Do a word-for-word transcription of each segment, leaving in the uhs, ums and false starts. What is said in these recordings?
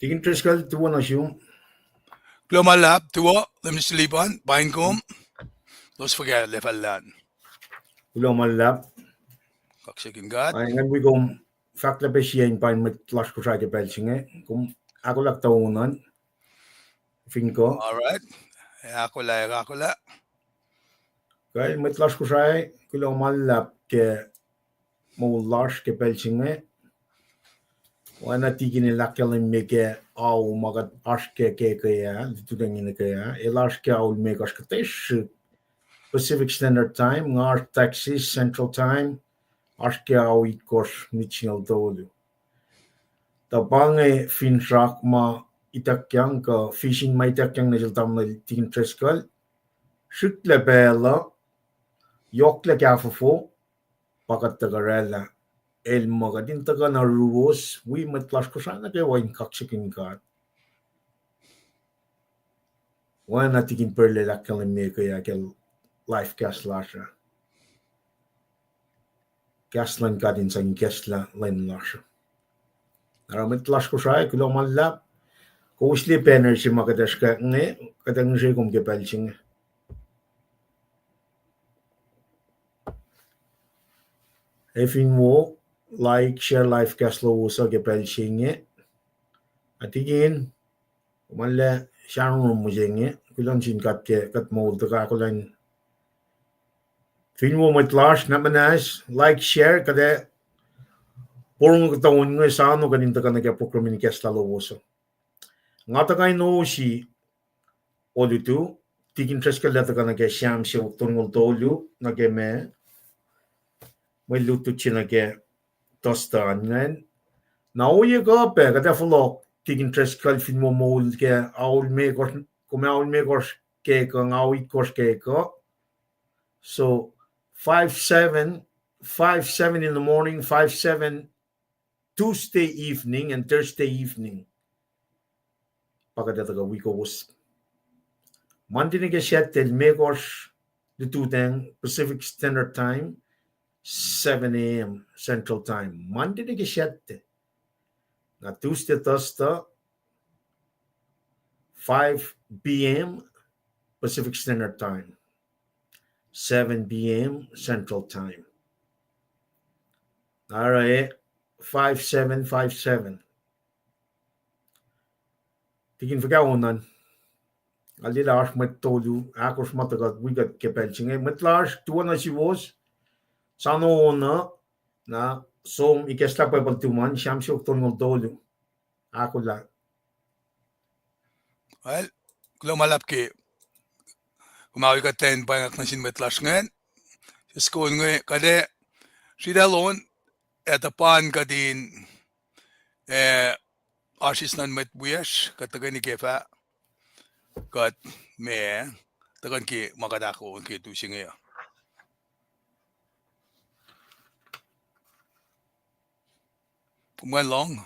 Tikin Driscoll, tuwo nuh sum. Kuloh ma luhlahp, tuwo, Leum Mister Liban, paing kom. Los fuhkah lefallan. Kuloh ma luhlahp. Kaksakihn God. Ac ngan wi kom fahk lah pac sie in paing mwet lasr Kosrae ke pacl se inge. Kom ahkolah tuh on an. Fin kuh. All right. Ahkolah, ahkolah. Kuh mwet lasr Kosrae, kuloh ma luhlahp ke moul lasr ke pacl se inge. Oacna Tikin el ahkkahlwemye ke ao ma kuht oasr ke ke ke ah, lututacng in ke ah, el oasr ke ao limekohsr kuhtasrihk Pacific Standard Time, nga oasr Texas Central Time, oasr ke ao itkohsr minit singucul tolu. Tuh pa inge finsrak ma ituckyang kuh fishing ma ituckyang nuh sel tamuhlwel Tikin Driscoll, srihklac pacl uh, yohklac kahfofo, pa kuht tuhkuh oraclah. El muh kuht in tuhkuh na ruwos, wi mwet lasr Kosrae nuh kwewa in kaksakihn God. Oacna Tikin Perlel ahkkahlwemye ke ah ke live cast lasr uh. Kahs luhn God in sang ikacslah lwen lasr uh. Oruh mwet lasr Kosrae, kuloh ma luhlahp. Kowos liye banner se ma kuht oasr ke inge, kuht ac ngihsre kom ke pacl se inge. Ac fin wo, like, share live cast lowos uh ke pacl se inge. Ac Tikin, kom arlac sramsram mihsenge, kuloh nuh sin God ke kuht moul tuhkuh ahkolah in. Fin wo mwet lasr, na muhnahs, like, share, kuht ac porongo kuhtuh on inge sano kuht in tuhkuh nuh ke program in ikacslah lowos uh. Nga tuhkuh in osi olutu, Tikin Driscoll el tuhkuh nuh ke Sam siofok tolngoul tolu, nuh ke ma, mwe lutlut se nuh ke Thursday an ingacn. Na ohiyac kuh pac, kuht ac fohlohk Tikin Driscoll fin wo moul ke ao limekohsr, kom ao limekohsr ke kuh, nga ao itkohsr ke kuh. So, five seven, five seven in the morning, five seven Tuesday evening and Thursday evening. Pa kuht ac tuhkuh wi kowos. Monday nuh ke Saturday, limekohsr lututacng Pacific Standard Time, seven a.m. Central Time. Monday nuh ke Saturday. Na Tuesday, Thursday, five p.m. Pacific Standard Time, seven p.m. Central Time. Oruh five seven five seven. Tikin, fuhkah on an? Nga liye lah oasr mwet tolu, ahkosr ma tuhkuh wi kuht ke pacl se inge. Mwet lasr, tuwo nuh suwos, sano on uh, na som ikacslah Bible tuhmom an, Sam siofok tolngoul tolu. Ahkolah. Well, kuloh ma luhlahp ke kom wi kuht in painguck nuh sin mwet lasr ingacn. Sisken inge kuht ac sritacl on, ac tuhpan kuht in, eh, oasr eis luhn mwet wiyacsr, kuht tuhkweni ke fah, kuht ma, tuhkuh ke ma kuht ahkoo ke tu se inge uh. Kom lohng,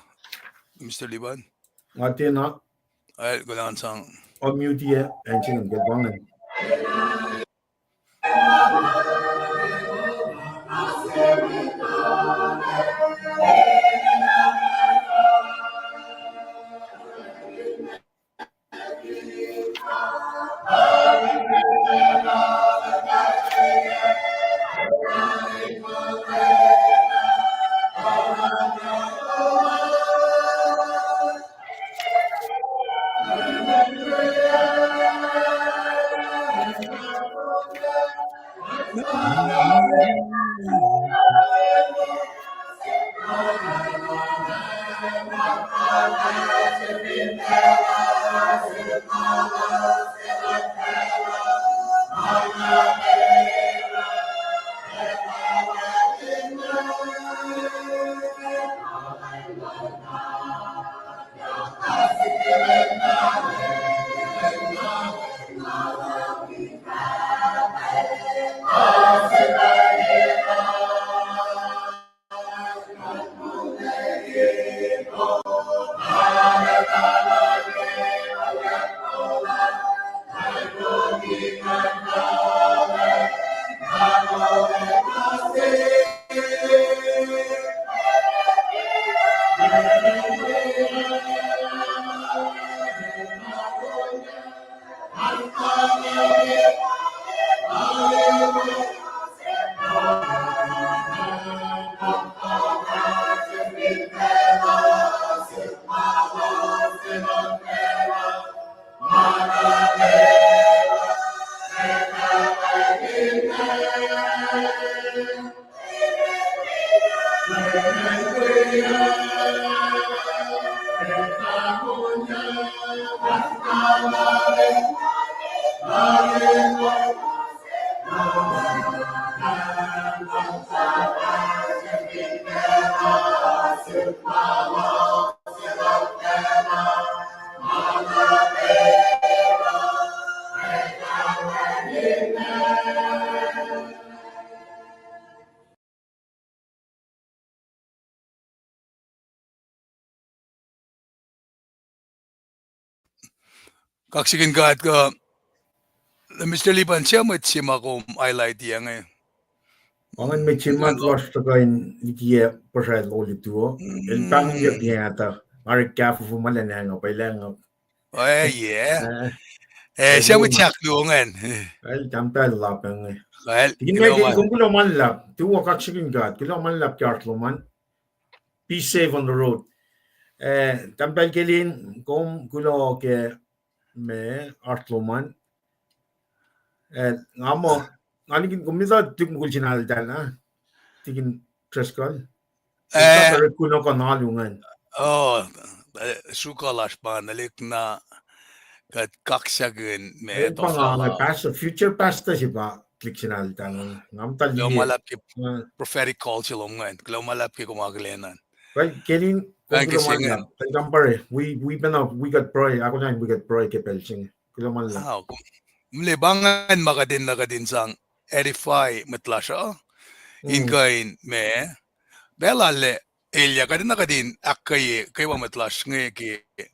Mister Liban? Nga tiacna. Ac, kulang sang. Unmute-i, acn se ingacn ke pa ingacn. Kaksakihn God kuh, Mister Lipan, suc mwet se ma kom highlight-i inge? Wacngihn mwet se ma lasr tuhkuh in likiyac puhsra lolu tuo. El pahngonyuck ke atuh, nga orek kahfofo ma lacnacng uh, pwacye lah nga Eh, yeah. Eh, suc mwet sahk luo ingacn? El tahmtahel luhlahp inge. Tikin Michael, kom kuloh ma luhlahp. Tuwo, kaksakihn God. Kuloh ma luhlahp ke oasr lom an. Be safe on the road. Eh, tahmtahel Kelin, kom kuloh ke ma oasr lom an. Eh, nga muh, nga likin kom etuh tuk mukul se na eltahl ah, Tikin Driscoll. Eh, kunohkohn alu ingacn. Oh, eh, sruhkuh lasr pa nulik na kuht kaksakihn ma, eh, pa nga, nga pastor, future pastor se pa tuhlihk se na eltahl. Nga muhta liye. Kuloh ma luhlahp ke prophetic call se lom ingacn. Kuloh ma luhlahp ke kom akihlen an. Kelin, kuloh ma luhlahp. Wi pacna, wi kuht pruhe, akonacn wi kuht pruhe ke pacl se inge. Kuloh ma luhlahp. Mle pa ingacn ma kuht enenuh kuht in sang edify mwet lasr uh, in kuh in ma, pacl lal elyah kuht enenuh kuht in ahkkweye kwewa mwet lasr inge ke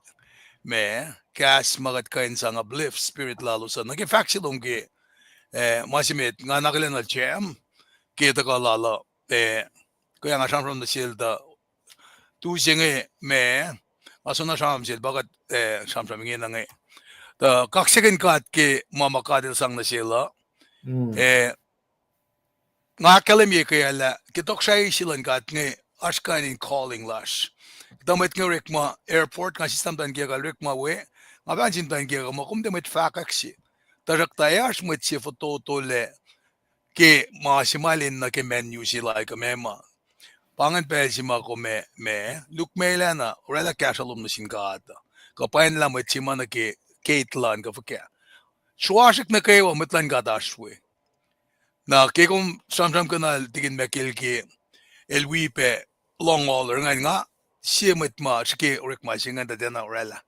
ma, kahs ma kuht kuh in sang uplift spirit lalos uh. Nuh ke fahk se lom ke, eh, ma se met nga akihlen nuh Jam ke tuhkuh lal uh, eh, ke nga sramsram nuh sel tuh tu se inge ma, nga soenna sramsram sel pa kuht, eh, sramsram ingena inge. Tuh kaksakihn God ke ma ma God El sang nuh sel uh. Eh, nga ahkkahlwemye ke lah ke tohkohsrahi se luhn God inge, oasr kain in calling lasr. Kuhtuh mwet inge orekma airport, nga sislah muhtwacn kiyuhk uh orekma we, nga fahk nuh sin muhtwacn kiyuhk uh muh kom tiac mwet fahkwack se. Tuhsruhktuh ac oasr mwet se fototolac ke ma se ma lwen nuh ke menu se lal kuh meac ma. Pa ingacn pacl se ma kom ac, ma, lukmac lacna oraclah kahsruh lom nuh sin God uh, kuh pwacnlah mwet se ma nuh ke gate lun kuh fuhkah. Sruasrihk nuh kwewa mwet luhn God oasr we. Na ke kom sramsramkihn Tikin Michael ke el wi pac long hauler ingacn, nga sie mwet ma srihke orekma se ingacn tuh tiacna oraclah.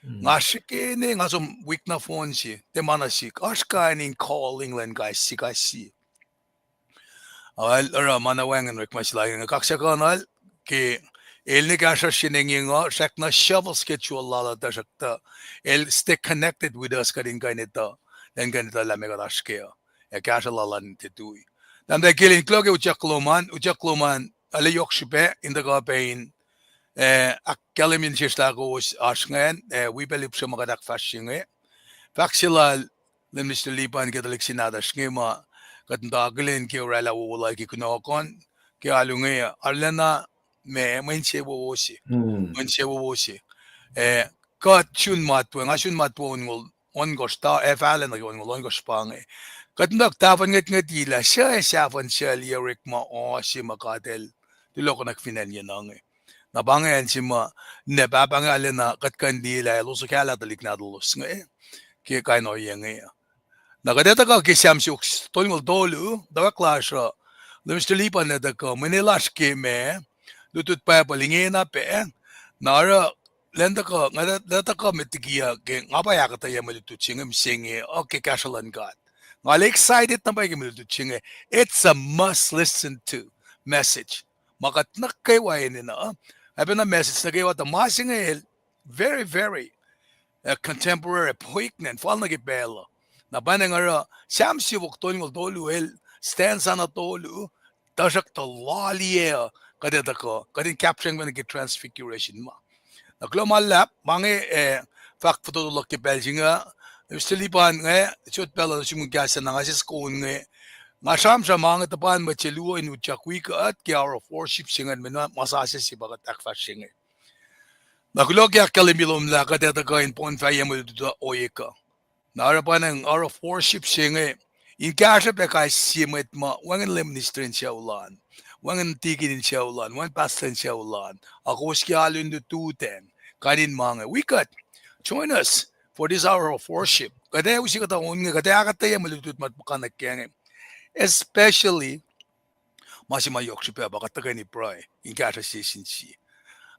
Nga srihke ne nga som wik na phone se, tiac ma na sik. Oasr kain in calling luhn kais sie kais sie. El oruh ma na wacngihn orekma se lal inge, kaksakihnuhl ke el ne kahsruhsr se inge uh, srackna shuffle schedule lal uh, tuhsruhktuh el stay connected with us, kuht in kuh in etuh, lwen kuh in etuh lah meac kuht oasr ke uh, ac kahsruh lal an tiac tui. Tahmtahel Kelin, kuloh ke utyak lom an, utyak lom an, arlac yohk srihpac in tuhkuh pac in, eh, ahkkahlwemye nuh sesr lah kowos oasr ingacn, eh, wi pac lihpsre ma kuht ahkfahsrye inge. Fahk se lal Minister Lipan ke tuhlihk se nahtuhsr inge ma kuht muhta akihlen ke oraclah wowo lal ke kunohkohn ke alu inge, arulacna ma, mwe insewowo se, mwe insewowo se. Eh, kuht sun matwac, nga sun matwac onngoul ohnkohsr, ac fahlac nuh ke onngoul ohnkohsr pa inge. Kuht muhta tahfuhn ngwetngwetilah suc ac sahfuhn suc liye orekma uh se ma God El tulohkohnak fin acn inge. Na pa inge acn se ma, na pahpah inge arulacna kuht kuh in liyelah elos okahlah tuhlihk nahtuhlos inge ke kain ohiyac inge. Na kuht ac tuhkuh ke Sam siofok tolngoul tolu, tuhkuh lasr uh, Minister Lipan el tuhkuh, mwe inel lasr ke ma, lutlut Bible ingena pac, na oruh, lwen tuhkuh, nga, lwen tuhkuh met liki uh ke nga pa ahkuhtweyac mwe lutlut se inge mihsenge uh ke kahsruh luhn God. Nga arlac excited na pwacye ke mwe lutlut se inge. It's a must listen to message. Ma kuht nuh kwewa enenuh, uh, ac pacna message nuh kwewa tuh ma se inge el very, very, uh, contemporary, poignant, fal nuh ke pacl uh. Na pa inge oruh Sam siofok tolngoul tolu el stanza na tolu, tuhsruhktuh laliyac uh, kuht ac tuhkuh, kuht in capture-ing pacna ke Transfiguration ma. Na kuloh ma luhlahp, ma inge, eh, fahk fototo luhk ke pacl se inge, Minister Lipan inge, sot pacl uh nuh sum in kahs na nga sesr kon inge, nga sramsram ma inge tuhpan mwet se luo in utyak wi kuht ke hour of worship se inge, ma sasuc se pa kuht ahkfahsrye inge. Na kuloh ke ahkkahlwemye lom lah kuht ac tuhkuh in poun fahyac mwe lutlut uh ohiyac uh. Na oruh pa inge hour of worship se inge, in kahsruh pac kais sie mwet ma wacngihn lem minister in sucu lal an. wacngihn tikin in sucu lal, wacngihn pastor in sucu lal, a kowos ke alu in lututacng, kain in ma inge. Wi kuht, join us for this hour of worship. Kuht ac use kuhtuh on inge, kuht ac ahkuhtweyac mwe lutlut ma kuht puhkantwen kac inge. Especially, ma se ma yohk srihpac pa kuht tuhkweni pruhe in kahsruh sie sin sie.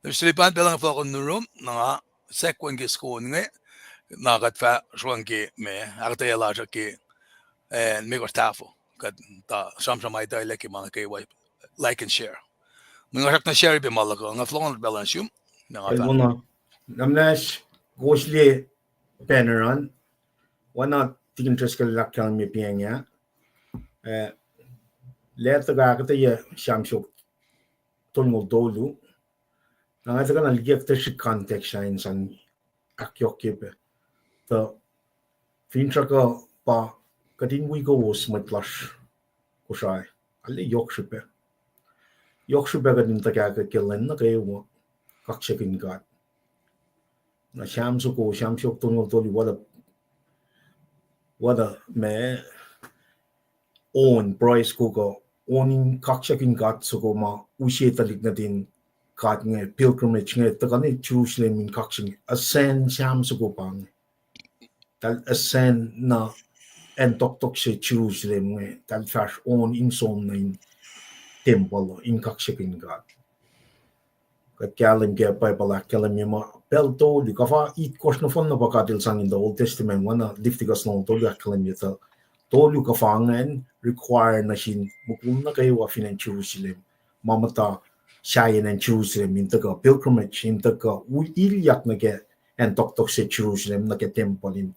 Nuh sel pan pacl nga fohlohk nuh room, na nga sekwen ke soko inge, na kuht fah sruhngke me ahkuhtweyac lasr uh ke, eh, me kuht tahfuh. Kuht tuh sramsram aitahlah ke ma nuh kwewa, like and share. Mwe nga srackna share pac ma luhk uh, nga fohlohk nuh pacl uh sum, na nga fah. Na muhnahs, kowos liye banner an, oacna tikin Driscoll el ahkkahlwemye piacng ah, eh, lah tuhkuh ahkuhtweyac Sam siofok tolngoul tolu. Na nga tuhkuh na likyak tuh srihk context ah in sang ahkyohkye pac. Tuh finsrak uh pa kuht in wi kowos mwet lasr Kosrae. Arlac yohk srihpac. Yohk srihpac kuht in tuhkahkwack ke lwen nuh kwewa kaksakihn God. Na Sam soko, Sam siofok tolngoul tolu, what a, what a, ma, on pruhe soko kuh on in kaksakihn God soko ma use tuhlihk nuhtin God inge, pilgrimage inge, tuhkuh nuh Jerusalem in kaksakihn, ascend Sam soko pa inge. Tahl ascend nuh acn toktok se Jerusalem inge, tahl fahsr on in som nuh in tempuhl uh in kaksakihn God. Kuht kahlwem ke Bible ahkkahlwemye muh pacl tolu, kuhfa itkohsr nohfohn na pa God El sang in the Old Testament, oacna Leviticus longoul tolu ahkkahlwemye tuh tolu kuhfa ingacn require nuh sin mukul nuh kwewa fin acn Jerusalem, ma muhta sahyacn acn Jerusalem in tuhkuh pilgrimage, in tuhkuh u-, ilyak nuh ke acn toktok se Jerusalem nuh ke tempuhl in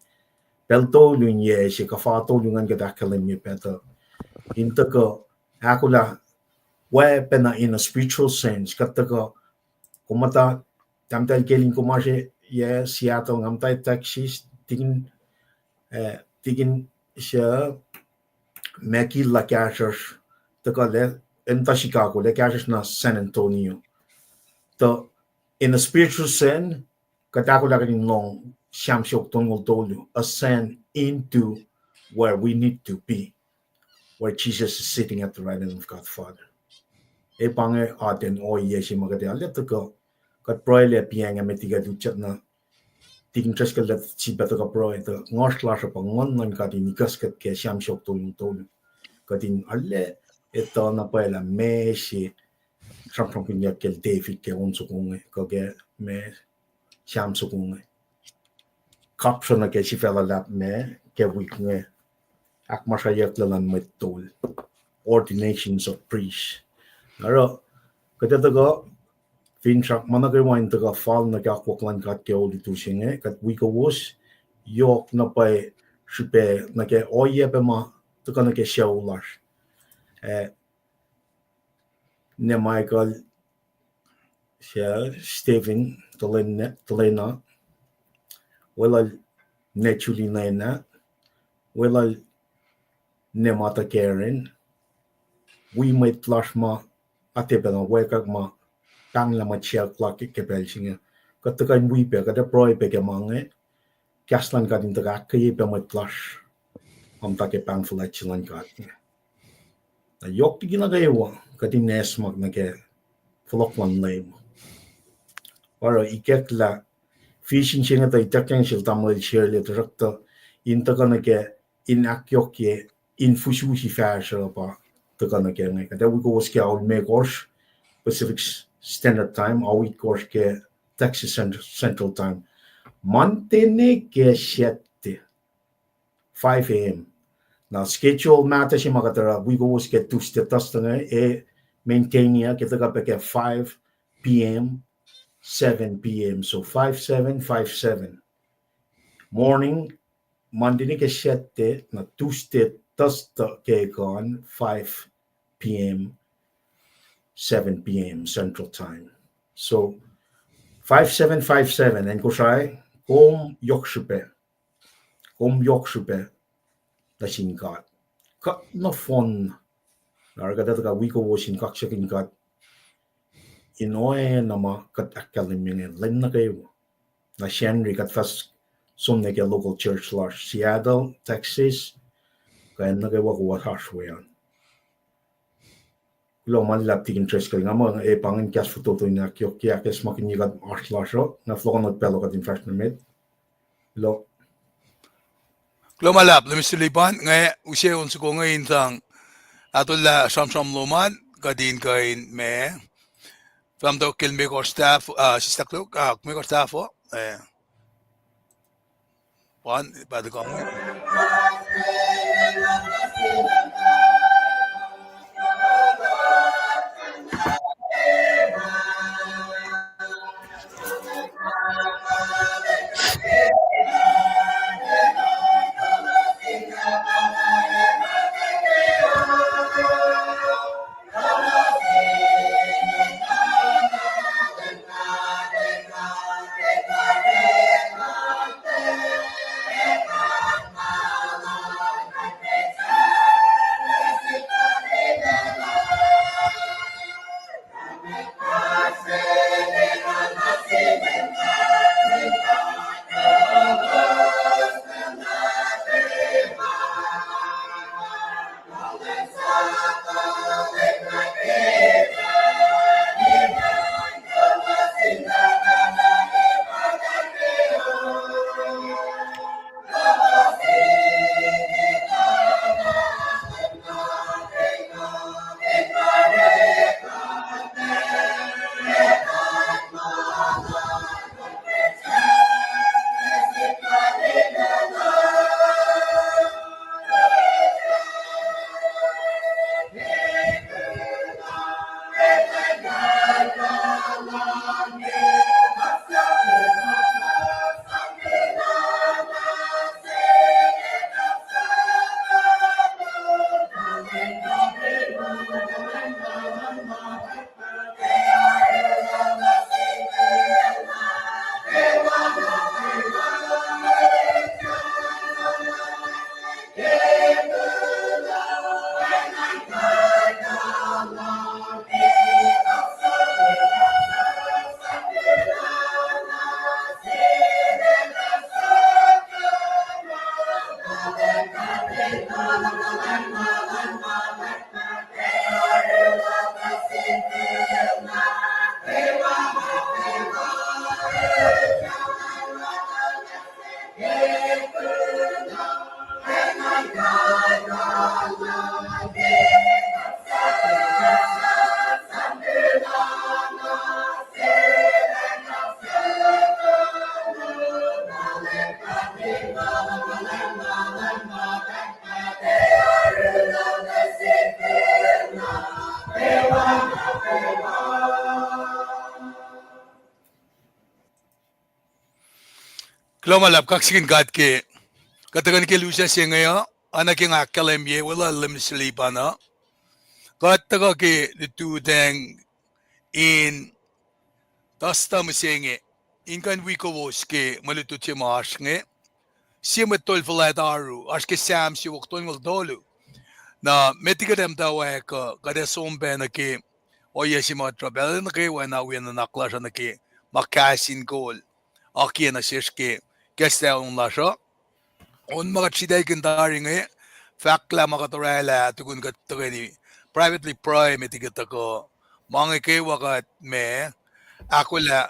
pacl tolu in yac se, kuhfa tolu ingacn kuht ahkkahlwemye pac tuh in tuhkuh ahkolah oacpacna in a spiritual sense, kuht tuhkuh, kom muhta, tahmtahel Kelin, kom oasr yac Seattle, nga muhta Texas, tikin, eh, tikin se Mekil lah kahsruhsr, tuhkuh lah, muhta Chicago lah kahsruhsr nuh San Antonio. Tuh in a spiritual sense, kuht ahkolah kuht in lohng Sam siofok tolngoul tolu, ascend into where we need to be, where Jesus is sitting at the right hand of God Father. Ac pa inge atacn ohiyac se ma kuht ac arlac tuhkuh, kuht pruhe lah piacng ah met liki kuht utyak na, tikin Driscoll el sifilpac tuhkuh pruhe tuh nguhsr lasr uh pa nguhn luhn God in ikacskuht ke Sam siofok tolngoul tolu. Kuht in arlac etuh na pwacye lah meac se sramsramkihnyuck kacl David ke on soko inge, kuh ke ma Sam soko inge. Kapsra nuh ke sifac luhlahp ma ke wik inge, ahkmasrayucklac luhn mwet tol, ordinations of priests. Oruh, kuht ac tuhkuh, finsrak ma nuh kwewa in tuhkuh fal nuh ke akwuck luhn God ke olutu se inge, kuht wi kowos, yohk na pwacye srihpac nuh ke ohiyac pac ma tuhkuh nuh ke sucu lasr. Eh, Neh Michael, Stephen Tulena, weluhl Neh Julie Nena, weluhl Neh Mata Karen, wi mwet lasr ma atac pacna wekak ma pahnglah mwet siyuck la ke pacl se inge. Kuht tuhkuh in wi pac, kuht ac pruhe pac ke ma inge, kahs luhn God in tuhkuh ahkkweye pac mwet lasr ma muhta ke pahng fuhlwact se luhn God inge. Na yohk liki nuh kwewa, kuht in acsmak nuh ke fohlohk luhn Leum. Pa oruh ikacklah vision se inge tuh ituckyang sel tamuhlwel Shirley, tuhsruhktuh in tuhkuh nuh ke in ahkyohkye in fususi fahsruh pa tuhkuh nuh ke inge. Kuht ac wi kowos ke ao limekohsr Pacific Standard Time, ao itkohsr ke Texas Cent-, Central Time. Monday nuh ke Saturday, five a.m. Na schedule mahtuh se ma kuht oruh wi kowos ke Tuesday, Thursday inge, ac maintain-i ke tuhkuh pac ke five p.m., seven p.m. So five seven, five seven. Morning, Monday nuh ke Saturday, na Tuesday, Thursday ke kan five p.m., seven p.m. Central Time. So five seven five seven, acn Kosrae, kom yohk srihpac. Kom yohk srihpac nuh sin God. Kuht nohfohn, na oruh kuht etuh kuht wi kowos in kaksakihn God in oacna ma kuht ahkkahlwemye inge lwen nuh kwewa. Na Sacnri kuht fah som nuh ke local church lasr Seattle, Texas, kuh acn nuh kwewa kowos oasr we an. Kuloh ma luhlahp Tikin Driscoll, nga muh e pa ingacn kahs fototo in ahkyohkye ahkacsmakihnye kuht oasr lasr uh, nga fohlohkohnot pacl uh kuht in fahsr nuh met. Kuloh. Kuloh ma luhlahp, Lemister Lipan, nga use on soko inge in sang ahtolah sramsram lom an, kuht in kuh in ma fahmtaukel mekohsr taf, ah, sislah klok, ah, mekohsr taf uh, eh, pan, pa tuhkuh Kuloh ma luhlahp, kaksakihn God ke kuht tuhkweni ke lusac se inge uh, oacna ke nga ahkkahlwemye, weluhl Lemister Lipan uh, kuht tuhkuh ke lututacng in tuhstuh mihsenge, in kuh in wi kowos ke mwe lutlut se ma oasr inge. Sie mwet tol fuhlwact oaru, oasr ke Sam siofok tolngoul tolu. Na met liki kuht muhtwacwacack uh, kuht ac som pac nuh ke ohiyac se ma kuht oruh pacl nuh kwewa, na wi nuhnak lasr uh nuh ke ma kahs in kol akiyac nuh sesr ke kahs lac on lasr uh. On ma kuht sritaclkihn tari inge, fahk lah ma kuht orwaclah tukun kuht tuhkweni privately pruhe met liki kuht tuhkuh, ma inge kwewa kuht ma ahkolah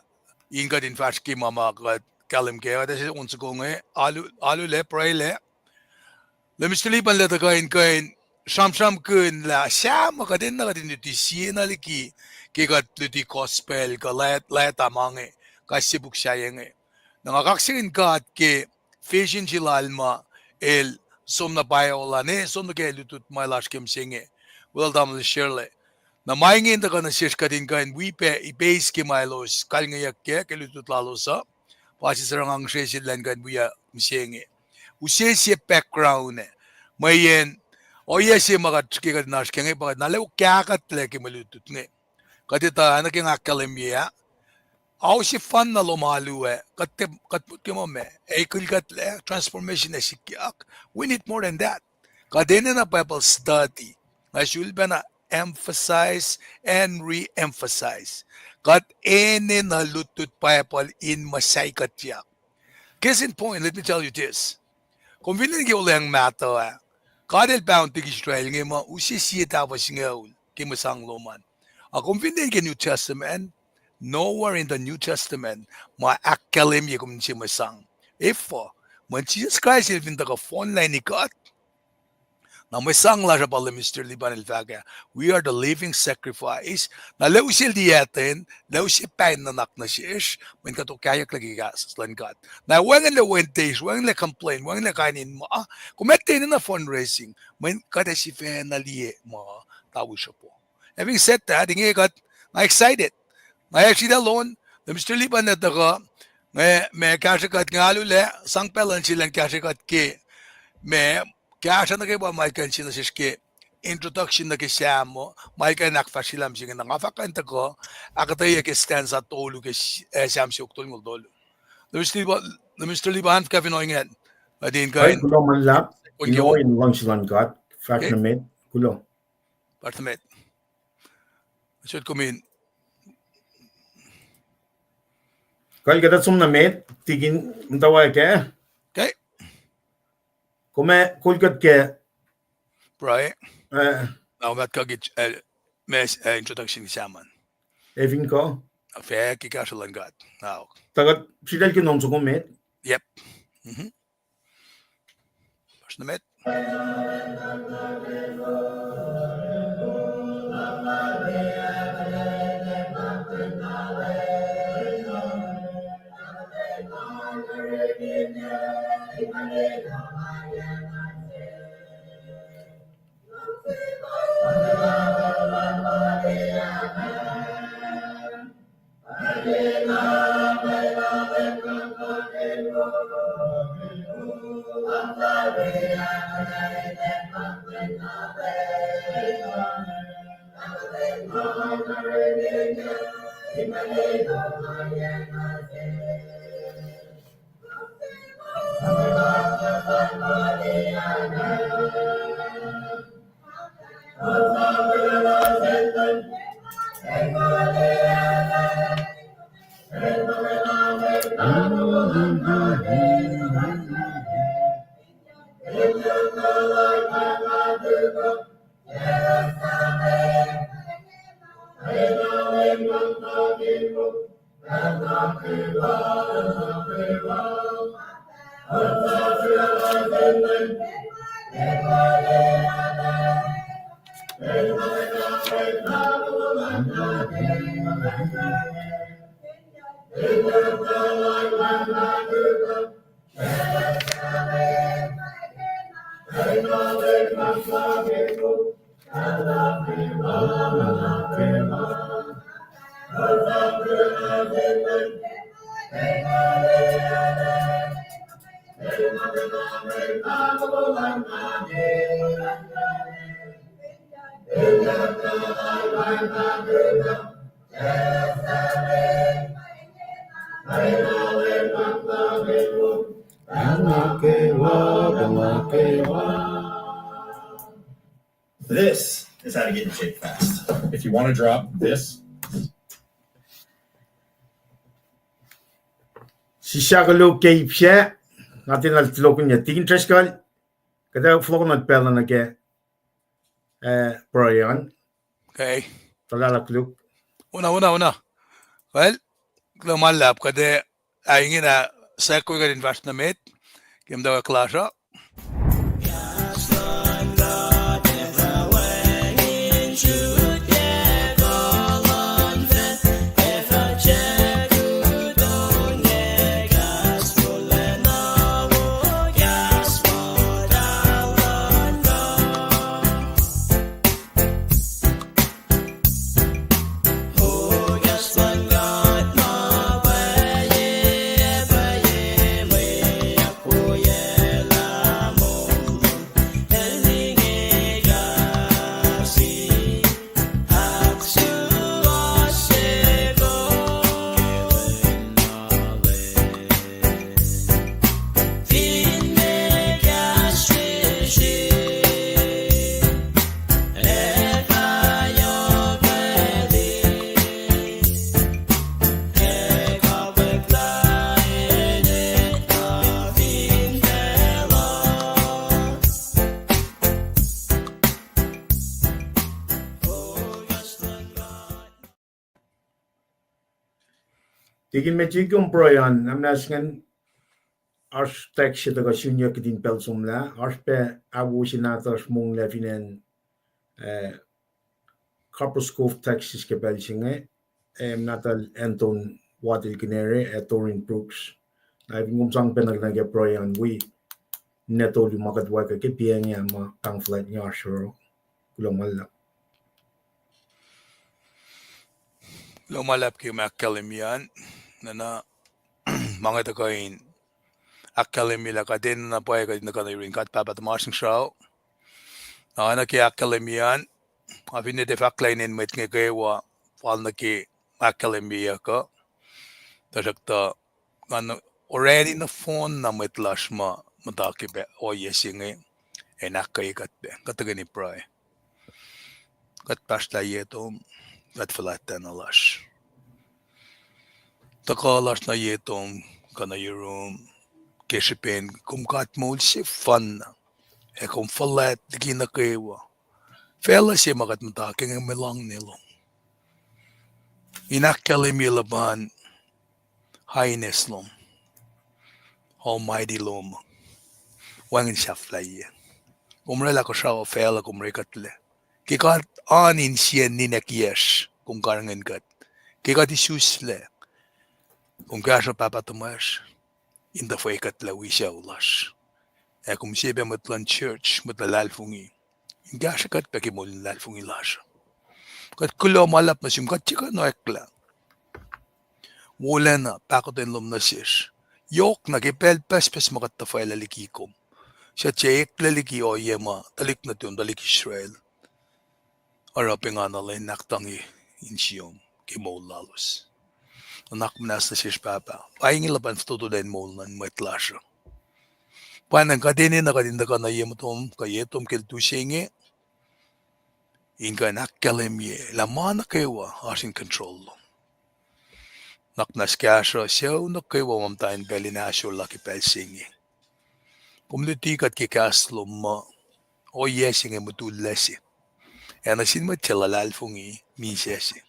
in kuht in fahsr ke ma ma kuht kahlwem kac, kuht ac on soko inge, alu-, alulac, pruhelah. Lemister Lipan el ac tuhkuh in kuh in sramsramkihn lah Sam uh kuht enenuh kuht in luti sie na liki ke kuht luti gospel kuh lwacta ma inge, kais sie puk sahyac inge. Na nga kaksakihn God ke vision se lal ma el som na pwacye ola ne som nuh ke lutlut ma el oasr ke mihsenge, weluhl tamuhlwel Shirley. Na ma inge in tuhkuh nuh sesr kuht in kuh in wi pac ipeis ke ma elos kalngeyuck kac ke lutlut lalos uh, pa sie sruhnga ngihsre se elan kuh in wi uh mihsenge. Use sie background, mweyen ohiyac se ma kuht ke kuht in oasr ke inge pa kuht na lwelah kahkuhtlac ke mwe lutlut inge. Kuht etuh, oacna ke nga ahkkahlwemye ah, ao sefanna lom alu ah, kuht, kuht motko muh ma, ac kihn kuhtlac, transformation ac sikyak. We need more than that. Kuht enenuh Bible study. Nga sulpacna emphasize and re-emphasize. Kuht enenuh lutlut Bible in muhsahi kuhtyak. Case in point, let me tell you this. Kom fin ke olweacng mahtuh ah, God el bound Israel inge muh use sie tahfuh singucul. ke mwe sang lom an. Ac kom fin liye ke New Testament, nowhere in the New Testament ma ahkkahlwemye kom in se mwe sang. Efuh? Mweyen Jisus Kraist el fin tuhkuh fohnlah in ekuht, na mwe sang lasr uh pa Lemister Liban el fahk ah, we are the living sacrifice. Na lah use liyacten, lah use pain nuhnak nuh sesr, mweyen kuht okahyucklah ke kahs luhn God. Na wacngihnlac wen teis, wacngihnlac complain, wacngihnlac kain in ma, kom ac tiac enenuh fundraising, mweyen kuht ac sifacna liye ma tauisr uh po. Having said that, inge kuht, nga excited. Nga actually lon, Lemister Liban el tuhkuh, nga, ma kahsrwe kuht nga alulac, sang pacl luhn se elan kahsrwe kuht ke, ma, kahsruh nuh kwewa ma el kuh in se nuh sesr ke introduction nuh ke Sam, ma el kuh in ahkfahsryelah mihsenge, na nga fahk kuh in tuhkuh, ahkuhtweyac ke stanza tolu ke, eh, Sam siofok tolngoul tolu. Lemister Liban, Lemister Liban, kuh fin ohinge, kuht in kuh in, kuloh ma luhlahp, in ohinge luhngse luhn God, fahsr nuh met, kuloh. Fahsr nuh met. Sot kom in. Kal kuhtuh som nuh met, tikin muhtwacwacack ah. Kom ac kol kuht ke pruhe. Na met kuh ke, eh, ma, eh, introduction Sam an. Ac fin kuh, fahk ke kahsruh luhn God. Tuh kuht sritacl ke nohn soko met. Yep. Fahsr nuh met. This is how to get in shape fast. If you want to drop this. Sisya koluk ke ip se, nga tiacna tulokihnyac. Tikin Driscoll, kuht ac fohlohkohnot pacl nuh ke, eh, pruhe an. Okay. Tuhlahlah koluk. Una, una, una. Well, kuloh ma luhlahp, kuht ac, ah, ingena, sack we kuht in fahsr nuh met, ke muhtwacwacack lasr uh. Tikin met, tikin pruhe an, na muhnahs ingacn, oasr text se tuhkuh sunyuck kihtin pacl somlah, oasr pac ahwowo se nahtuhsr monglac fin acn, eh, Copperas Cove, Texas ke pacl se inge, eh, nahtuhl Anton Waddell Kinere, eh, Torin Brooks. Na fin kom sang pacna nuh ke pruhe an wi ninac tolu ma kuht wacngihn ke piacng ah ma pahng fuhlwact inge oasr yohrohl. Kuloh ma luhlahp. Kuloh ma luhlahp ke ma ahkkahlwemye an, na na ma inge tuhkuh in ahkkahlwemye lah kuht enenuh na pwacye kuht in tuhkuh nuh yurin God Pahpah tuhmasr Inkuhsrao. Na oacna ke ahkkahlwemye an, nga finne tiac fahk lah inen mwet inge kwewa fal nuh ke ahkkahlwemyeyuck uh, tuhsruhktuh ngan orani nohfohn na mwet lasr ma muhta ke ohiyac se inge in ahkkweye kuht pac. Kuht tuhkweni pruhe. Kuht pahsrlah ye tom, kuht fuhlwactlacna lasr. Tuhkuh lasr nuh ye tom, kuh nuh yurum, ke srihpen kom God moul sefanna, ac kom fuhlwact liki nuh kwewa. Facluh se ma kuht muhta ke inge mwe luhng nuh lom. In ahkkahlwemye luhpan highness lom, Almighty lom, wacngihn sahflahiyac. Kom oraclah kuhsrao facluh kom orekuhtlac. Ke kuht oan insiyacn ninac kiyacsr, kom karihngihn kuht. Ke kuht isuslac, kom kahsruh Pahpah tuhmwacsr in tuhfwekuhtlac wi sucu lasr. Ac kom se pac mwet luhn church, mwet luhlahlfongi, in kahsrwe kuht pac ke moul in luhlahlfongi lasr. Kuht kuloh ma luhlahp nuh sum, kuht tiac kuh in oacklah. Wolacna pahkotwen lom nuh sesr, yohk na ke pacl pucspucs ma kuht tuhfahlah liki kom, suc tiac eklac liki ohiyac ma tuhlihk nuhtum, tuhlihk Israel, oruh pengana lwen ahktangi insiyom ke moul lalos. Nuhnak muhnahs nuh sesr Pahpah, pa inge luhpan fototo lwen moul luhn mwet lasr uh. Pwacnwacng kuht enenuh kuht in tuhkuh nuh ye motom kuh ye tom ke lutu se inge, in kuh in ahkkahlwemye lah ma nuh kwewa oasr in control lom. Nuhnak muhnahs kahsruh sucu nuh kwewa ma muhta in pacl in ahsor lah ke pacl se inge. Kom luti kuht ke kahs lom muh ohiyac se inge mutullac se, ac nuh sin mwet suc luhlahlfongi, misac se.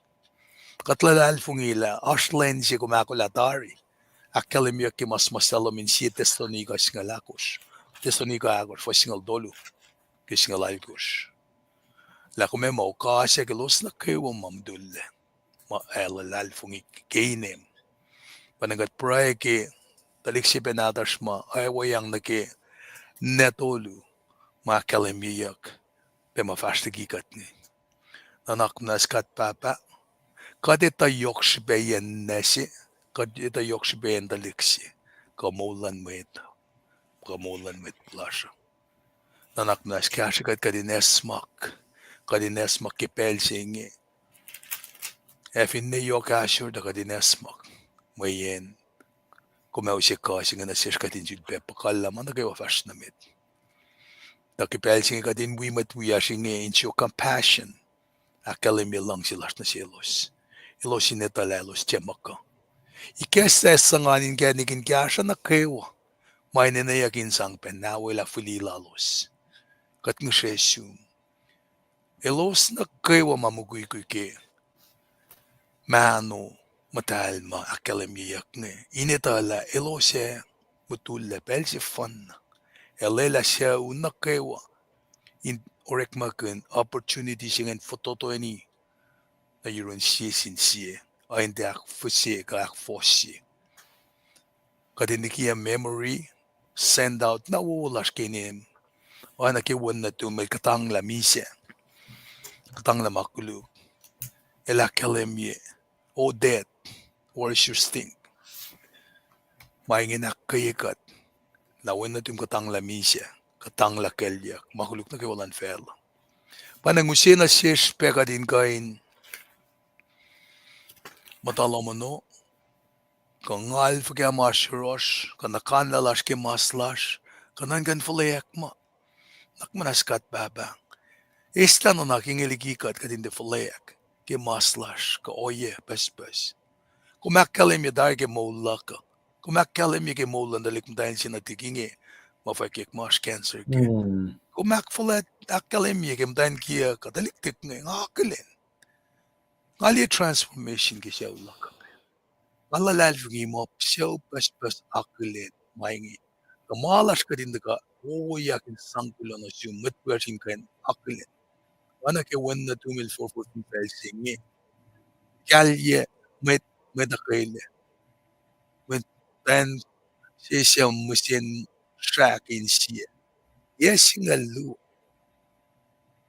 Kuht luhlahlfongi lah oasr lwen se kom ahkolah tari. Ahkkahlwemyeyuck ke ma suhmuhslah lom in sie Thessalonica singucul ahkosr, Thessalonica ahkosr, fuhs singucul tolu ke singucul alkosr, lah kom ac muh oasr ke elos nuh kwewa ma mutullac, ma ac luhlahlfongi ke inem. Pwacnwacng kuht pruhe ke tuhlihk se pac nahtuhsr ma ac weacng nuh ke ninac tolu ma ahkkahlwemyeyuck pac ma fahsr liki kuht inge. Nuhnak muhnahs God Pahpah, kuht etuh yohk srihpacyacn ninac se, kuht etuh yohk srihpacyacn tuhlihk se, kuh moul luhn mwet, kuh moul luhn mwet lasr uh. Nuhnak muhnahs kahsrwe kuht, kuht in acsmak, kuht in acsmak ke pacl se inge. Ac finne yohk ahsor tuh kuht in acsmak, mweyen kom ac use kuh se inge nuh sesr kuht in sulpac puhkuhllah ma nuh kwewa fahsr nuh met. Tuh ke pacl se inge kuht in wi mwet wiyacsr inge in show compassion, ahkkahlwemye luhngse lasr nuh selos. Elos in etuh lah elos tiac muhkuh. Ikacslah suc ngan inkacnek in kahsruh nuh kwewa ma enenweyuck in sang pacna welah fihli lalos. Kuht ngihsre sum, elos nuh kwewa ma mukwikwi ke mahno muhtahl ma ahkkahlwemyeyuck inge, in etuh lah elos ac mutullac pacl sefanna. Ac lwelah sucu nuh kwewa in orekmakihn opportunity se ingacn fototoeni nuh yurin sie sin sie, ac in tiac ahkfihse kuh ahkfohsye. Kuht in likiyac memory, send out na wowo lasr ke inem, oacna ke wen nuhtum el kuhtanglah misac, kuhtanglah ma koluk, el ahkkahlwemye, "Oh death, where is your sting?" Ma ingacn ahkkweye kuht lah wen nuhtum kuhtanglah misac, kuhtanglah kuclyuck, ma koluk nuh kwewa luhn facluh. Pwacnwacng use nuh sesr pac kuht in kuh in muhta lohm ono, kuh ngal fuhkah ma oasr yohrohsr, kuh nuhkanlah lasr ke mas lasr, kuh nuhnkuh in fuhlweack ma. Nuhnak muhnahs God Pahpah, eslah nuhnak inge liki kuht, kuht in tiac fuhlweack ke mas lasr kuh ohiyac pucspucs. Kom ahkkahlwemye tari ke moul luhk uh. Kom ahkkahlwemye ke moul luhn tuhlihk muhtwacn se nuhtihk inge ma fwackyuck ma oasr cancer ke. Kom ahkfuhlwact, ahkkahlwemye ke muhtwacn kiyuck uh, tuhlihk nuhtihk inge, nga akihlen, nga liye transformation ke sucu luhk uh. Nga luhlahlfongi muh sucu pucspucs akihlen ma inge. Tuh ma lasr kuht in tuhkuh wowoyak in sang kuloh nuh sum mwet wiyacsr in kuh in akihlen. Oacna ke wen nuhtum el forfor fin pacl se inge, kahlye mwet, mwet akele, mwet tacn sesam mihsen srahk in sie. Yac singucul luo,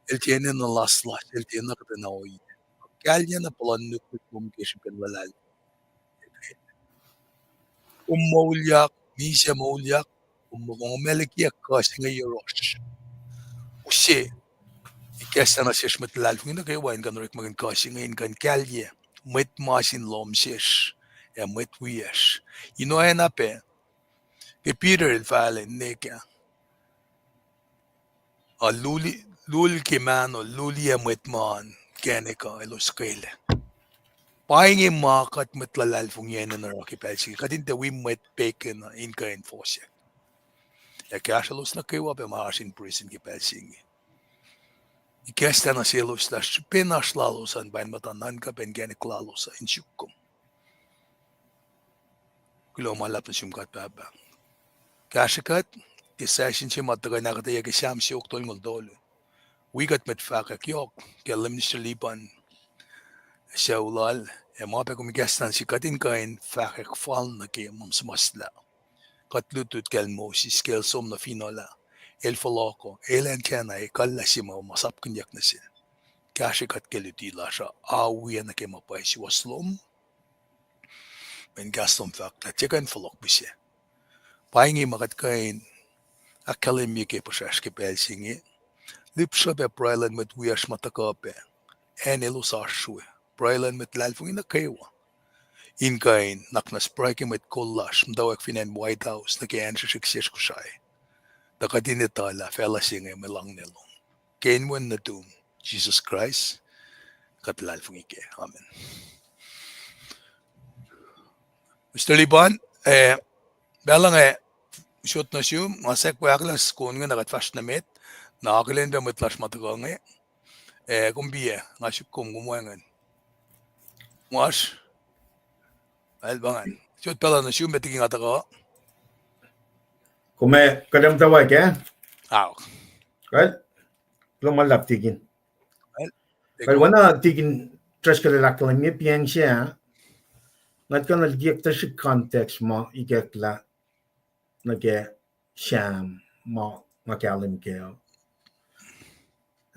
el tiacna laslas, el tiacna kuhtwena ohiyac. Kahlye na puhlan nuknuk lom ke srihpen luhlahl. Kom moulyak, misac moulyak, kom, kom ac likiyac kuh se inge yohrohsr. Use ikacslah nuh sesr mwet luhlahlfongi nuh kwewa in kuh in orekmakihn kuh se inge in kuh in kahlye mwet ma sin lohm sesr ac mwet wiyacsr. In oacna pac ke Peter el fahlen neka, a lul, lul ke mahno, luliyac mwet ma inkacnek uh elos kwelah. Pa inge ma kuht mwet luhlahlfongi enenuh oruh ke pacl se inge. Kuht in tiac wi mwet pegan uh in kuh in fohsack. Ac kahsrwelos nuh kwewa pac ma oasr in prison ke pacl se inge. Ikacslah nuh selos lah srihpen oasr lalos an pa in muhta nuhnkuh pac inkacnek lalos uh in suk kom. Kuloh ma luhlahp nuh sum God Pahpah. Kahsrwe kuht ke session se ma tuhkuh in ahkuhtweyac ke Sam siofok tolngoul tolu. Wi kuht mwet fahkwack yohk ke Minister Lipan, sucu lal, ac ma pac kom ikacslah nuh sihk kuht in kuh in fahkwack fal nuh ke ma suhmuhslah. Kuht lutlut kacl Moses ke el som nuh finohl ah, el fohlohko, el antenna, ekuhllah se ma, ma sapkihnyuck nuh sel. Kahsrwe kuht ke luti lasr uh, a wi nuh ke ma pwacye suwohs lom, mweyen kahs lom fahk lah tiac kuh in fohlohk pihsac. Pa inge ma kuht kuh in ahkkahlwemye ke puhsracsr ke pacl se inge. Lihpsruhp ac pruhe luhn mwet wiyacsr ma tuhkuh pac, acn elos oasr we, pruhe luhn mwet luhlahlfongi nuh kwewa in kuh in naknus pruhe ke mwet kol lasr muhtwacwacack fin acn White House nuh ke acn srihsrihk sesr Kosrae, tuh kuht in etuh lah facluh se inge mwe luhngse lom. Ke inen wen nuhtum, Jisus Kraist, kuht luhlahlfongi kac. Amen. Minister Lipan, eh, pacl inge, sot nuh sum, nga sahk we akihlen soko inge na kuht fahsr nuh met, na akihlen pac mwet lasr ma tuhkuh inge, eh, kom piac, nga suk kom, kom wacngihn. Masr, el pa ingacn. Sot pacl nuh sum, met liki nga tuhkuh. Kom ac kuhlwacng muhtwacwacack ah? Aok. Kuh, kuloh ma luhlahp tikin. Kuh, oacna tikin Driscoll el ahkkahlwemye piacng se ah, nga kuh na likiyac tuh srihk context ma ikacklah nuh ke Sam ma nga kahlwem kac.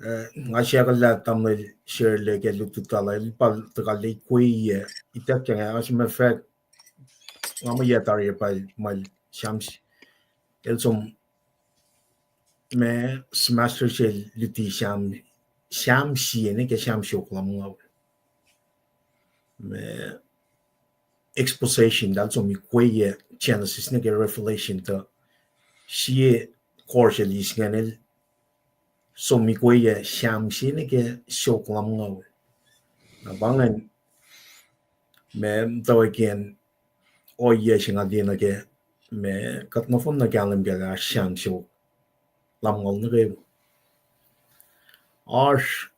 Eh, nga siyuck lah tamuhlwel Sherle ke lutlut lal ah, el pa tuhkuh ikuiyac, ituckyang ah, as a matter of fact, nga muh yac tari pa ma Sam, el som, ma, semester se luti Sam, Sam sie nuh ke Sam siofok lumngaul. Ma, exposition, eltahl som ikuiyac Genesis nuh ke Revelation tuh sie course el eis ingacn el som ikuiyac Sam sie nuh ke siofok lumngaul. Na pa ingacn, ma, muhtwacwacack in ohiyac se nga liye nuh ke, ma, kuht nohfohn na kahlwem kac lah Sam siofok lumngaul nuh kwewa. Oasr,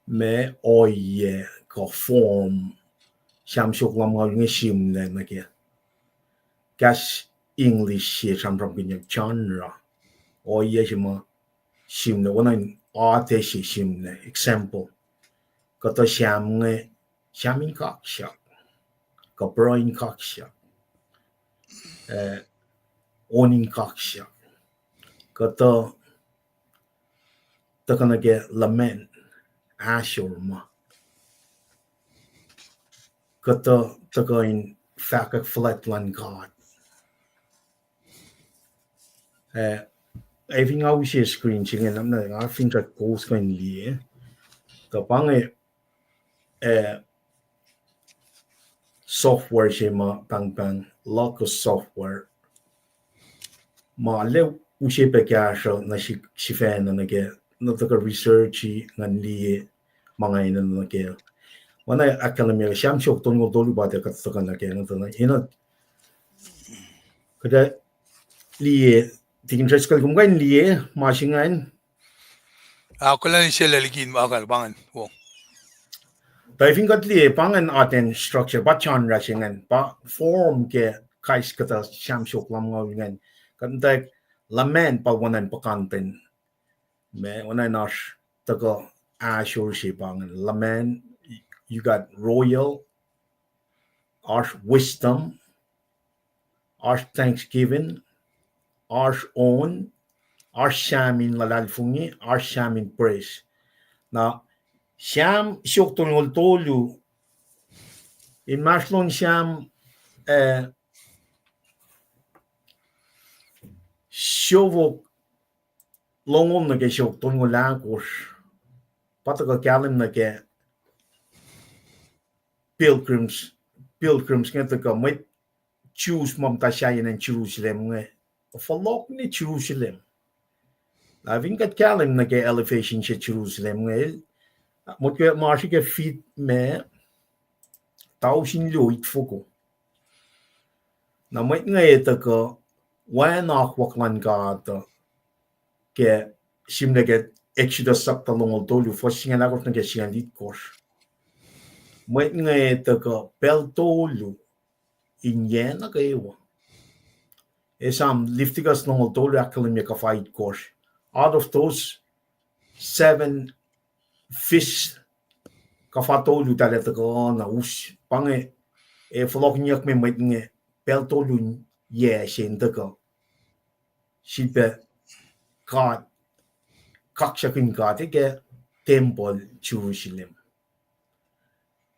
ma, ohiyac kuh form Sam siofok lumngaul inge sihmlac nuh ke. Kahs English se sramsramkihnyuck genre. Ohiyac se ma sihmlac, oacna in author se sihmlac, example. Kuhtuh Sam inge, Sam in kaksak, kuh pruhe in kaksak, eh, on in kaksak. Kuhtuh tuhkuh nuh ke lament, ahsor ma. Kuhtuh tuhkuh in fahkwack fuhlwact luhn God. Eh, ac fin nga use screen se inge, nga fin kuh kowos kuh in liye. Tuh pa inge, eh, software se ma pahngpahng Logos software. Ma lah use pac kahsruh nuh sihk sifacna nuh ke, na tuhkuh research ngan liye ma nga enenuh nuh ke. Oacna ahkkahlwemye Sam siofok tolngoul tolu pa tiac kuht tuhkuh nuh ke, na tuh na, enenuh kuht ac liye, tikin Driscoll, kom kuh in liye ma se ingacn? Ah, kuhlwacnsel liki ma kal pa ingacn wo. Tuh fin kuht liye, pa ingacn atacn structure, pa genre se ingacn, pa form ke kais kuhtuh Sam siofok lumngaul ingacn. Kuht muhtwacwacack, luhman pa oacna in puhkantwen. Ma oacna in oasr tuhkuh ahsor se pa ingacn. Luhman, you got royal, oasr wisdom, oasr thanksgiving, oasr on, oasr Sam in luhlahlfongi, oasr Sam in praise. Na, Sam siofok tolngoul tolu, inmahsrlon Sam, eh, siofok longoul nuh ke siofok tolngoul ahkosr, pa tuhkuh kahlwem nuh ke pilgrims, pilgrims inge tuhkuh mwet Jews ma muhta sahyacn acn Jerusalem inge, fohlohk nuh Jerusalem. Na fin kuht kahlwem nuh ke elevation se Jerusalem inge, el, motko ma oasr ke feet ma tausin luo itfoko. Na mwet inge tuhkuh wacngihn akwuck luhn God uh ke, sihmlac ke Exodus sapta longoul tolu, fuhs singucul ahkosr nuh ke singucul itkohsr. Mwet inge tuhkuh pacl tolu in yac nuh kwewa. Esam Leviticus longoul tolu ahkkahlwemye kuhfa itkohsr. Out of those seven fish, kuhfa tolu tahl tuhkuh na us. Pa inge, ac fohlohkihnyuckme mwet inge pacl tolu in yac se in tuhkuh sifilpac God, kaksakihn God ke tempuhl Jerusalem.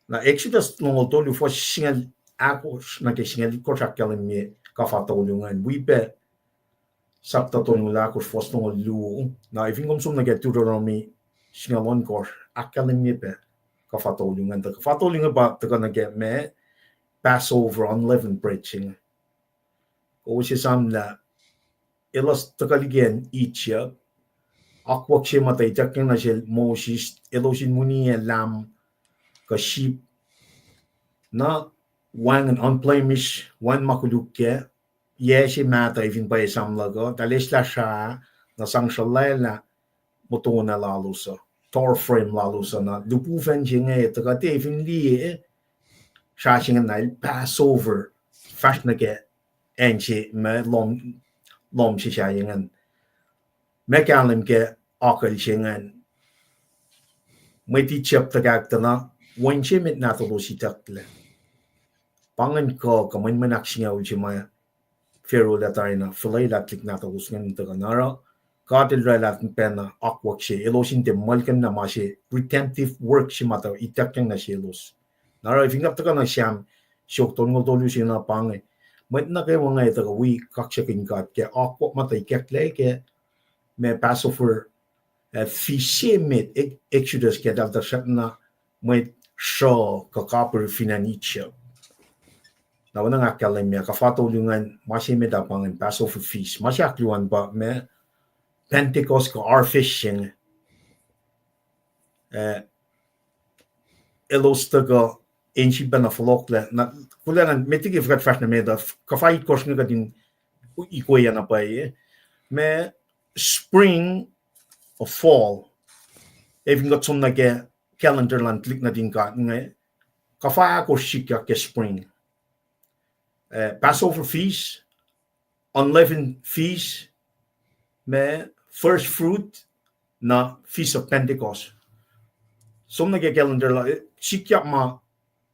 Na Exodus longoul tolu, fuhs singucul ahkosr nuh ke singucul itkohsr ahkkahlwemye kuhfa tolu ingacn. Wi pac sapta tolngoul ahkosr, fuhs longoul luo. Na fin kom som nuh ke Deuteronomy singucul ohnkohsr, ahkkahlwemye pac kuhfa tolu ingacn. Tuh kuhfa tolu inge pa tuhkuh nuh ke ma Passover, unleavened bread se inge. Kowos esamlah, elos tuhkuh liki acn Egypt, akwuck se ma tuh ituckyang nuh sel Moses, elos in muni ac lamb kuh sheep, na wacngihn unblemished, wacngihn ma koluk kac, yac se mahtuh fin pwacye esam luhk uh, tahl eslah srah, na sang sruhlwaclah motona lalos uh, door frame lalos uh, na lihpufacn se inge tuhkuh tiac fin liye, srah se ingacn na el Passover, fahsr nuh ke acn se ma lohm, lohm se sahyac ingacn. Ma kahlwem ke akucl se ingacn, mwet Egypt tuhkahktuh na, wen se met nahtuhlos itucklac. Pa ingacn kuh, kuh mwenmwen ahksingucul se ma Pharaoh el tari na fuhlwelah tuhlihk nahtuhlos ingacn in tuhkuh na oruh, God el oraclah pacna akwuck se, elos in tiac muhlkuhnlah ma se redemptive work se ma tuh ituckyang nuh selos. Na oruh fin kuht tuhkuh nuh Sam siofok tolngoul tolu se na pa inge, mwet nuh kwewa inge tuhkuh wi kaksakihn God ke akwuck ma tuh itucklac ke ma Passover, eh, feast se met, Exodus ke tahl tuhsruhktuh na mwet sruh kuh kapir fin acn Egypt. Na oacna nga ahkkahlwemye, kuhfa tolu ingacn, ma se met ah pa ingacn Passover feast. Ma se ahkluo an pa ma Pentecost kuh Harvest se inge. Eh, elos tuhkuh in sifilpacna fohlohklac. Na, kuloh ngan met liki kuht fahsr nuh met uh, kuhfa itkohsr inge kuht in ikweyac na pwacye. Ma spring or fall. Ac fin kuht som nuh ke calendar luhn tuhlihk nuhtin God inge, kuhfa ahkosr sikyak ke spring. Eh, Passover feast, unleavened feast, ma first fruit, na Feast of Pentecost. Som nuh ke calendar la, eh, sikyak ma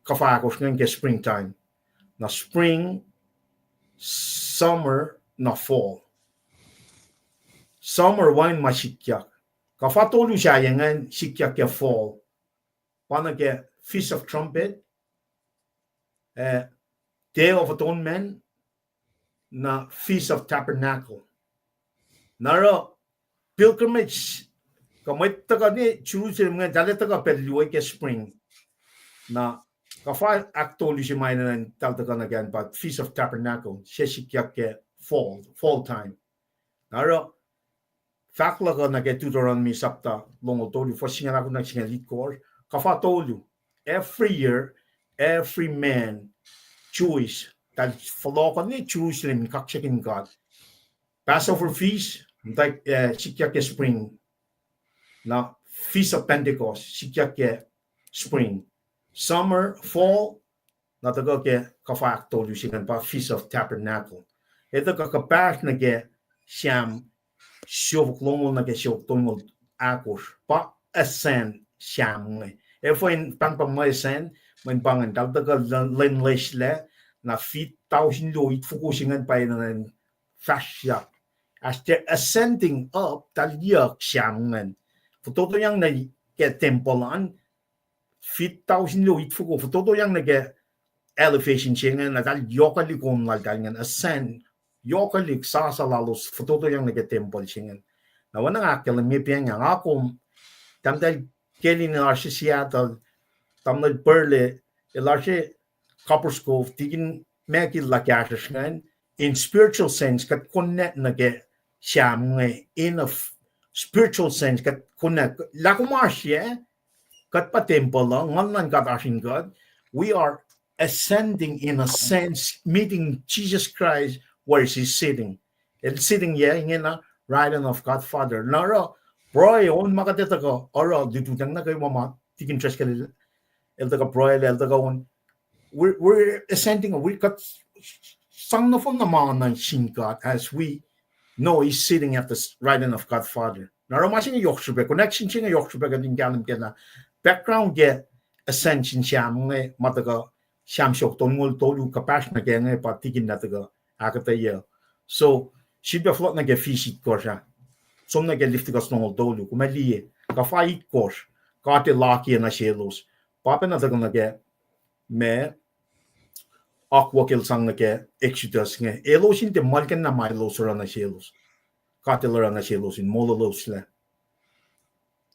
kuhfa ahkosr ingacn ke springtime. Na spring, summer, na fall. Summer wacngihn ma sikyak. Kuhfa tolu sahyac ingacn sikyak ke fall. Pa nuh ke Feast of Trumpet, eh, Day of Atonement, na Feast of Tabernacle. Na oruh pilgrimage, kuh mwet tuhkuh nuh Jerusalem ingacn, tahl tuhkuh pacl luo ke spring. Na kuhfa ahktolu se ma enenuh in tahl tuhkuh nuh kac an pa Feast of Tabernacle, se sikyak ke fall, fall time. Na oruh fahk luhk uh nuh ke Deuteronomy sapta longoul tolu, fuhs singucul ahkosr nuh ke singucul itkohsr, kuhfa tolu. Every year, every man, Jewish, tahl fohlohkuh nuh Jerusalem in kaksakihn God. Passover feast, muhta, eh, sikyak ke spring. Na Feast of Pentecost, sikyak ke spring. Summer, fall, na tuhkuh ke kuhfa ahktolu se ingacn pa Feast of Tabernacle. Ac tuhkuh kuhpahsr nuh ke Sam siofok longoul nuh ke siofok tolngoul ahkosr pa Ascent Sam inge. Efuh in pahngpahng muh Ascent, mweyen pa ingacn eltahl tuhkuh lwen leslac, na fit tausin luo itfoko se ingacn pa enenuh in fahsryak. As they're ascending up, eltahl yuck Sam ingacn. Fototoyang nuh ke tempuhl an, fit tausin luo itfoko, fototoyang nuh ke elevation se ingacn, na eltahl yohkwelihk on laltahl ingacn, ascend, yohkwelihk sasa lalos, fototoyang nuh ke tempuhl se ingacn. Na oacna ahkkahlwemye pacna nga kom, tahmtahel Kelin el oasr Seattle, tamuhlwel Burley el oasr Copperas Cove, tikin Mackill lah kahsruhsr ingacn, in spiritual sense kuht connect nuh ke Sam inge, in a spiritual sense kuht connect lah kom oasr yac, kuht pa tempuhl uh, Nguhn luhn God oasr in kuht. We are ascending in a sense, meeting Jesus Christ where he's sitting. El sitting yac, ingena right hand of God Father. Na oruh pruhe on ma kuht etuh kuh oruh lututacng nuh kwewa ma tikin Driscoll el tuhkuh pruhe lah el tuhkuh on, we're, we're ascending, we kuht sang nohfohn na ma nuh sin God as we know he's sitting at the right hand of God Father. Na oruh ma se inge yohk srihpac, connection se inge yohk srihpac kuht in kahlwem kac lah background ke ascension Sam inge ma tuhkuh Sam siofok tolngoul tolu kuhpahsr nuh ke inge pa tikin na tuhkuh ahkuhtweyac. So, sifilpac fohlohk nuh ke Feast itkohsr ah. Som nuh ke Leviticus longoul tolu, kom ac liye, kuhfa itkohsr God El akiyac nuh selos. Pa pacna tuhkuh nuh ke ma akwuck El sang nuh ke Exodus inge. Elos in tiac muhlkuhnlah ma elos oruh nuh selos, God El oruh nuh selos in mololoslac.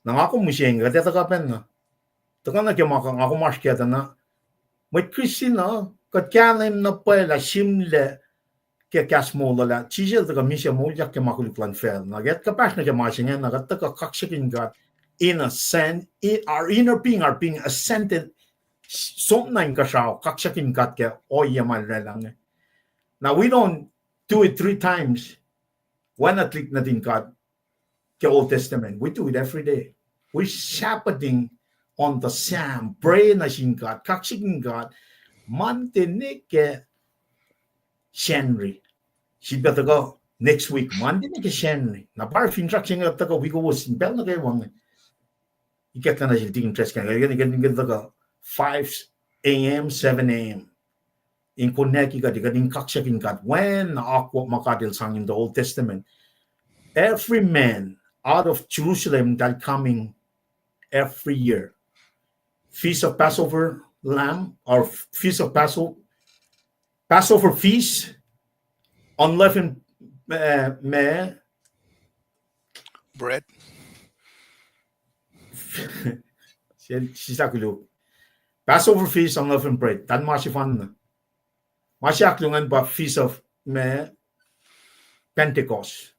Na nga kom mihsenge kuht ac tuhkuh pacna, tuhkuh nuh ke ma nga kom oasr kac tuh na, mwet Kristin uh, kuht kahlwem na pwacye lah sihmlac ke kahs moul uh lah Jisus El tuhkuh misac moulyak ke ma koluk luhn facluh. Na ke kuht kuhpahsr nuh ke ma se inge na kuht tuhkuh kaksakihn God in a sense, in our inner being, our being ascended, som na inkuhsrao, kaksakihn God ke ohiyac ma El oraclah inge. Now, we don't do it three times. Wacngihn tuhlihk nuhtin God ke Old Testament. We do it every day. We're Sabbathing on the Sam, pray nuh sin God, kaksakihn God, Monday nuh ke Sacnri. Sifilpac tuhkuh next week, Monday nuh ke Sacnri. Na pa finsrak se inge tuhkuh wi kowos in pacl nuh kwewa inge. Ikacklah nuh sel tikin Driscoll, kuht in tuhkuh five a.m., seven a.m. in connect kuht, kuht in kaksakihn God. Wacngihn akwuck ma God El sang in the Old Testament. Every man out of Jerusalem that coming every year. Feast of Passover Lamb, or Feast of Passover, Passover Feast, unleavened, uh, ma-, bread. Sel, sislah koluk. Passover Feast, unleavened bread. Tahl ma sefanna. Ma se ahkluo ingacn pa Feast of ma-, Pentecost.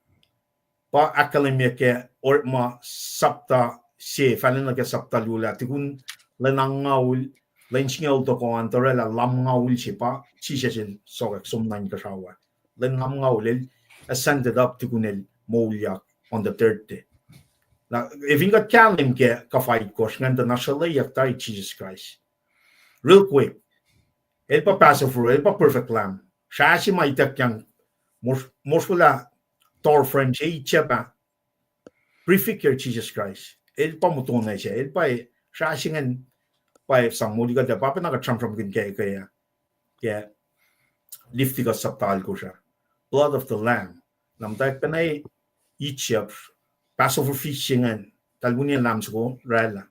Pa ahkkahlwemye ke Orekma sapta se, fahlen nuh ke sapta luo lah tukun lwen angngaul, lwen singucul toko an, tuh oraclah lumngaul se pa Jisus El sokwack som na inkuhsrao ah. Lwen lumngaul El ascended up tukun El moulyak on the third day. Na, efin kuht kahlwem ke kuhfa itkohsr ingacn tuh na sruhlweyuck tari Jisus Kraist. Real quick. El pa Passover, El pa perfect lamb. Srah se ma ituckyang, mos-, mosrwelah door frame se Egypt ah, prefigure Jisus Kraist. El pa muhtuhnoa se, El pa, srah se ingacn pa sang moli kuht ah, pa pacna kuht sramsramkihn ke, ke, ke Leviticus sapta alkosr ah. Blood of the Lamb. Na muhtwacwacack pacna Egypt, Passover feast se ingacn, tahl winiyac lamb soko oraclah.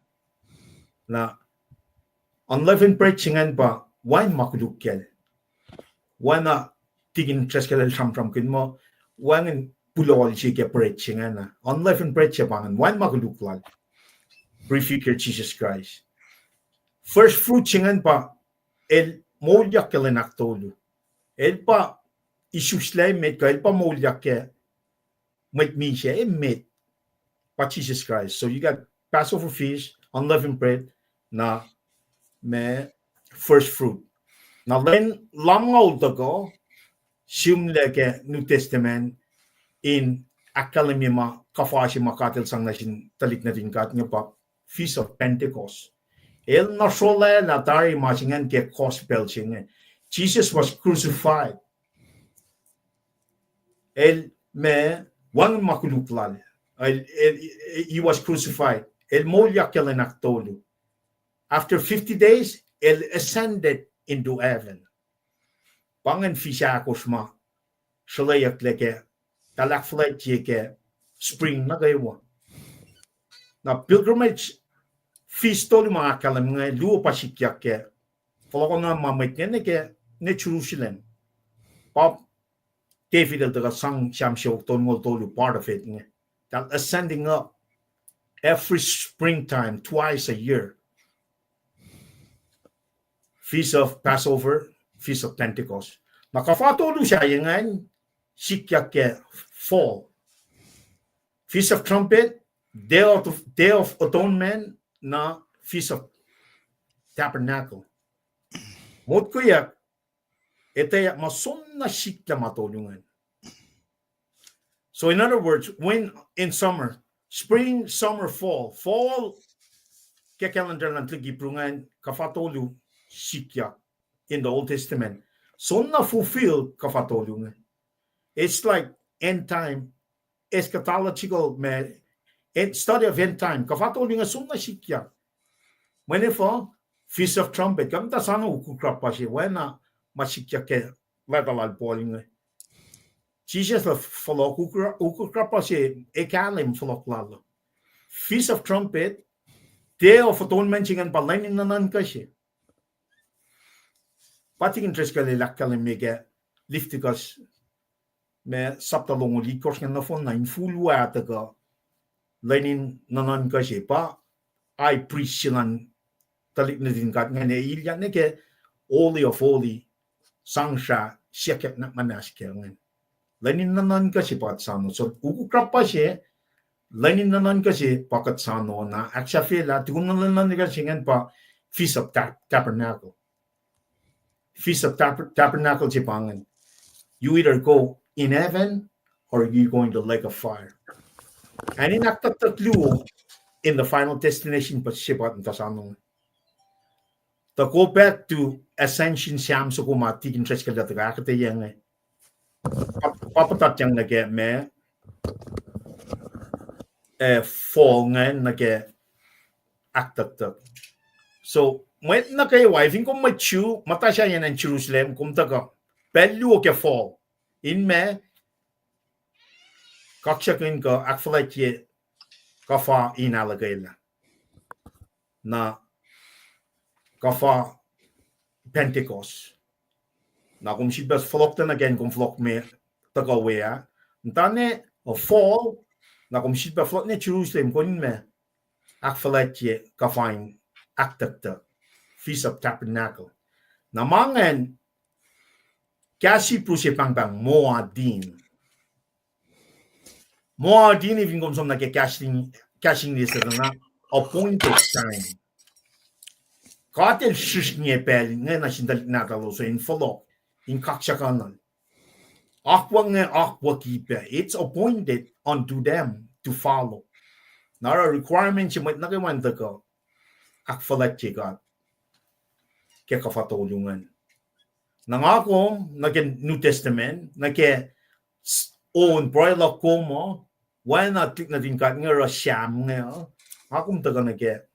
Na unleavened bread se ingacn pa wacngihn ma koluk kacl. Oacna tikin Driscoll el sramsramkihn muh, wacngihn pulohl se ke bread se ingacn ah. Unleavened bread se pa ingacn, wacngihn ma koluk lal. Prefigure Jisus Kraist. First fruit se ingacn pa El moulyak ke lwen ahktolu. El pa isuslac emet kuh El pa moulyak ke mwet misac emet, pa Jisus Kraist. So you got Passover feast, unleavened bread, na ma first fruit. Na lwen lumngaul tuhkuh, sihmlac ke New Testament in ahkkahlwemye ma kuhfa se ma God El sang nuh sin tuhlihk nuhtin God inge pa Feast of Pentecost. El na srolah lah tari ma se ingacn ke gospel se inge. Jesus was crucified. El ma, wacngihn ma koluk lal. El, el, he was crucified. El moulyak ke lwen ahktolu. After fifty days, el ascended into heaven. Pa ingacn fis ahkosr ma sruhlweyucklac ke, tahl ahkfuhlwactye ke spring nuh kwewa. Na pilgrimage, fis tolu ma ahkkahlwem inge, luo pa sikyak ke, fohlohkohn ma mwet inge nuh ke, nuh Jerusalem. Pa David el tuhkuh sang Sam siofok tolngoul tolu, part of it inge. Tahl ascending up every springtime, twice a year. Feast of Passover, Feast of Pentecost. Na kuhfa tolu sahyac ingacn sikyak ke fall. Feast of Trumpet, Day of, Day of Atonement, na Feast of Tabernacle. Motkoyak, etweyuck ma soenna sikyak ma tolu ingacn. So in other words, when in summer, spring, summer, fall, fall, ke calendar luhn tuhlihk Hebrew ingacn, kuhfa tolu sikyak in the Old Testament. Soenna fulfill kuhfa tolu inge. It's like end time, eschatological, ma, end, study of end time. Kuhfa tolu inge soenna sikyak. Mweyen efuh, Feast of Trumpet, kuht muhta soano ukuk rapah se, oacna ma sikyak ke leta lal Paul inge. Jisus el fohlohk ukuk, ukuk rapah se, e kahlwem fohlohk lal uh. Feast of Trumpet, Day of Atonement se ingacn pa lwen in nuhnuhnkuh se. Pa tikin Driscoll el ahkkahlwemye ke Leviticus, ma sapta longoul itkohsr ingacn nohfohn na in ful ua tuhkuh lwen in nuhnuhnkuh se pa high priest se luhn tuhlihk nuhtin God ingacn, e ilyak nuh ke Holy of Holy, sang srah siyuckyak nuh muhnahs kac ingacn. Lwen in nuhnuhnkuh se pa kuht soano. So ukuk rapah se, lwen in nuhnuhnkuh se pa kuht soano, na ahksahfyelah, tukun lwen in nuhnuhnkuh se ingacn pa Feast of Tab-, Tabernacle. Feast of Tab-, Tabernacle se pa ingacn. You either go in heaven or you go in the lake of fire. Acn in ahktucktuck luo in the final destination, pa se pa kuht muhta soano. Tuh go back to ascension, Sam soko ma tikin Driscoll el tuhkuh ahkuhtweyac inge. Pa, pa puhtatyang nuh ke ma, eh, fall ingacn nuh ke ahktucktuck. So, mwet nuh kwewa, fin kom mwet Jew, muhta sahyacn acn Jerusalem, kom tuhkuh, pacl luo ke fall. In ma, kaksakihn kuh ahkfuhlwactye kuhfa in ahluhkwelah. Na kuhfa Pentecost. Na kom sifilpac fohlohk tuh nuh ke acn kom fohlohk me tuhkuh we ah. Muhtana, uh, fall, na kom sifilpac fohlohk nuh Jerusalem, kom in ma, ahkfuhlwactye kuhfa in ahktucktuck, Feast of Tabernacle. Na ma ingacn, kahs Hebrew se pahngpahng Moadim. Moadim, fin kom som nuh ke kahs Eng-, kahs English se na, appointed time. God el srihsrnge pacl inge nuh sin tuhlihk nahtuhlos in fohlohk, in kaksakihnuhl. Akwuck inge akwucki pac. It's appointed unto them to follow. Na oruh requirement se mwet nuh kwewa in tuhkuh ahkfuhlwactye God ke kuhfa tolu ingacn. Na nga kom nuh ke New Testament, nuh ke s-, on pruhe luhk kom uh, oacna tuhlihk nuhtin God inge oruh Sam inge uh, nga kom tuhkuh nuh ke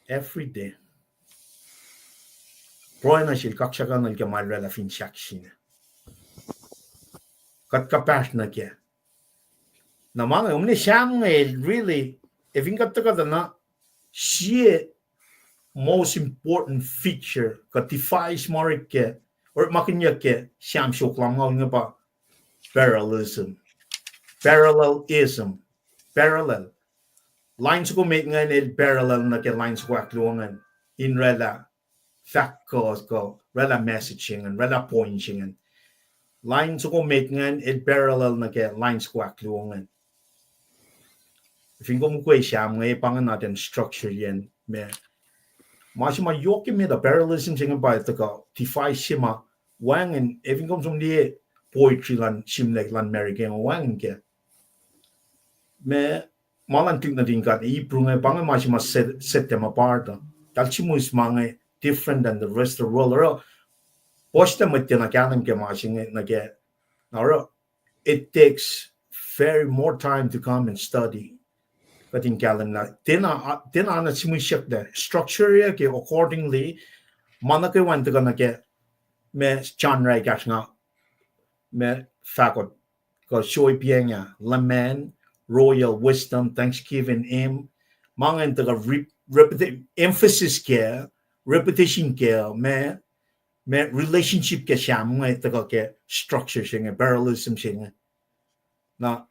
every day. Pruhe nuh sel, kaksakihnuhl ke ma el oraclah fin sahk sina. Kuht kuhpahsr nuh kac. Na ma inge, omne Sam inge el really, ac fin kuht tuhkuh tuh na, sie most important feature kuh device ma orekma ke, orekmakihnyuck ke Sam siofok lumngaul inge pa parallelism. Parallelism. Parallel. Line soko met ingacn el parallel nuh ke line soko ahkluo ingacn. In oraclah fahk kuh, kuh oraclah message se ingacn, oraclah point se ingacn. Line soko met ingacn el parallel nuh ke line soko ahkluo ingacn. Fin kom ukwe Sam inge, pa ingacn atacn structure yen ma, ma se ma yohk ke met uh, parallelism se inge pa tuhkuh device se ma wacngihn, ac fin kom som liye poetry luhn sihmlac luhn America inge, wacngihn ke ma ma luhn tuhlihk nuhtin God, Hebrew inge, pa inge ma se ma set, set them apart uh. Eltahl sihmihs ma inge different than the rest of the world. Oruh, puhslac mwet tiacna kahlwem ke ma se inge nuh ke, na oruh, it takes very more time to come and study. Kuht in kahlwem na, tiacna, tiacna na sihmihsyucklac. Structure ke accordingly, ma nuh kwewa in tuhkuh nuh ke, ma John oruh ekahsr nga, ma fahkot, kuh soi piacng ah, Laman, Royal Wisdom, Thanksgiving, Hymn, ma ingacn tuhkuh re-, repeti-, emphasis kac, repetition kac, ma, ma relationship ke Sam inge tuhkuh ke structure se inge, parallelism se inge. Na,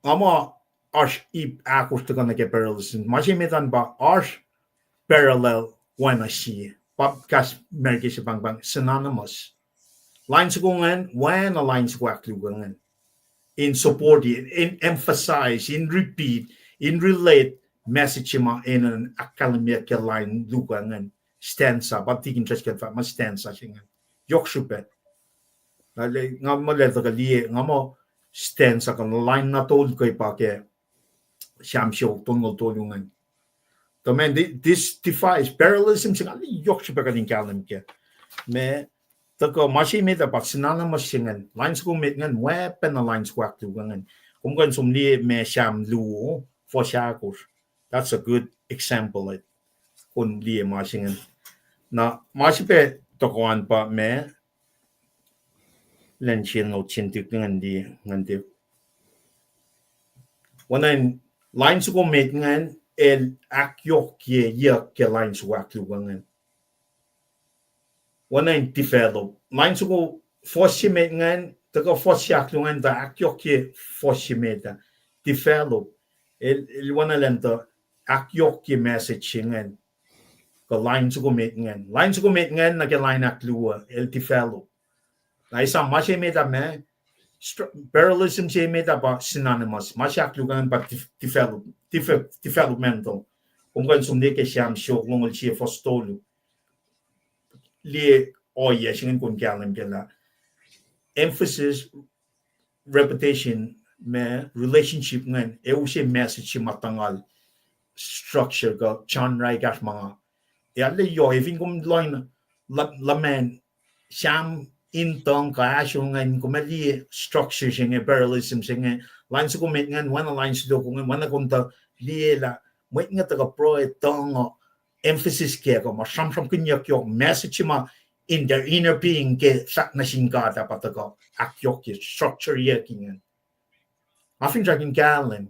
nga muh oasr ip ahkosr tuhkuh nuh ke parallelism. Ma se met an pa oasr parallel oacna sie. Pa kahs America se pahngpahng synonymous. Lain soko ingacn, oacna lain soko ahkluo ingacn. In support, in emphasize, in repeat, in relate message se ma enenuh ahkkahlwemyeyuck ke lain luo ingacn. Stanza, pa tikin treskacn fahk ma stanza se ingacn. Yohk srihpac. Nga muh lwelah tuhkuh liye, nga muh stanza kuh lain na tolu ke pa ke Sam siofok tolngoul tolu ingacn. Tuh man, thi-, this defies parallelism se inge, yohk srihpac kuht in kahlwem kac. Ma, tuhkuh ma se met ah pa synonymous se ingacn, lain soko met ingacn, oacpacna lain soko ahkluo ingacn. Kom kuh in som liye ma Sam luo, fuhs ahkosr. That's a good example, eh. Kom liye ma se ingacn. Na, ma se pac tuhkuh an pa ma, lwen se note se in tuhlihk ingacn liye, ingacn tiac. Oacna in lain soko met ingacn, el ahkyohkyeyuck ke lain soko ahkluo ingacn. Oacna in develop. Lain soko fuhs se met ingacn, tuhkuh fuhs se ahkluo ingacn, tuh ahkyohkye fuhs se met ah. Develop. El, el oacna elan tuh ahkyohkye message se ingacn. Kuh lain soko met ingacn. Lain soko met ingacn nuh ke lain ahkluo, el develop. Na esam ma se met ah ma, stru-, parallelism se met ah pa synonymous. Ma se ahkluo ingacn pa de-, develop, deve-, developmental. Kom kuh in som liye ke Sam siofok longoul sie fuhs tolu. Liye ohiyac se ingacn kom kahlwem kac lah emphasis, repetition, ma relationship ingacn, ac use message se ma tuhngal structure kuh John oruh ekahsr ma nga. Ac arlac yohk, efin kom lohng, la-, Laman, Sam in tuhng kuh ahsor ingacn, kom ac liye structure se inge, parallelism se inge, lain soko met ingacn, oacna lain soko ingacn, oacna kom tuh liye lah mwet inge tuhkuh pruhe tuhng uh, emphasis kac kuh ma sramsramkihnyuck yohk message ma in their inner being ke fahk nuh sin God ah pa tuhkuh ahkyohkye structure-yuck ingacn. Nga finsrak in kahlwem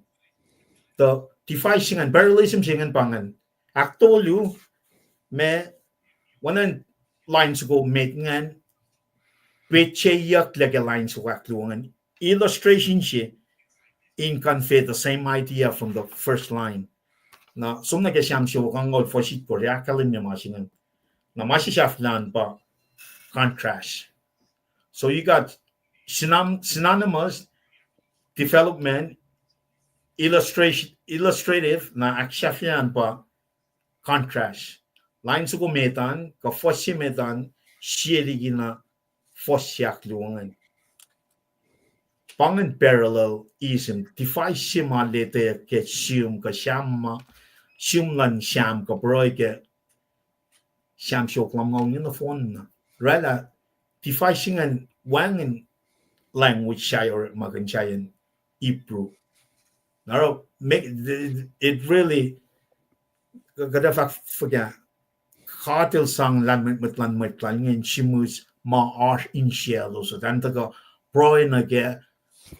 tuh device se ingacn, parallelism se ingacn pa ingacn. Ahktolu, ma, oacna lain soko met ingacn, petseyucklac ke lain soko ahkluo ingacn. Illustration se in convey the same idea from the first line. Na som nuh ke Sam siofok angngaul fuhs itkohsr, ahkkahlwemye ma se ingacn. Na ma se sahflah an pa contrast. So you got synon-, synonymous, development, illustration, illustrative, na ahksahfyelah an pa contrast. Lain soko met an, kuh fuhs se met an, sie liki na fuhs se ahkluo ingacn. Pa ingacn parallelism, device se ma leta ke Sam kuh Sam ma, Sam luhn Sam kuh pruhe ke Sam siofok lumngaul inge nohfohn na. Oraclah, device se ingacn wacngihn language sahyac orekmakihn sahyacn Hebrew. Na oruh, ma-, it really, kuht ac fahk fuhkah, God El sang lahlmwetmwet luhn mwet lal inge in sihmihs ma oasr insiyaclos uh. Tahl tuhkuh pruhe nuh ke,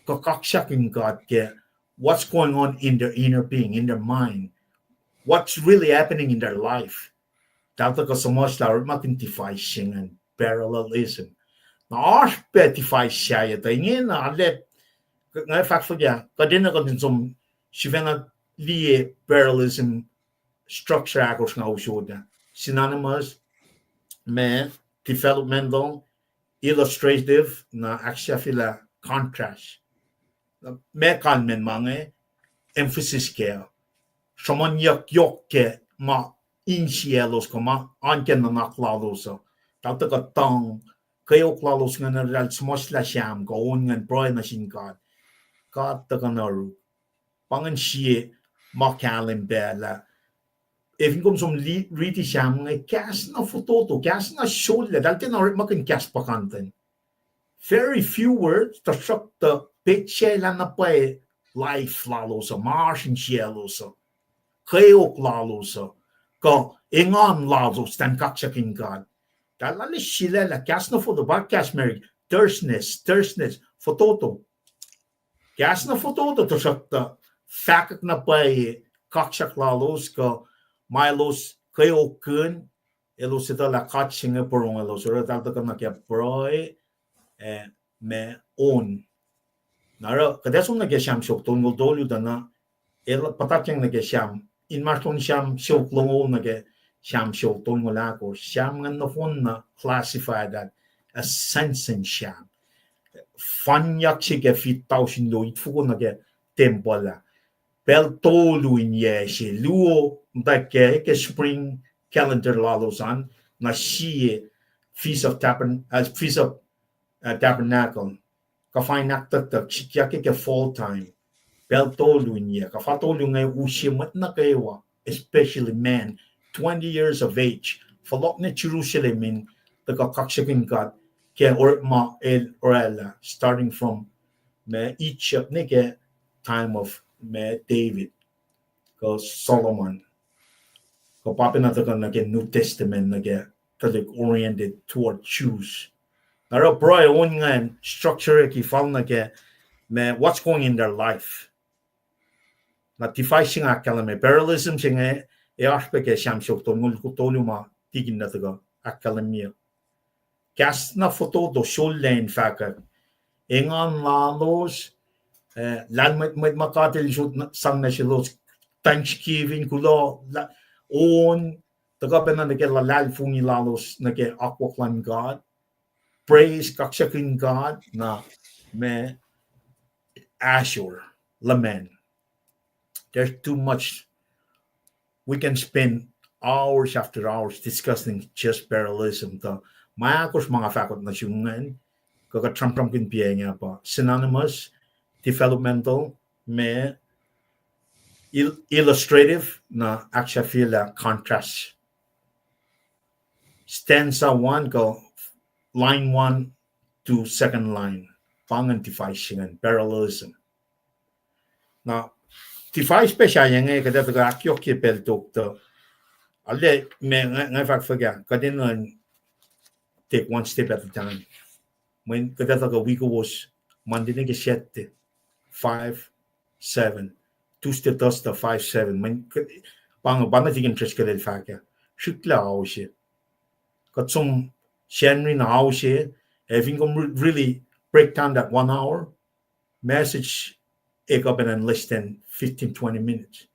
kuh kaksakin God ke what's going on in their inner being, in their mind, what's really happening in their life. Tahl tuhkuh suhmuhslah orekmakihn device se ingacn, parallelism. Na oasr pac device sahyac tuh ingena, arlac, nga fahk fuhkah, kuht enenuh kuht in som sifacna liye parallelism structure ahkosr nga usot ah. Synonymous, ma, developmental, illustrative, na ahksahfyelah contrast. Ma kalmacn ma inge, emphasis kac. Sruhmuhnyuck yohk ke ma insiyaclos kuh ma oan ke nuhnak lalos uh. Tahl tuhkuh tuhng, kweok lalos ingacn, eltahl suhmuhslah Sam kuh on ingacn pruhe nuh sin God. God tuhkuh nuh yuruk. Pa ingacn sie ma kahlwem pacl ah. Ac fin kom som li-, riti Sam inge, kahs na fototo, kahs na sollac, eltahl tiacna orekmakihn kahs puhkantwen. Very few words, tuhsruhktuh petsac lah na pwacye life lalos uh, ma oasr insiyaclos uh, kweok lalos uh, kuh engan lalos, eltahl kaksakihn God. Eltahl arlac silahlah, kahs na fototo, pa kahs Mary, terseness, terseness, fototo. Kahs na fototo tuhsruhktuh fahkwack na pwacye kaksak lalos kuh ma elos kweokkihn, elos etuh lah God se inge porongo elos, oruh eltahl tuhkuh nuh ke pruhe, eh, ma on. Na oruh, kuht ac som nuh ke Sam siofok tolngoul tolu tuh na, el puhtatyang nuh ke Sam, inmahsrlon Sam siofok longoul nuh ke Sam siofok tolngoul ahkosr, Sam ingacn nohfohn na classified as ascension Sam. Fanyuck se ke fit tausin luo itfoko nuh ke tempuhl ah. Pacl tolu in yac se, luo muhtwacwacack ke spring calendar lalos an, na sie Feast of Tabern-, uh, Feast of, uh, Tabernacle. Kuhfa in ahktucktuck, sikyak ke fall time. Pacl tolu in yac. Kuhfa tolu inge use mwet nuh kwewa, especially men, twenty years of age. Fohlohk nuh Jerusalem in tuhkuh kaksakihn God ke orekma el oraclah, starting from ma Egypt nuh ke time of ma David kuh Solomon. Kuh pa pacna tuhkuh nuh ke New Testament nuh ke tuhlihk oriented toward Jews. Na oruh pruhe on ingacn structure-ki fal nuh ke ma what's going in their life. Na device se inge ahkkahlwemye parallelism se inge, ac oasr pac ke Sam siofok tolngoul tolu ma tikin na tuhkuh ahkkahlwemye. Kahs na fototo sollac in fahkwack engan lalos, eh, lahlmwetmwet ma God El sot sang nuh selos, thanksgiving, kuloh, on, tuhkuh pacna nuh ke luhlahlfongi lalos nuh ke akwuck luhn God, praise, kaksakihn God, na ma ahsor, lament. There's too much. We can spend hours after hours discussing just parallelism. Tuh ma ahkosr ma nga fahkot nuh sum ingacn, kuh kuht sramsramkihn piac inge pa synonymous, developmental, ma il-, illustrative, na ahksahfyelah contrast. Stanza one kuh line one to second line. Pa ingacn device se ingacn, parallelism. Na device pac sahyac inge kuht ac tuhkuh ahkyohkye pacl tok tuh, arlac, ma nga, nga fahk fuhkah, kuht enenuh in take one step at a time. Mweyen kuht ac tuhkuh wi kowos Monday nuh ke Saturday, five, seven. Tuesday, Thursday, five, seven. Mweyen, pa inge, pa na tikin Driscoll el fahk ah, srihklac ao se. Kuht som Sacnri na ao se, ac fin kom re-, really break down that one hour, message ac kuh pacna in less than fifteen, twenty minutes.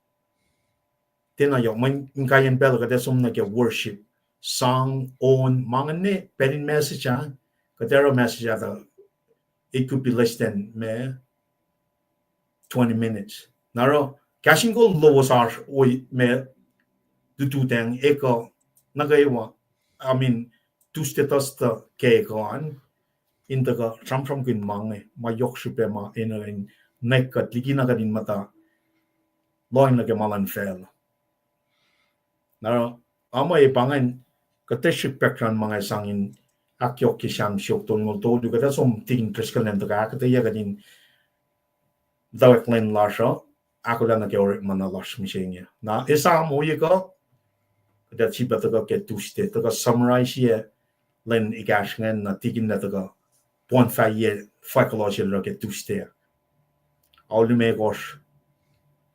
Tiacna yohk, mweyen inkaiyacn pacl kuht ac som nuh ke worship, sang, on, ma inge, pacl in message ah, kuht ac oruh message ah tuh, it could be less than ma twenty minutes. Na oruh, kahs in kol lowos oasr, oi, ma lututacng ekuh nuh kwewa, I mean, Tuesday, Thursday ke ekuh an, in tuhkuh sramsramkihn ma inge, ma yohk srihpac ma enenuh in nwack kuht liki na kuht in muhta lohacng nuh ke ma luhn facluh. Na, ama e pa ingacn, kuht tiac srihk background ma nga sang in ahkyohkye Sam siofok tolngoul tolu, kuht ac som tikin Driscoll in tuhkuh ahkuhtweyac kuht in muhtwacwacack lwen lasr uh, ahkolah nuh ke orekma na lasr mihsenge. Na esam ohiyac kuh, kuht ac sifilpac tuhkuh ke Tuesday, tuhkuh summarize-ye lwen ekahsr ingacn, na tikin na tuhkuh poun fahye fahk kuloh sel oruh ke Tuesday. Ao limekohsr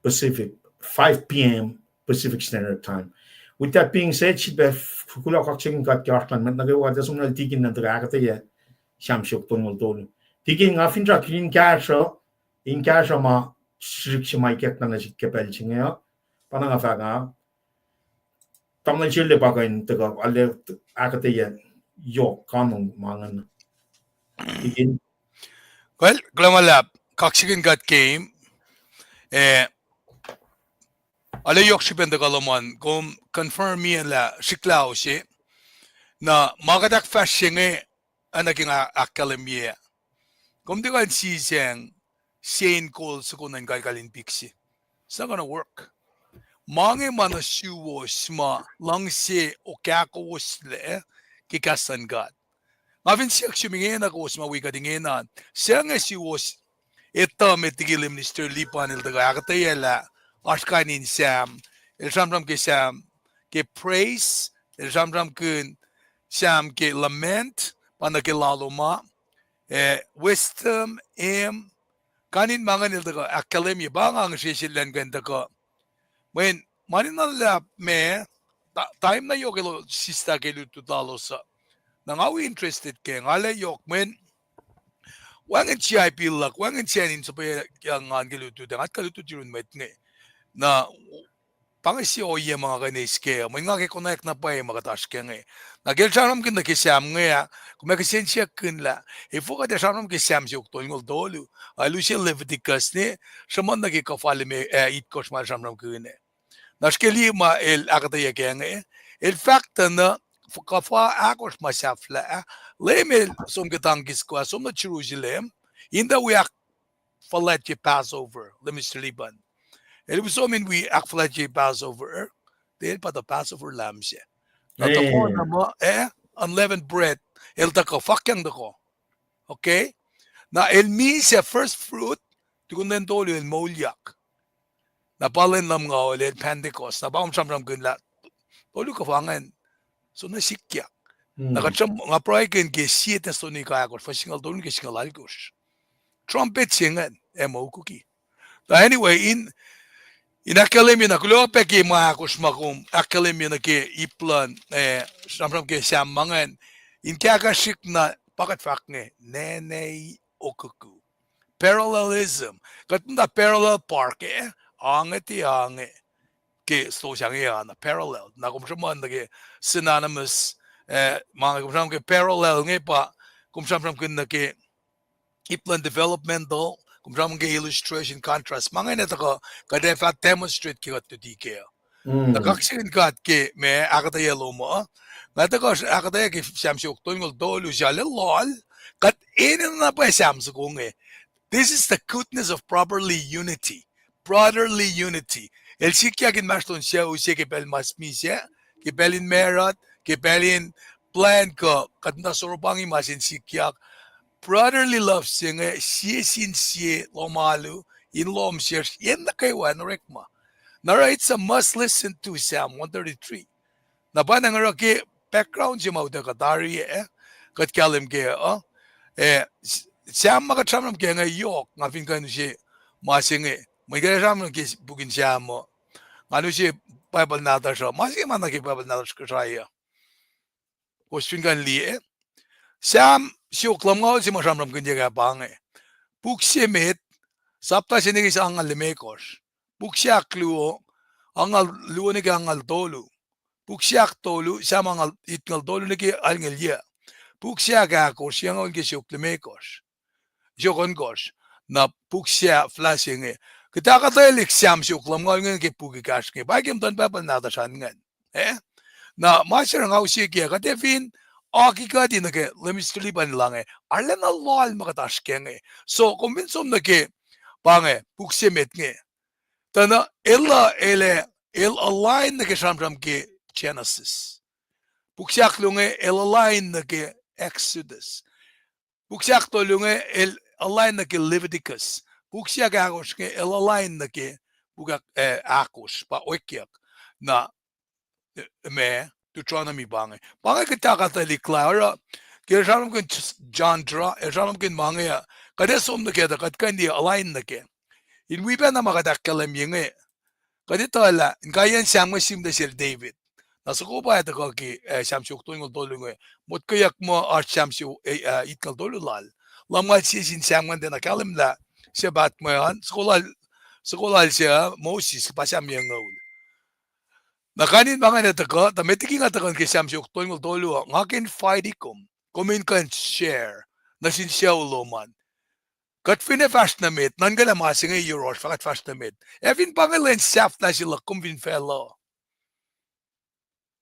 Pacific, five p.m. Pacific Standard Time. With that being said, sifilpac kuloh kaksakihn God ke oasr lun mwet nuh kwewa, kuht ac som nuh tikin na tuhkuh ahkuhtweyac Sam siofok tolngoul tolu. Tikin, nga finsrak in kahsruh, in kahsruh ma srik se ma ikackna nuh sihk ke pacl se inge uh. Pa na nga fahk ah, tamuhlwel Sirle pa kuh in tuhkuh, arlac ahkuhtweyac yohk kanon ma ingacn. Tikin. Well, kuloh ma luhlahp, kaksakihn God ke, eh, arlac yohk srihpen tuhkuh lom an, kom confirm-i lah srihklac ao se. Na ma kuht ahkfahsrye inge, oacna ke nga ahkkahlwemye, kom tiac kuh in sisacng sie in kol soko na in kalkal in pik se. It's not gonna work. Ma inge ma nuh suwos ma luhngse okahkowoslac ke kahs luhn God. Nga fin siyuck sum ingena kowos ma wi kuht ingena, suc inge suwos etuh met liki Minister Lipan el tuhkuh ahkuhtweyac lah oasr kain in Sam, el sramsram ke Sam ke praise, el sramsramkihn Sam ke lament, pa nuh ke lalo ma, eh, wisdom, hymn, kain in ma ingacn el tuhkuh ahkkahlwemye, pa nga ngihsre sel lwen kuh in tuhkuh. Mweyen ma ninac luhlahp me, ta-, time na yohk elos sista ke lutlut lalos uh. Na nga wi interested ke, nga lah yohk, mweyen wacngihn C I P luhk, wacngihn sacn in suhpweyuck ngan ke lutlut, nga tuh lutlut yurin mwet inge. Na pa inge sie ohiyac ma nga kuh in eis kac, mweyen nga ke konwacack na pwacye ma kuht oasr kac inge. Na ke el sramsramkihn nuh ke Sam inge ah, kom ac kihsen siyuckkihn lah efuh kuht ac sramsram ke Sam siofok tolngoul tolu, a luti Leviticus ne, sruhmuhn nuh ke kuhfa limekohsr ma el sramsramkihn ah. Na srihke liye ma el ahkuhtweyac kac inge, el fahk tuh na kuhfa ahkosr ma sahflah ah, Leum el som ke tangki soko ah, som nuh Jerusalem, in tuh wi ahkfuhlwactye Passover, Minister Lipan. El wi som in wi ahkfuhlwactye Passover, tuh el pa tuh Passover lamb se. Na tuhkuh na muh, eh, unleavened bread, el tuhkuh, fakyang tuhkuh. Okay? Na el misac first fruit, tukun lwen tolu el moulyak. Na pa lwen lumngaul el Pentecost, na pa kom sramsramkihn lah tolu kuhfa ingacn, som nuh sikyak. Na kuht sram-, nga pruhekihn ke Sie Thessalonica ahkosr, fuhs singucul tolu nuh ke singucul alkosr. Trumpet se ingacn ac moulkuki. Na anyway, in, in ahkkahlwemye na kuloh pac ke ma ahkosr ma kom ahkkahlwemye nuh ke ip luhn, eh, sramsram ke Sam ma ingacn, in kahkahsrihk na pa kuht fahk inge, nene okuku. Parallelism. Kuht muhta parallel park ah, ange tiac ange. Ke stosah inge ah na parallel. Na kom sruhmuhn nuh ke synonymous, eh, ma inge kom sramsram ke parallel inge pa, kom sramsramkihn nuh ke ip luhn developmental, kom sramsram ke illustration, contrast. Ma inge na tuhkuh, kuht ac fah demonstrate ke kuht luti kac. Na kaksakihn God ke ma ahkuhtweyac lom uh. Nga tuhkuh ahkuhtweyac ke Sam siofok tolngoul tolu, sahp loal, kuht enenuh na pwacye Sam soko inge. This is the goodness of brotherly unity. Brotherly unity. El sikyak inmahsrlon sucu se ke pacl mas misac, ke pacl in marut, ke pacl in plwacn kuh kuht muhta soropang in ma se in sikyak. Brotherly love se inge, sie sin sie lohm alu, in lohm sesr, yen nuh kwewa in orekma. Na oruh it's a must listen to Psalm one thirty-three. Na pa na nga oruh ke background se ma utuckuh tari ah, kuht kahlwem kac uh, eh, Sam ma kuht sramsram kac inge yohk, nga fin kuh in use ma se inge. Mweyen kuht sramsram ke pukin Sam uh, ngan use Bible nahtuhsr uh, ma se inge ma nuh ke Bible nahtuhsr Kosrae uh. Kowos fin kuh in liye, Sam siofok lumngaul se ma sramsramkihnyuck ah pa inge. Puk se met, sapta se nuh ke angngaul limekohsr. Puk se ahkluo, angngaul luo nuh ke angngaul tolu. Puk se ahktolu, Sam angngaul itngaul tolu nuh ke alngaul yuc. Puk se ahkahkosr, angngaul ke siofok limekohsr, siofok ohnkohsr. Na puk se ahkfuhlwact se inge. Kuht ahkuhtweyac Sam siofok lumngaul inge ke puk ekahsr inge. Pa ke muhtuhn Bible nahtuhsr an ingacn. Eh? Na ma se nga use kac, kuht ac fin aki kuht in nuh ke Leum Minister Lipan lah inge, arulacna loal ma kuht oasr kac inge. So kom fin som nuh ke, pa inge, puk se met inge, tuh na el, el, el align nuh ke sramsram ke Genesis. Puk se ahkluo inge el align nuh ke Exodus. Puk se ahktolu inge el align nuh ke Leviticus. Puk se ahkahkosr inge el align nuh ke puk ahk-, eh, ahkosr, pa Oekyuck. Na, eh, ma, Deuteronomy pa inge. Pa inge kuht ahkuhtweyac lah oruh, ke el sramsramkihn John Dra, el sramsramkihn ma inge uh, kuht ac som nuh kac tuh kuht kuh in liye align nuh kac. In wi pacna ma kuht ahkkahlwemye inge, kuht etuh lah inkaiyacn Sam inge sihmlac sel David. Na soko pa ac tuhkuh ke, eh, Sam siofok tolngoul tolu inge. Motkweyuck muh oasr Sam siofok, eh, eh, itngoul tolu lal. Lumngaul sie sin Sam ingacn tiacna kahlwem lah suc paht mwe an, soko lal, soko lal se, Moses, pa Sam yucngoul. Na kain in ma ingacn ac tuhkuh, tuh met liki nga tuhkuh ke Sam siofok tolngoul tolu uh, nga ke invite kom, kom in kuh in share nuh sin sucu lom an. Kuht fin ac fahsr nuh met, nuhnkuh lah ma se inge yohrohsr, fah kuht fahsr nuh met. Ac fin pa inge lwen sahflah se luhk kom fin facluh,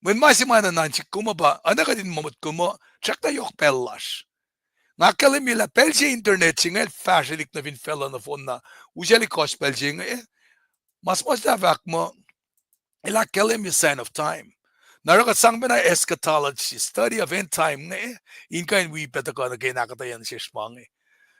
mweyen ma se ma nuhnuhnkuh kom uh pa, oacna kuht in motko muh, srackna yohk pacl lasr. Nga ahkkahlwemye lah pacl se internet se inge el fahsrwelihk nuh fin facluh nohfohn na, usalihk gospel se inge, Ma suhmuhslah fahk muh, el ahkkahlwemye sign of time. Na oruh kuht sang pacna eschatology, study of end time inge, in kuh in wi pac tuhkuh nuh ke in ahkuhtweyac nuh sesr ma inge.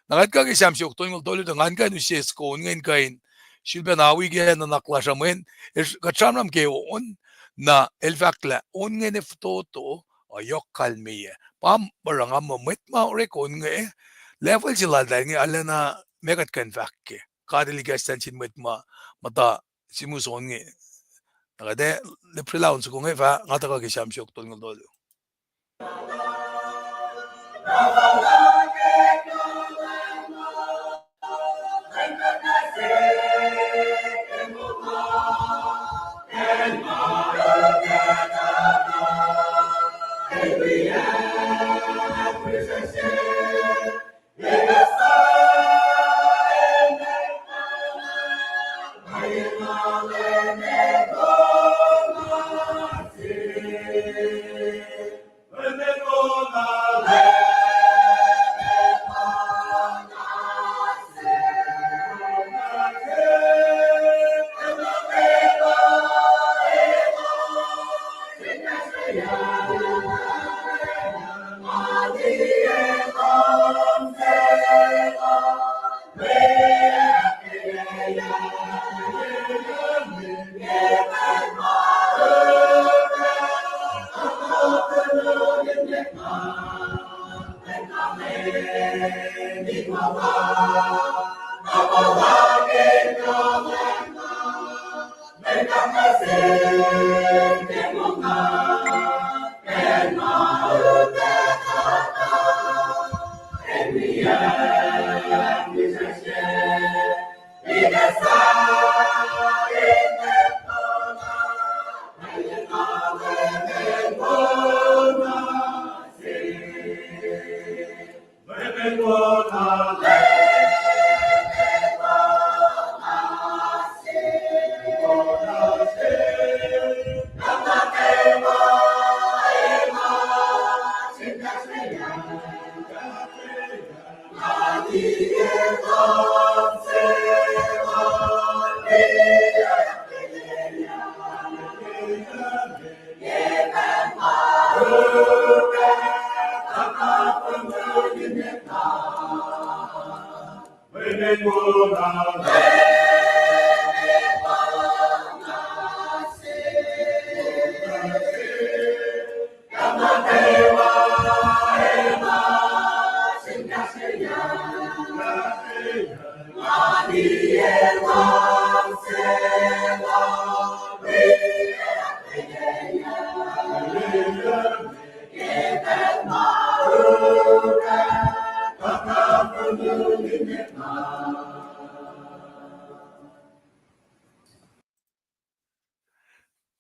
Na kuht kuh ke Sam siofok tolngoul tolu tuh ngan kuh in use soko on inge in kuh in sulpacna wi ke nuhnak lasr uh mweyen, kuht sramsram ke on, na el fahk lah on inge ne fototo, uh, yohk kalmeyac. Pa oruh nga muh mwet ma orek on inge, level se laltahl inge, arulacna meac kuht kuh in fahk ke. God el ikacslah nuh sin mwet ma, muhta, simus on inge. Na kuht ac lihpsrelah on soko inge fah, nga tuhkuh ke Sam siofok tolngoul tolu.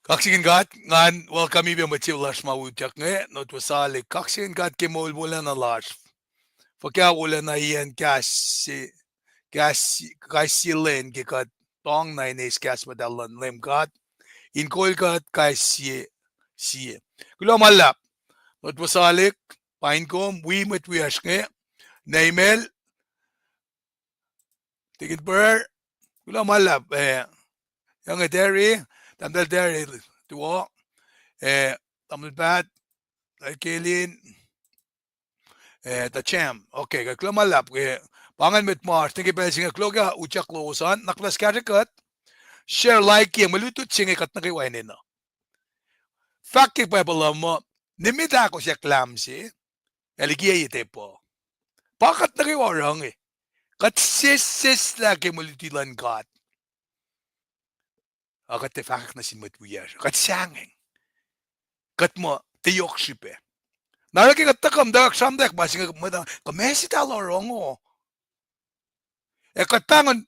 Kaksakihn God, ngan welcome-i pac mwet se lasr ma utyak inge, not wosalik. Kaksakihn God ke moul wolacna lasr. Fuhkah wolacna iyacn kahs, kahs, kais sie lwen ke kuht tung na in eis kahs muhtahl luhn Leum God in kol kuht kais sie, sie. Kuloh ma luhlahp. Not wosalik, paing kom wi mwet wiyacsr inge, Neimel, Tikin Pur, kuloh ma luhlahp, eh, Young Terry, Tahmtahel Terry, tuo, eh, Tamuhlwel Pat, Tamuhlwel Kelin, eh, Tachem. Okay, kuloh ma luhlahp, eh, pa ingacn mwet ma oasr nuh ke pacl se inge, kuloh ke utyak lowos an, na kuht ac kahsre kuht share, like, ke mwe lutlut se inge kuht nuh kwewa enenuh. Fahk ke Bible uh muh, nimet ahkosack lahm se, ac likiyac ye tepuh. Pa kuht nuh kwewa oruh inge. Kuht sesseslah ke mwe luti luhn God. A kuht tiac fahkwack nuh sin mwet wiyacsr. Kuht sahngweng. Kuht muh tiac yohk srihpac. Na oruh ke kuht tuhkuh muhtwacwacack sramtweack ma se inge, kuh meac se eltahl oruh ingo. Ac kuht pahngon,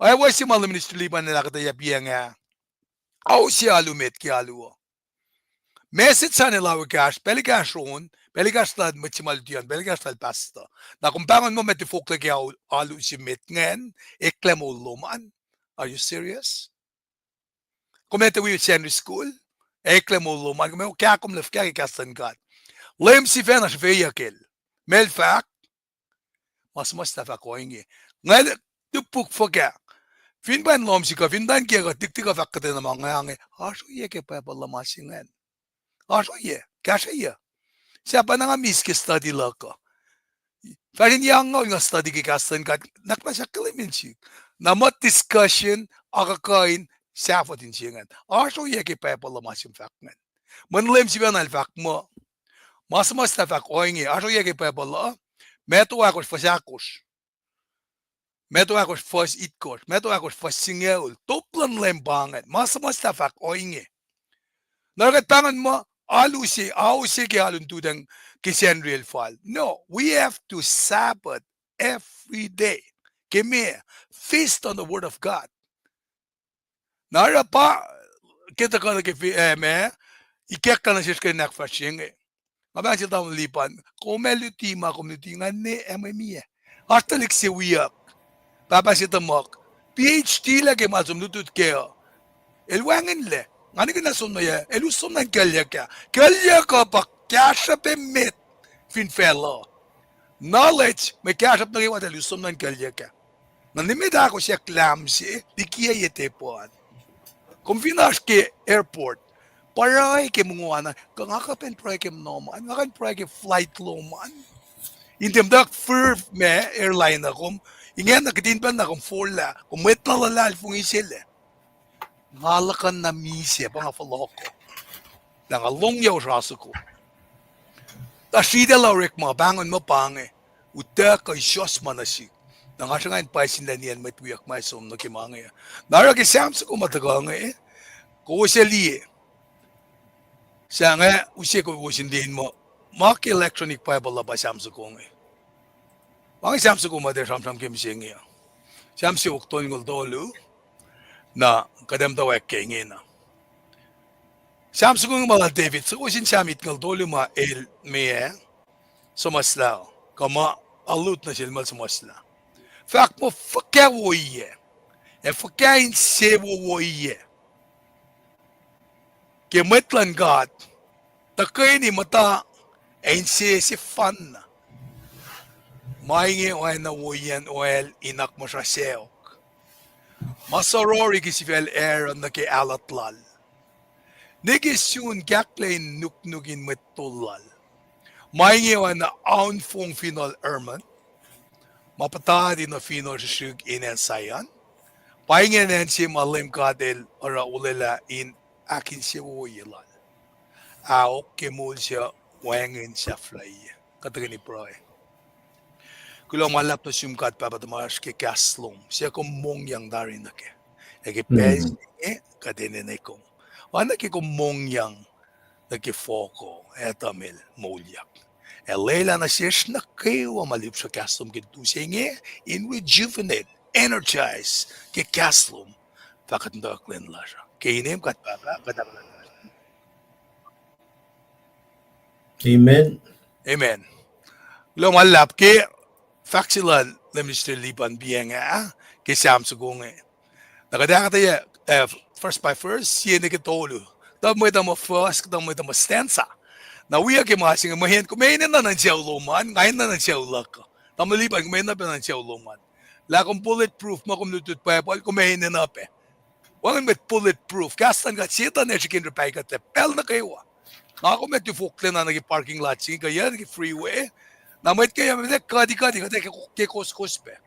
oacwac se ma Minister Liban el ahkuhtweyac piacng ah. Ao se alu met ke alu uh. Message an el alu ekahsr, pacl ekahsr on, pacl ekahsr lal mwet se ma luti an, pacl ekahsr lal pastor. Na kom pahngon muh met tifoklac ke alu se met ingacn, eklac moul lom an. Are you serious? Kom etuh wi Sunday school, eklac moul lom an, kom ac kahkomlah fuhkah ke kahs luhn God. Leum sifacna srihfeyuckel. Mel fahk, ma suhmuhslah fahk ohinge. Nga topuk fuhkah. Fin pa in lohm sihk uh, fin pa in ke kuht tiktik uh fahk kuhtwena ma nga inge, oasr ohiyac ke Bible uh ma se ingacn. Oasr ohiyac, kahsrweyuc. Sahp pa na nga miss ke study luhk uh. Fahsr in yac angngaul nga study ke kahs luhn God, na kuht ahkkahlwemye sihk. Na muh discussion, akuhkuhin, sahfot in se ingacn. Oasr ohiyac ke Bible uh ma se fahk ingacn. Mweyen Leum sifacna el fahk muh, ma suhmuhslah fahk ohinge, oasr ohiyac ke Bible uh, Matthew ahkosr fuhs ahkosr. Matthew ahkosr fuhs itkohsr, Matthew ahkosr fuhs singucul, top luhn Leum pa ingacn, ma suhmuhslah fahk ohinge. Na oruh kuht pahngon muh, alu se, ao se ke alu in tutacng ke Sacnri el fal. No, we have to Sabbath every day. Ke meac, feast on the word of God. Na oruh pa, ke tuhkuh nuh ke, eh, meac, ikacklah nuh sesr ke in ahkfahsrye inge. Nga pahng sel tamuhlwel Lipan, kom ac luti ma kom luti ingacn ne, ac mwe miac. Oasr tuhlihk se wiyuck, pahpah se tuhmuhk, P H D lah ke ma el som lutlut kac uh. El wacngihnlac, nga nihkihn lah som nuh yac, el us som nuh in kuclyuck ah. Kuclyuck uh pa kahsruhp emet fin facluh. Knowledge, mwe kahsruhp nuh kwewa tuh el us som nuh in kuclyuck ah. Na nimet ahkosack lahm se, likiyac ye tepuh an. Kom fin oasr ke airport, pruhe ke mongo an, kuh nga kuh pac in pruhe ke mongo an, nga kuh in pruhe ke flight lom an. In tiac muhta fir ma airline uh, kom, ingena kihtin pacna kom forlah, kom mwet na luhlahlfongi se lac. Nga luhkuhn na misac, pa nga fohlohko. Lah nga lohng yohrohl soko. Tuh sritacl uh orekma, pahngon muh pa inge, utuckuh isus ma nuh sihk. Na nga sruhnga in pwacye sin lwen in mwet wiyuck ma som nuh ke ma inge. Na oruh ke Sam soko ma tuhkuh inge, kowos ac liye. Sahngweng use kowos in liye muh, ma ke electronic Bible uh pa Sam soko inge. Ma inge Sam soko ma tiac sramsram ke mihsenge uh. Sam siofok tolngoul tolu, na kuht ac muhtwacwacack ke ingena. Sam soko inge ma lal David, soko sin Sam itngoul tolu ma el meac, suhmuhslah, kuh ma alut nuh sel ma suhmuhslah. Fahk muh fuhkah woiyac, ac fuhkah insewowo ohiyac ke mwet luhn God tuhkweni muhta ac insese fanna. Ma inge oacna woiyacn oal in akmuhsra sacohk, ma sorori ke sifacl Aaron nuh ke ahlot lal, ne ke sun kahklac in nuknuk in mwet tol lal. Ma inge oacna aunfong finohl Hermon, ma puhtati nuh finohl srihsrihk in acn Sion. Pa inge acn se ma Leum God El oruh olwelah in ahkinsewowoye lal. Ahok ke moul suc wacngihn sahflahiyac. Kuht tuhkweni pruhe. Kuloh ma luhlahp nuh sum God Pahpah tuhmasr ke kahs lom suc kom mongyang tari nuh kac. Ac ke pacl se inge kuht enenuh kom. Oacna ke kom mongyang nuh ke fohko ac tuhmel moulyak, ac lwelah nuh sesr nuh kwewa ma lihpsruh kahs lom ke lutu se inge in rejuvenate, energize ke kahs lom, fah kuht in tuhkuh ke lwen lasr uh. Ke inem God Pahpah, kuht Amen. Amen. Kuloh ma luhlahp ke fahk se lal Minister Lipan Piang ah, ke Sam soko inge. Na kuht ahkuhtweyac, eh, verse by verse, sie nuh ke tolu. Kuhtuh mwet uh muh verse, kuhtuh mwet uh muh stanza. Na wiyuck ke ma se inge, mweyen kom enenuh nuh in sucu lom an, nga enenuh nuh in sucu luhk uh. Tamuhlwel Lipan, kom enenuh pac nuh in sucu lom an. Lah kom bulletproof, ma kom lutlut Bible, kom enenuh pac. Wacngihn mwet bulletproof. Kahs luhn God, Setuhn el srihke in ruhpac kuht lah pacl nuh kwewa. Nga kom ac tufoklacna nuh ke parking lot se inge, kuh yac nuh ke freeway. Na mwet ke yac, mwet kuhti kuhti, kuht ac ke koskos pac.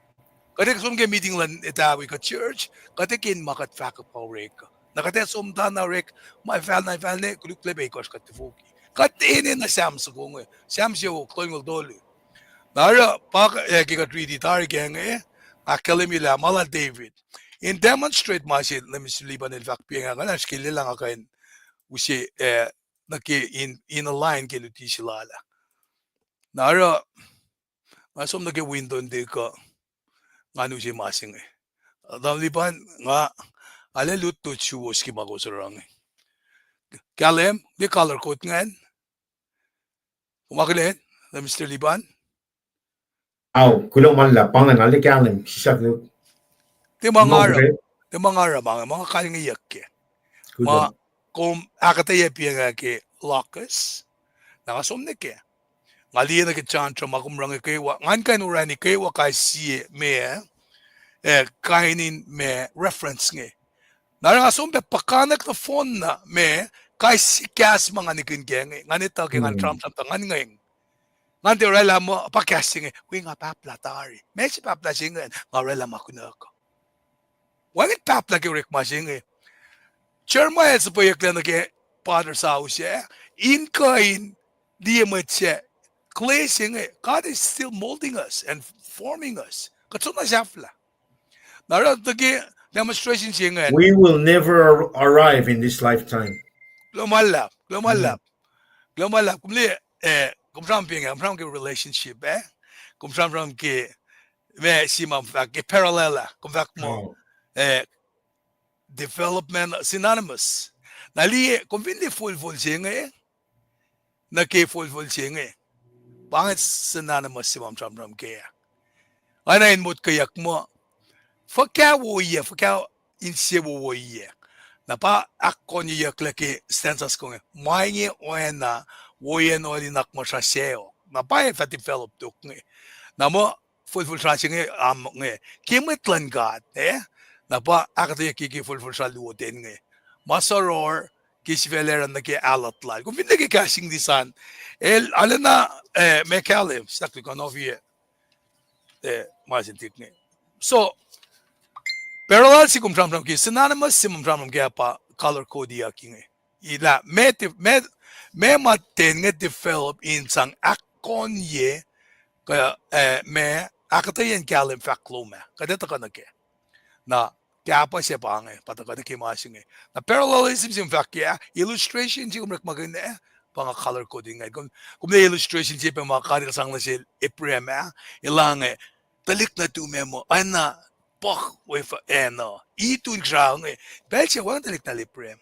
Kuht ac som ke meeting luhn etawi kuh church, kuht ac ke in ma kuht fahkwack pa orek. Na kuht ac som tuh na orek, ma fal na fal ne, koluklac pac ikohsr kuht tufoki. Kuht enenuh Sam soko inge, Sam siofok tolngoul tolu. Na oruh pa, eh, ke kuht riti tari ke inge, ahkkahlwemye lah ma lal David in demonstrate ma se Minister Lipan el fahk Piang ah, kuh na srihke lwelah nga kuh in use, eh, nuh ke in, in align ke luti se lal ah. Na oruh nga som nuh ke window in tiac kuh ngan use ma se inge. Tamuhlwel Lipan, nga arlac lutlut suwos ke ma kowos oruh inge. Kahlwem, ke color code ingacn, kom akihlen, Minister Lipan? Ao, kuloh ma luhlahp, pa ingacn arlac kahlwem, sislah. Tiac ma nga oruh, tiac ma nga oruh ma inge, ma nga kalngeyuck kac. Ma kom ahkuhtweyac Piang ah ke Logos, na nga som nuh kac. Nga liye nuh ke John sra ma kom oruh inge kwewa, ngan kuh in orani kwewa kais sie meac, eh, kain in ma reference inge. Na oruh nga som pac puhkantwen nohfohn na ma kais sie kahs ma nga nikihn kac inge, ngan etuh ke ngan sramsram tuh ngan ngweng. Ngan tiac orwaclah muh pa kahs se inge, wi nga pahplah tari. Ma se pahplah se inge, nga orwaclah ma kunuhk. Wacngihn pahplah ke orekma se inge. Jeremiah el suhpweyucklac nuh ke potter's house ah, in kuh in liye mwet sac, clay se inge, God is still molding us and forming us. Kuht soenna sahflah. Na oruh tuh ke demonstration se ingacn, we will never arrive in this lifetime. Kuloh ma luhlahp, kuloh ma luhlahp. Kuloh ma luhlahp. Kom liye, eh, kom sramsram pa inge, kom sramsram ke relationship, eh? Kom sramsram ke, ma se ma fahk ke parallel ah, kom fahk muh, eh, development synonymous. Na liye, kom fin liye folfol se inge, nuh ke folfol se inge, pa inge synonymous se ma sramsram kac. Oacna in motkweyuck muh, fuhkah woiyac, fuhkah insewowo woiyac. Na pa ahkkoneyucklac ke stanza soko inge, ma inge oacna woiyacn oil in akmuhsra sacohk. Na pa ac fah develop tok inge. Na muh folfol sra se inge, am, inge, ke mwet luhn God, eh? Na pa ahkuhtweyucki ke folfol sra luo ten inge. Ma soror, ke sifacl ac oruh nuh ke ahlot lal. Kom fin liye ke kahs English an, el arulacna, eh, ma kahlwem, sahk lihk an ofi, eh, ma se inge. So, parallel se kom sramsram ke, synonymous se ma sramsram ke pa color codeyuck inge. Lah, ma, ma, ma ten inge develop in sang ahkkonye, kuh, eh, ma, ahkuhtweyac in kahlwem fahk lom ah. Kuht etuh kuh nuh kac. Na, kahpah se pa inge, pa tuhkuh nuh ke ma se inge. Na parallelism se kom fahk ah, illustration se kom orekmakihn ah, pa inge color coding ah. Kom, kom liye illustration se pac ma God el sang nuh sel Abraham ah, elan inge, tuhlihk nuhtum ah muh, oacna, puhk we fah, eh, na, itu in sra inge, pacl se wacngihn tuhlihk nahtuhl Abraham.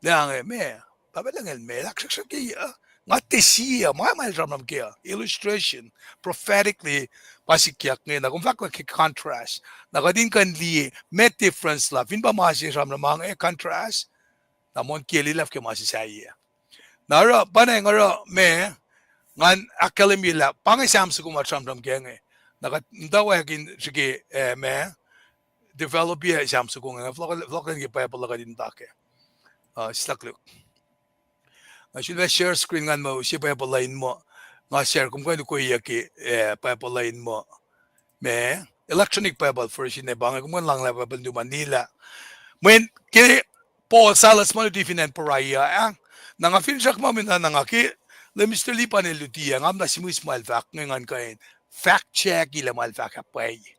Lah inge, ma, Pahpah Lucng el ma, el ahksruhksruhk ke, uh, nga tiac sie, ma, ma el sramsram ke, uh, illustration, prophetically, pa sikyak inge, na kom fahk ke contrast. Na kuht in kuh in liye, ma difference lah, fin pa ma se sramsram inge, contrast, na mon ke lilaf ke ma se sahyac. Na oruh, pa na nga oruh, ma, ngan ahkkahlwemye lah, pa inge Sam soko ma sramsram ke inge. Na kuht muhtwacwacack in srihke, eh, ma, develop-ye Sam soko inge, fohlohk, fohlohk ke Bible uh kuht in muhta kac. Uh, sislah koluk. Nga sulpac share screen ngan muh use Bible uh in muh. Nga share kom kuh in ukweyuck ke, eh, Bible uh in muh. Ma, electronic Bible version ah pa inge, kom kuh in lahnglah Bible nuh ma nilah. Mweyen ke Paul, Silas ma luti fin acn Beroea ah. Na nga finsrak ma mena na nga ke, Mister Lipan el luti ah, nga muhta sihmihs ma el fahk inge ngan kuh in fact check-i lah ma el fahk ah pwacye.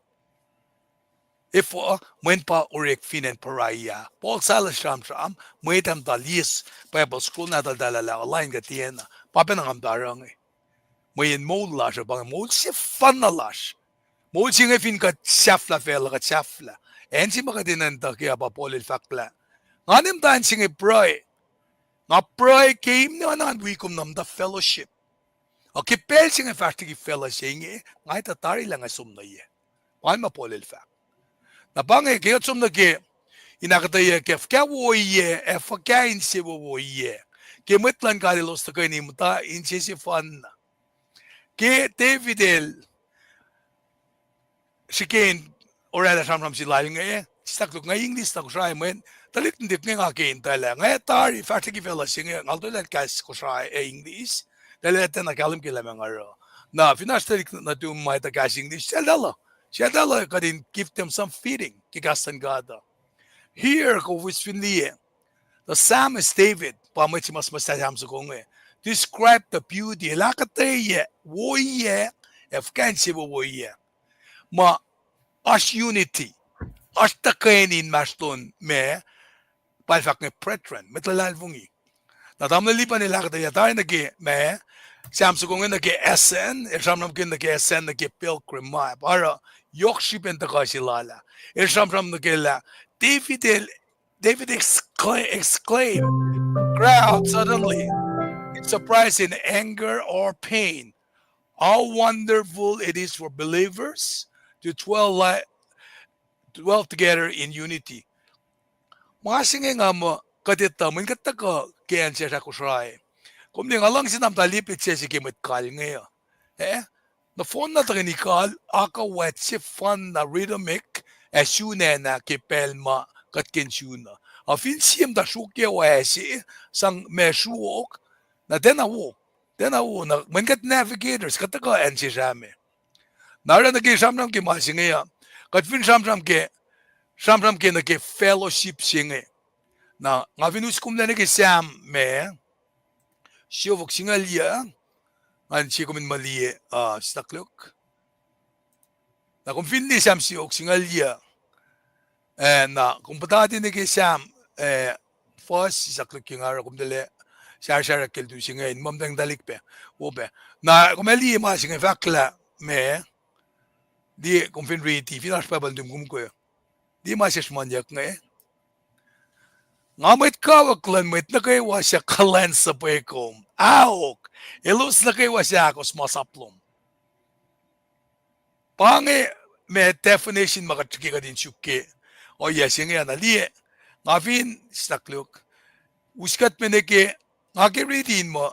Efuh, mweyen pa orek fin acn Beroea. Paul, Silas sramsram, mwet ah muhta liye Bible, scroll nahtuhltahl lah, online kuh tiacna. Pa pacna nga muhta oruh inge. Mweyen moul lasr uh pa inge moul sefanna lasr. Moul se inge fin kuht sahflah facluh, kuht sahflah. Acn se ma kuht enenuh in tuh ke uh pa Paul el fahk lah, ngan muhta acn se inge pruhe. Nga pruhe ke imnuh na ngan wi kom na muhta fellowship. Ac ke pacl se inge fahsr liki facluh se inge, nga etuh tari lah nga som nuh ye. Pa inge ma Paul el fahk. Na pa inge ke kuht som nuh ke in ahkuhtweyac ke fuhkah woiyac ac fuhkah insewowo woiyac ke mwet luhn God elos tuhkweni muhta insesefanna. Ke David el srihke in orwaclah sramsram se lal inge, sislah koluk, nga English na Kosrae mweyen tuhlihk nuhtihk inge nga ke in tuhlac. Nga tari fahsr liki facluh se inge, nga lotwelah kahs Kosrae ac English, tuhlac tiacna kahlwem ke lah ma nga oruh. Na fin oasr tuhlihk nuhtum ma etuh kahs English, sel tuhlac, sel tuhlac kuht in give them some feeding ke kahs luhn God uh. Here, kowos fin liye, the psalmist David, pa mwet se ma suhmuhslah Sam soko inge, describe the beauty, el ahkuhtweyac woiyac ac fuhkah insewowo woiyac. Ma oasr unity, oasr tuhkweni inmahsrlon ma pa el fahk inge brethren, mwet luhlahlfongi. Na tamuhlwel Lipan el ahkuhtweyac tari nuh ke ma, Sam soko inge nuh ke ascent, el sramsramkihn nuh ke ascent nuh ke pilgrim ma, pa oruh yohk srihpen tuhkuh se lal ah. El sramsram nuh ke lah, David el, David excla-, exclaimed, crowd suddenly, in surprise, in anger or pain. How wonderful it is for believers to dwell li-, dwell together in unity. Ma se inge nga muh kuht etuh, mweyen kuht tuhkuh ke acn sesr ah Kosrae. Kom liye nga luhngse na muhta liye petsac se ke mwet kal inge uh. Eh? Nohfohn na tuhkweni kal, akuhwet sefanna rhythmic, ac sun acn ah ke pacl ma kuht ke in sun uh. Ac fin sie muhta sruokyac ase, sang ma sruok, na tiacna wo, tiacna wo, na mweyen kuht navigators, kuht tuhkuh acn sesr ah me. Na oruh nuh ke sramsram ke ma se inge uh, kuht fin sramsram ke, sramsram ke nuh ke fellowship se inge. Na nga fin us kom lac nuh ke Sam ma siofok singucul yuc, ngan sie kom in muh liye, uh, stakliok. Na kom fin liye Sam siofok singucul yuc, eh, na kom puhtati nuh ke Sam, eh, fuhs sisaklik ke nga oruh kom tala sarsar ke lutu se inge in muh muhtweng tuhlihk pac, wo pac. Na kom ac liye ma se inge fahk lah ma, liye kom fin riti, fin oasr Bible nuhtum kom ke, liye ma sesr muhnyuck inge. Nga mwet kawuck luhn mwet nuh kwewa suc kuhlwacnsuhpwe kom. Aok, elos nuh kwewa suc ahkos masap lom. Pa inge ma definition ma kuht ke kuht in suk ke ohiyac se inge ah. Na liye, nga fin stakliok, us kuht me nuh ke, nga ke riti in muh,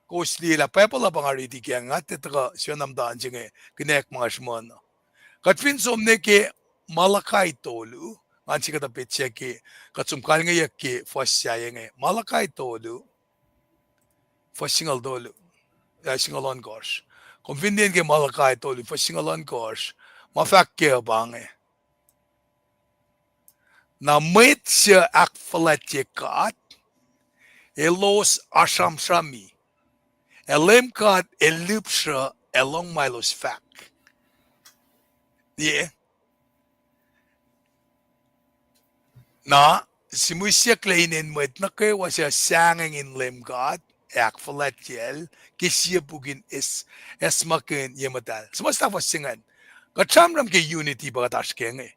kowos liye lah Bible uh pa nga riti ke, nga tiac tuhkuh sifacna muhta in se inge, kihnack ma nga sruhmuhn uh. Kuht fin som nuh ke Malachi tolu, ngan sie kuhtuh petsac ke, kuht som kalngeyuck ke fuhs sahyac inge. Malachi tolu, fuhs singucul tolu, ah, singucul ohnkohsr. Kom fin liye ke Malachi tolu, fuhs singucul ohnkohsr, ma fahk kac uh pa inge. Na mwet suc ahkfuhlwactye God, elos asramsrami, ac Leum God El lihpsruh ac lohng ma elos fahk. Liye. Na, simwissyucklac inen mwet nuh kwewa suc sahngweng in Leum God ac ahkfuhlwactyacl ke sie puk in es-, esmakihn ye muhtahl. Suhmuhslah fuhs se ingacn. Kuht sramsram ke unity pa kuht oasr ke inge.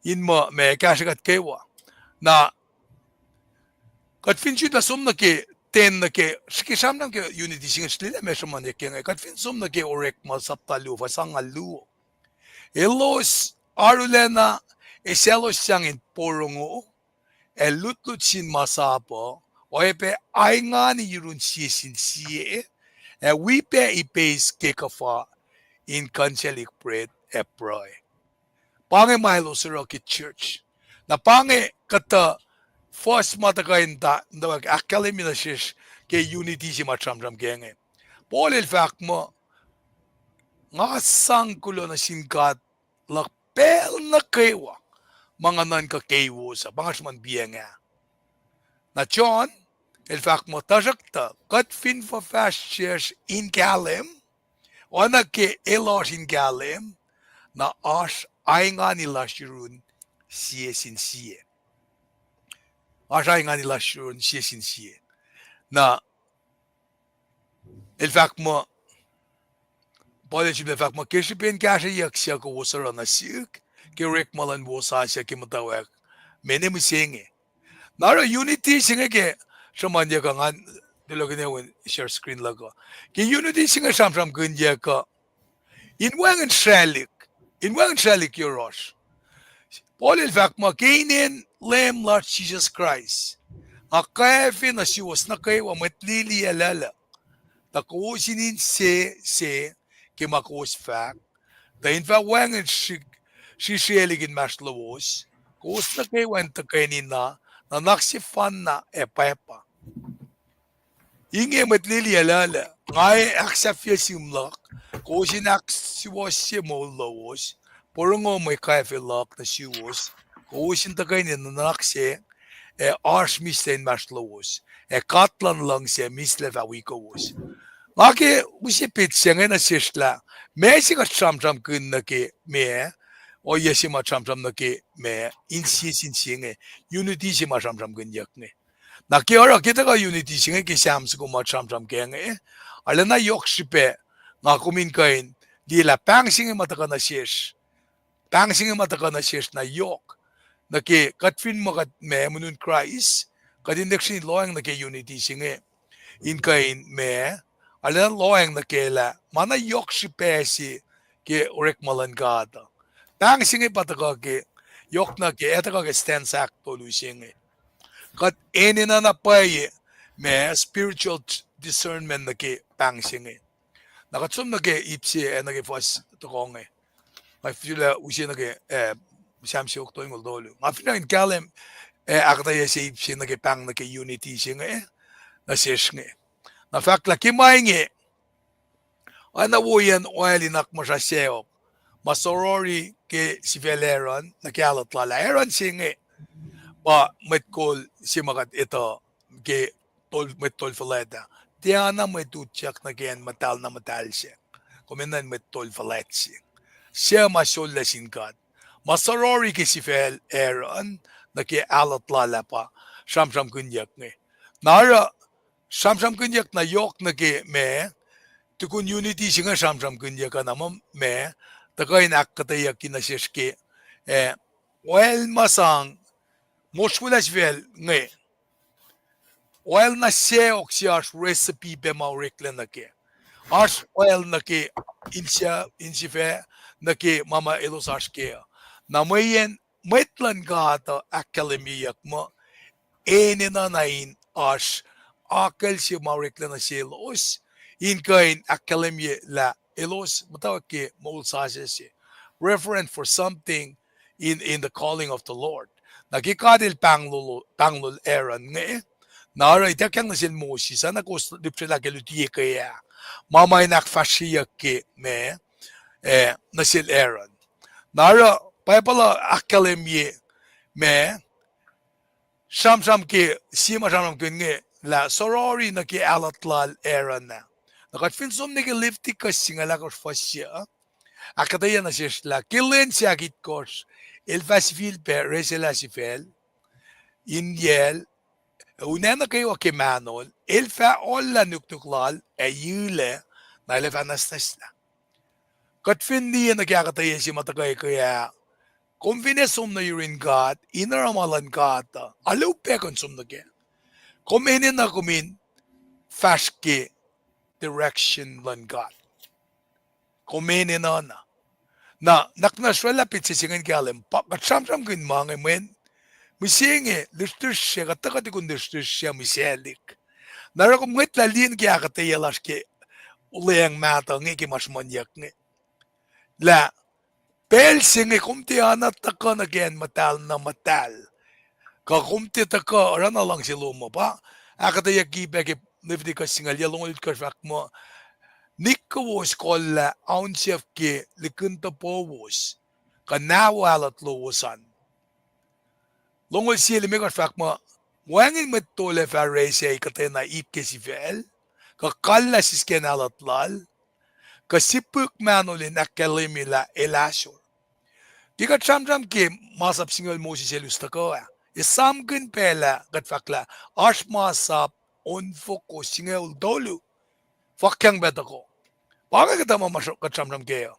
In muh ma kahsruh kuht kwewa. Na, kuht fin sutlah som nuh ke, ten nuh ke, srihke sramsram ke unity se inge, srihke lah ma sruhmuhnyuck ke inge. Kuht fin som nuh ke Orekma sapta luo, fuhs angngaul luo. Elos arulacna, eselos sang in porongo, ac lutlut sin ma sap uh, oacyacpac aingani yurun sie sin sie, ac wi pac ipeis ke kuhfa in kuhnsaclihk pret ac pruhe. Pa inge ma elos oruh ke church. Na pa inge kuhtuh fuhs ma tuhkuh in ta-, ahkkahlwemye nuh sesr ke unity se ma sramsram ke inge. Paul el fahk muh, nga sang kuloh nuh sin God luhk pacl nuh kwewa ma nga nuhnkuh keiwos uh, pa nga sruhmuhn piacng ah. Na John el fahk muh, tuhsruhktuh kuht fin fuhfahsryucsr in kahlwem, oacna ke el oasr in kahlwem, na oasr aingani lasr yurun sie sin sie. Oasr aingani lasr yurun sie sin sie. Na el fahk muh, Paul el sifilpac fahk muh, ke srihpen kahsrweyuck suc kowos oruh nuh sihk ke orekma luhn wosasuc ke muhtwacwacack, mene mihsenge. Na oruh unity se inge ke sruhmuhnyuck uh, ngan tulokihnacwin share screen luhk uh. Ke unity se inge sramsramkihnyuck uh, in wacngihn sraclihk, in wacngihn sraclihk yohrohsr. Paul el fahk muh, ke inen Leum lasr Jisus Kraist, nga kwacfe nuh suwos nuh kwewa mwet lili ac luhluh, tuh kowos in inse se ke ma kowos fahk, tuh in fah wacngihn sri-, srisriaclihk inmahsrlowos, kowos nuh kwewa in tuhkweni na, nuhnak sefanna ac pwacpa. Inge mwet lili ac luhluh, nga ac ahksahfye sihmluhk, kowos in ahksuwohsye moul lowos, porongo mwe kwacfe luhk nuh suwos, kowos in tuhkweni nuhnak se, ac oasr mihslac inmahsrlowos, ac God luhn luhngse ac mihslac fah wi kowos. Nga ke use petsac se inge nuh sesr lah, ma se kuht sramsramkihn nuh ke ma, ohiyac se ma sramsram nuh ke ma, insiyac sin sie inge, unity se ma sramsramkihnyuck inge. Na ke oruh ke tuhkuh unity se inge ke Sam soko ma sramsram ke inge, arulacna yohk srihpac, nga kom in kuh in liye lah pahng se inge ma tuhkuh nuh sesr, pahng se inge ma tuhkuh nuh sesr na yohk. Nuh ke kuht fin muh kuht ma muhnun Kraist, kuht in lihksreni lohacng nuh ke unity se inge, in kuh in ma, arulacna lohacng nuh ke lah ma na yohk srihpac se ke orekma luhn God uh. Pahng se inge pa tuhkuh ke, yohk nuh ke, ac tuhkuh ke stanza ahktolu se inge. Kuht enenuh na pwacye ma spiritual discernment nuh ke pahng se inge. Na kuht som nuh ke ip se ac nuh ke fuhs tohkoh inge. Nga fihlac use nuh ke, eh, Sam siofok tolngoul tolu. Nga fin in kahlwem, eh, ahkuhtweyac se ip se nuh ke pahng nuh ke unity se inge, nuh sesr inge. Na fahk lah ke ma inge, oacna woiyacn oil in akmuhsra sacohk, ma sorori ke sifacl Aaron nuh ke ahlwet lal ah. Aaron se inge pa mwet kol se ma kuht etuh ke tol-, mwet tol fuhlwact ah. Tiacna mwet utyak nuh ke acn muhtahl na muhtahl se. Kom enenuh in mwet tol fuhlwact se. Suc ma sollac sin God. Ma sorori ke sifacl Aaron nuh ke ahlwet lal ah pa sramsramkihnyuck inge. Na oruh sramsramkihnyuck na yohk nuh ke ma, tukun unity se inge sramsramkihnyuck uh na ma, ma tuhkuh in ahkuhtweyucki nuh sesr ke, eh, oil ma sang, mosrwelah sifacl inge. Oil na sacohk se oasr recipe pac ma oreklac nuh kac. Oasr oil nuh ke insia-, insifac, nuh ke ma ma elos oasr kac uh. Na mweyen mwet luhn God uh ahkkahlwemyeyuck muh enenuh na in oasr akucl se ma oreklac nuh selos, in kuh in ahkkahlwemye lah elos muhtwacwacack ke moul sasuc se. Reference for something in, in the calling of the Lord. Na ke God el pahngol-, pahngol Aaron inge, na oruh ituckyang nuh sel Moses, oacna kowos lihpsrelah ke luti eke ah, ma ma in ahkfahsryeyuck ke ma, eh, nuh sel Aaron. Na oruh Bible uh ahkkahlwemye ma, sramsram ke, sie ma sramsramkihn inge lah sorori nuh ke ahlwet lal Aaron ah. Na kuht fin som nuh ke Leviticus singucul ahkosr fuhs se, ahkuhtweyac nuh sesr lah ke lwen se ahkitkohsr, el fah sifilpac reselah sifacl, in yacl, unacna kwewa ke mahnol, el fah ohllah nuknuk lal ac yilac, na el ac fah nwacsnwacslah. Kuht fin liye nuh ke ahkuhtweyac se ma tuhkuh eke ah, kom fin ac som nuh yurin God, in oruh ma luhn God uh, alu pac kom som nuh kac. Kom enenuh kom in fahsr ke direction luhn God. Kom enenuh na. Na, nuhnak muhnahs oraclah petsac se ingacn kahlwem, pa kuht sramsramkihn ma inge mweyen, mihsenge, lihsrlihsr se, kuht tuhkuh tukun lihsrlihsr se, mihsalihk. Na oruh kom ngwetlah liye nuh ke ahkuhtweyac lasr ke olweacng mahtuh inge ke ma sruhmuhnyuck inge. Lah, pacl se inge kom tiac na tuhkuh nuh ke acn muhtahl na muhtahl. Kuh kom tiac tuhkuh oruh na luhngse lom uh pa, ahkuhtweyucki pac ke Leviticus singucul yac longoul itkohsr fahk muh, Nik kowos kohllah aunsef ke likihn topowos, kuh nawo ahlwet lowos an. Longoul sie limekohsr fahk muh, wacngihn mwet tol ac fah resac kuhtwena ip ke sifacl, kuh kallah siskacn ahlwet lal, kuh sipihk mahnol in ahkkahlwemye lah el ahsor. Ke kuht sramsram ke masap singucul Moses el us tuhkuh ah, esamkihn pacl ah kuht fahk lah, oasr masap onfoko singucul tolu, fakyang pac tuhkuh. Pa inge kuhtuh ma ma kuht sramsram kac uh.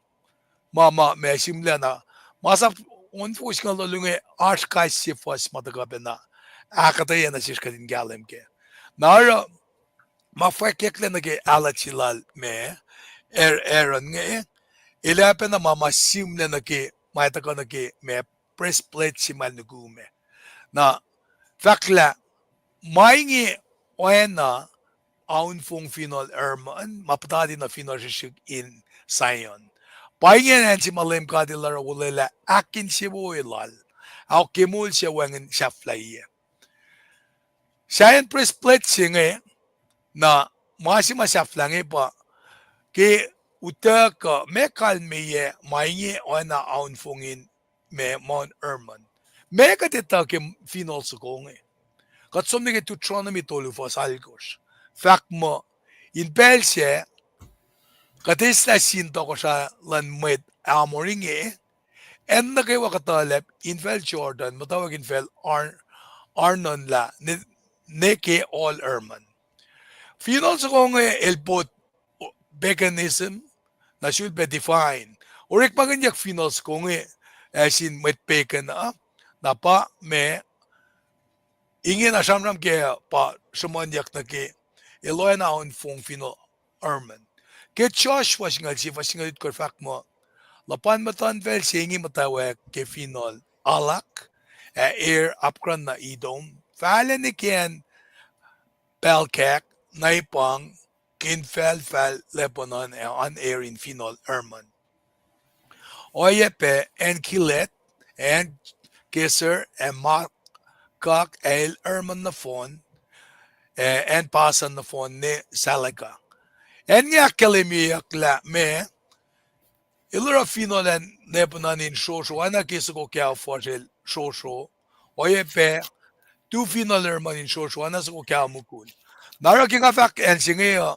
Ma ma ma sihmlac na, masap onfoko singucul tolu inge oasr kais sie fuhs ma tuhkuh pacna ahkuhtweyac nuh sesr kuht in kahlwem kac. Na oruh, ma fwackyucklac nuh ke ahlwet se lal ma, Aaron inge, el ac pacna ma ma sihmlac nuh ke, ma tuhkuh nuh ke ma, breastplate se ma el nuku ma. Na, fahk lah, ma inge oacna aunfong finohl Hermon, ma puhtati na finohl srihsrihk in Zion. Pa ingacn acn se ma Leum God El oruh olwelah ahkinsewowo lal, ahok ke moul se wacngihn sahflahiyac. Sahyacn breastplate se inge, na ma se ma sahflah inge pa, ke utuckuh, ma kalmeyac ma inge oacna aunfongin ma Mount Hermon. Ma kuht etuh ke finohl soko inge. Kuht som nuh ke Deuteronomy tolu fuhs alkosr. Fahk muh, in pacl sac, kuht eslah sin tohkohsrah luhn mwet Amor inge, acn nuh kwewa kuhtuhlacp infacl Jordan, muhtwacwacack infacl Ar-, Arnon lah, ne, ne ke ohl Hermon. Finohl soko inge el pot paganism, na sulpac divine. Orekmakihnyuck finohl soko inge, ac sin mwet pagan uh, na pa ma, ingena sramsram kac pa sruhmuhnyuck nuh ke, el oacna aunfong finohl Hermon. Ke Joshua singucul sie fuhs singucul itkohsr fahk muh, luhpan muhtuhnfacl se inge muhtwacwacack ke finohl Halak, ac Er apkuhran na Edom, fahlac nuh ke acn Balkak, na epang, ke infahlfahl Lebanon ac oan Ar in finohl Hermon. Oacyacpac acn Gilead, acn Gezer, ac Makah, ac el Hermon nohfohn, ac acn Pasan nohfohn ne Salcah. Acn inge ahkkahlwemyeyuck lah meac, el oruh finohl acn Lebanon in srosro, oacna ke soko kaho fuhsr el srosro, oacyacpac tu finohl Hermon in srosro, oacna soko kaho mukul. Na oruh ke nga fahk acn se inge uh,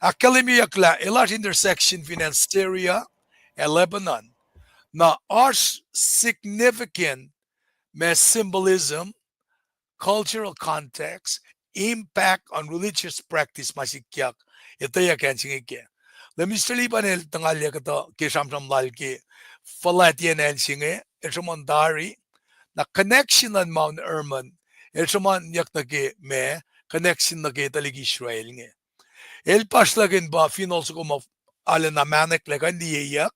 ahkkahlwemyeyuck lah el oasr intersection fin acn Syria ac Lebanon. Na oasr significant ma symbolism, cultural context, impact on religious practice ma sikyak, etweyuck acn se inge kac. Lah Mister Liban el tuhngalyac kuhtuh ke sramsram lal ke fuhlwactiyacn acn se inge, el sruhmuhn tari, na connection luhn Mount Hermon, el sruhmuhnyuck nuh ke ma, connection nuh ke tuhlihk Israel inge. El puhsrlakihn pa finohl soko ma arulacna mahneklac kuh in liyeyuck,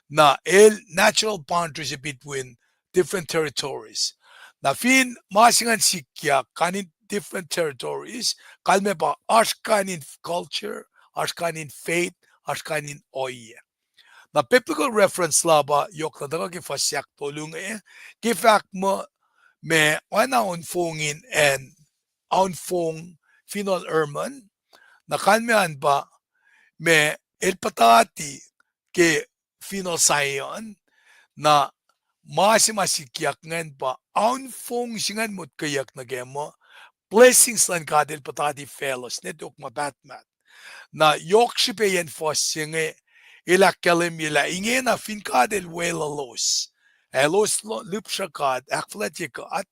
na el natural boundary se between different territories. Na fin ma se ingacn sikyak, kain in different territories, kalmac pa oasr kain in culture, oasr kain in faith, oasr kain in ohiyac. Na biblical reference la pa yohk na tuhkuh ke fuhs ahktolu inge, ke fahk muh ma oacna aunfong in acn, aunfong finohl Hermon, na kalmac an pa ma el puhtati ke finohl Zion, na ma se ma sikyak ingacn pa aunfong se ingacn motkweyuck nuh kac muh blessings luhn God el puhtati faclos ne tok ma pahtpaht. Na yohk srihpacyacn fuhs se inge, el ahkkahlwemye lah ingena fin God el weluhlos, ac elos lo-, lihpsruh God, ahkfuhlwactye God,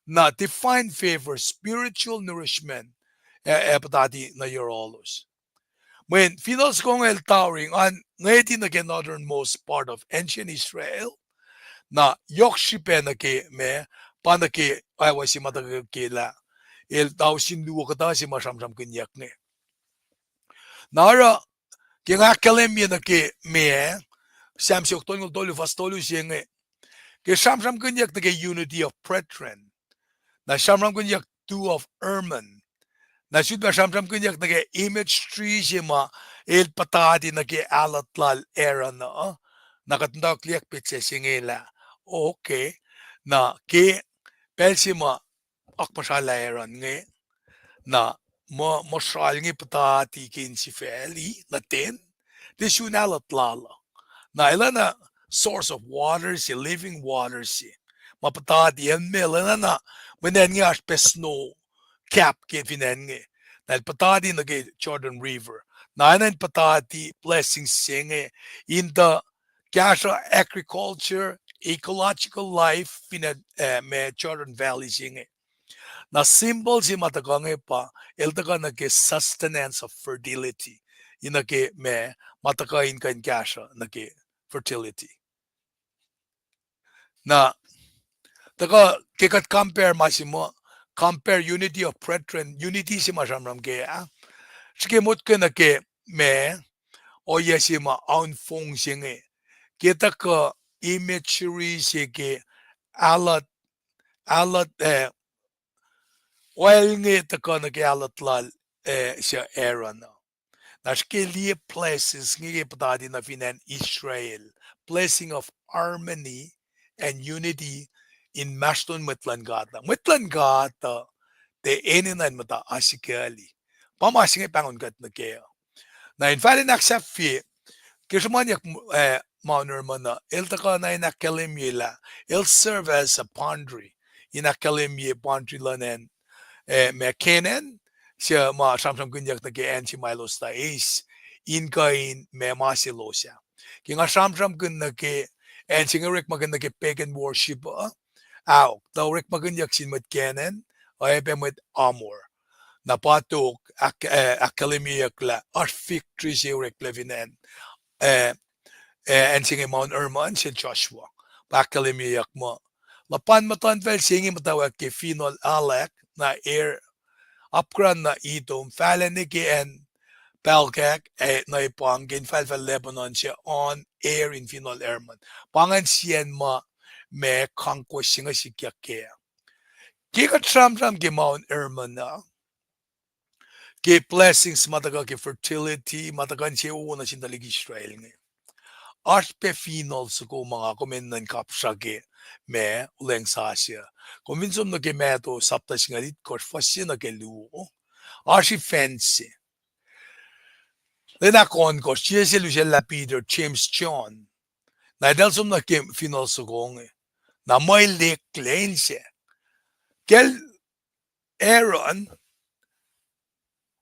na divine favor, spiritual nourishment, ac, ac puhtati nuh yohrohlos. Mweyen finohl soko inge el tari, ngan ngweti nuh ke northernmost part of ancient Israel, na yohk srihpac nuh ke ma, pa nuh ke oawa se ma tuhkuh ke lah, el tausin luo kuhtuh se ma sramsramkihnyuck inge. Na oruh, ke nga ahkkahlwemye nuh ke ma, Sam siofok tolngoul tolu fuhs tolu se inge, ke sramsramkihnyuck nuh ke unity of brethren, na sramsramkihnyuck tu of Hermon, na sut ma sramsramkihnyuck nuh ke imagery se ma el puhtati nuh ke ahlot lal Aaron uh, na kuht muhtwacwacack petsac se inge lah, okay, na ke pacl se ma akmuhsralah Aaron inge, na muh, muhsral inge puhtati ke insifacli nuh ten, tiac sun ahlot lal uh. Na el oacna source of water se, living water se, ma puhtati, el me, el oacna, mweyen acn inge oasr pac snow cap ke fin acn inge. Na el puhtati nuh ke Jordan River. Na acn an puhtati blessing se inge in tuh kahsruh agriculture, ecological life fin acn, eh, ma Jordan Valley se inge. Na symbol se ma tuhkuh inge pa, el tuhkuh nuh ke sustenance of fertility. In nuh ke ma, ma tuhkuh in kuh in kahsruh nuh ke fertility. Na, tuhkuh ke kuht compare ma se muh, compare unity of brethren, unity se ma sramsram kac ah, srihke motko nuh ke ma, ohiyac se ma aunfong se inge, ke tuhkuh imagery se ke ahlot, ahlot, eh, oil inge tuhkuh nuh ke ahlot lal, eh, se Aaron uh. Na srihke liye blessings inge ke puhtati nuh fin acn Israel, blessing of harmony and unity inmahsrlon mwet luhn God uh. Mwet luhn God uh, tiac enenuh in muhta asikacli. Pa ma se inge pahngon kuht nuh kac uh. Na in fal in ahksahfye, ke sruhmuhnyuck, eh, Mount Hermon uh, el tuhkuh na in ahkkahlwemye lah, el serve as a boundary, in ahkkahlwemye boundary luhn acn, eh, ma Canaan, se ma sramsramkihnyuck nuh ke acn se ma elos tuh eis, in kuh in ma ma selos ah. Ke nga sramsramkihn nuh ke acn se inge orekmakihn nuh ke pagan worship uh, aok, tuh orekmakihnyuck sin mwet Canaan, oacyacpac mwet Amor. Na pa tok, ahk-, eh, ahkkahlwemyeyuck lah oasr fig tree se oreklac fin acn, eh, eh, acn se inge Mount Hermon sel Joshua. Pa ahkkahlwemyeyuck muh, luhpan muhtuhnfacl se inge muhtwacwacack ke finohl Halak, na Ar, apkuhran na Edom, fahlacna ke acn Balkak, ac nuh epang ke infahlfahl Lebanon se on Ar in finohl Hermon. Pa ingacn sie acn ma ma conquest se inge sikyak kac. Ke kuht sramsram ke Mount Hermon uh, ke blessings ma tuhkuh ke fertility, ma tuhkuh insewowo nuh sin tuhlihk Israel inge. oasr pac final soko ma nga kom enenuh in kapsra ke ma, Olweacng Sasuc. Kom fin som nuh ke Matthew sapta singucul itkohsr fuhs se nuh ke luo, oasr event se. Lwen ahkohnkohsr, Jisus el usacllah Peter, James, John. Na eltahl som nuh ke final soko inge. Na muh el eklac inse. Kacl Aaron,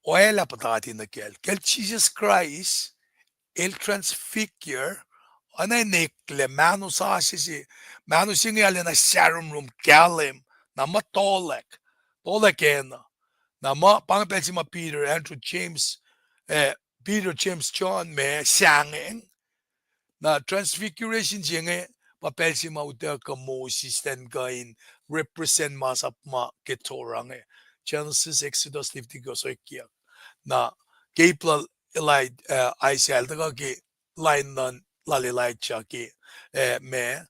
oaclah puhtati nuh kacl. Kacl Jisus Kraist, el transfigure, oacna in eklac, mahno sasuc se, mahno se inge arulacna sahromrom kahlwem, na muh tohlack, tohlack acn uh. Na muh pa inge pacl se ma Peter, Andrew, James, eh, Peter, James, John ma sahngweng. Na transfiguration se inge pa pacl se ma utuckuh Moses elan kuh in represent masap ma ke Torah inge. Genesis, Exodus, Leviticus, oekyuck. Na ke ip lal Eli-, eh, Isaiah el tuhkuh ke lain lal Elijah ke, eh, ma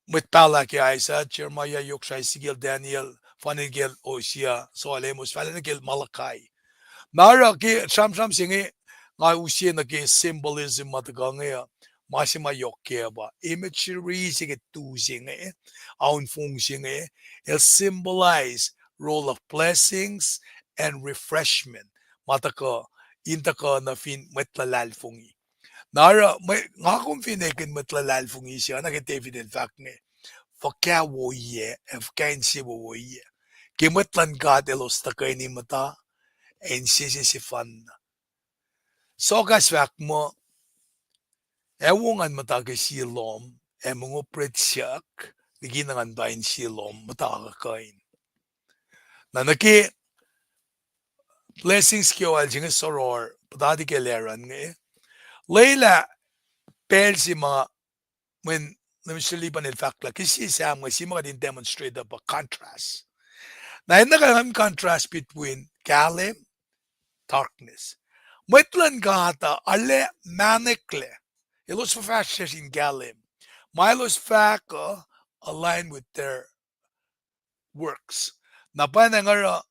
mwet pahluh ke Isaiah, Jeremiah, yohk srah Ezekiel, Daniel, fahne kacl Hosea, Joel, Amos, fahla nuh kacl Malachi. Na oruh ke sramsram se inge, nga use nuh ke symbolism ma tuhkuh inge uh, ma se ma yohk kac pa imagery se ke tu se inge, aunfong se inge, el symbolize role of blessings and refreshment. Ma tuhkuh, in tuhkuh nuh fin mwet luhlahlfongi. Na oruh, mwe-, nga kom fin ekihn mwet luhlahlfongi se, oacna ke David el fahk inge, fuhkah woiyac, ac fuhkah insewowo woiyac. Ke mwet luhn God elos tuhkweni muhta, ac insese sefanna. Soakas fahk muh, ac wo ngan muhta ke sie lohm, ac mongo pret suk, liki na ngan muhta in sie lohm, muhta kuhkuhin. Na nuh ke blessings ke oil se inge soror, puhtati ke Aaron inge. Lwelah pacl se ma mweyen Leum Srelipan el fahk lah ke sie Sam inge, sie ma kuht in demonstrate uh pa contrast. Na enenuh kuh in contrast between kahlwem, darkness. Mwet luhn God uh arlac mahneklac. Elos fuhfahsryucsr in kahlwem. Ma elos fahk uh align with their works. Na pwacnwacng oruh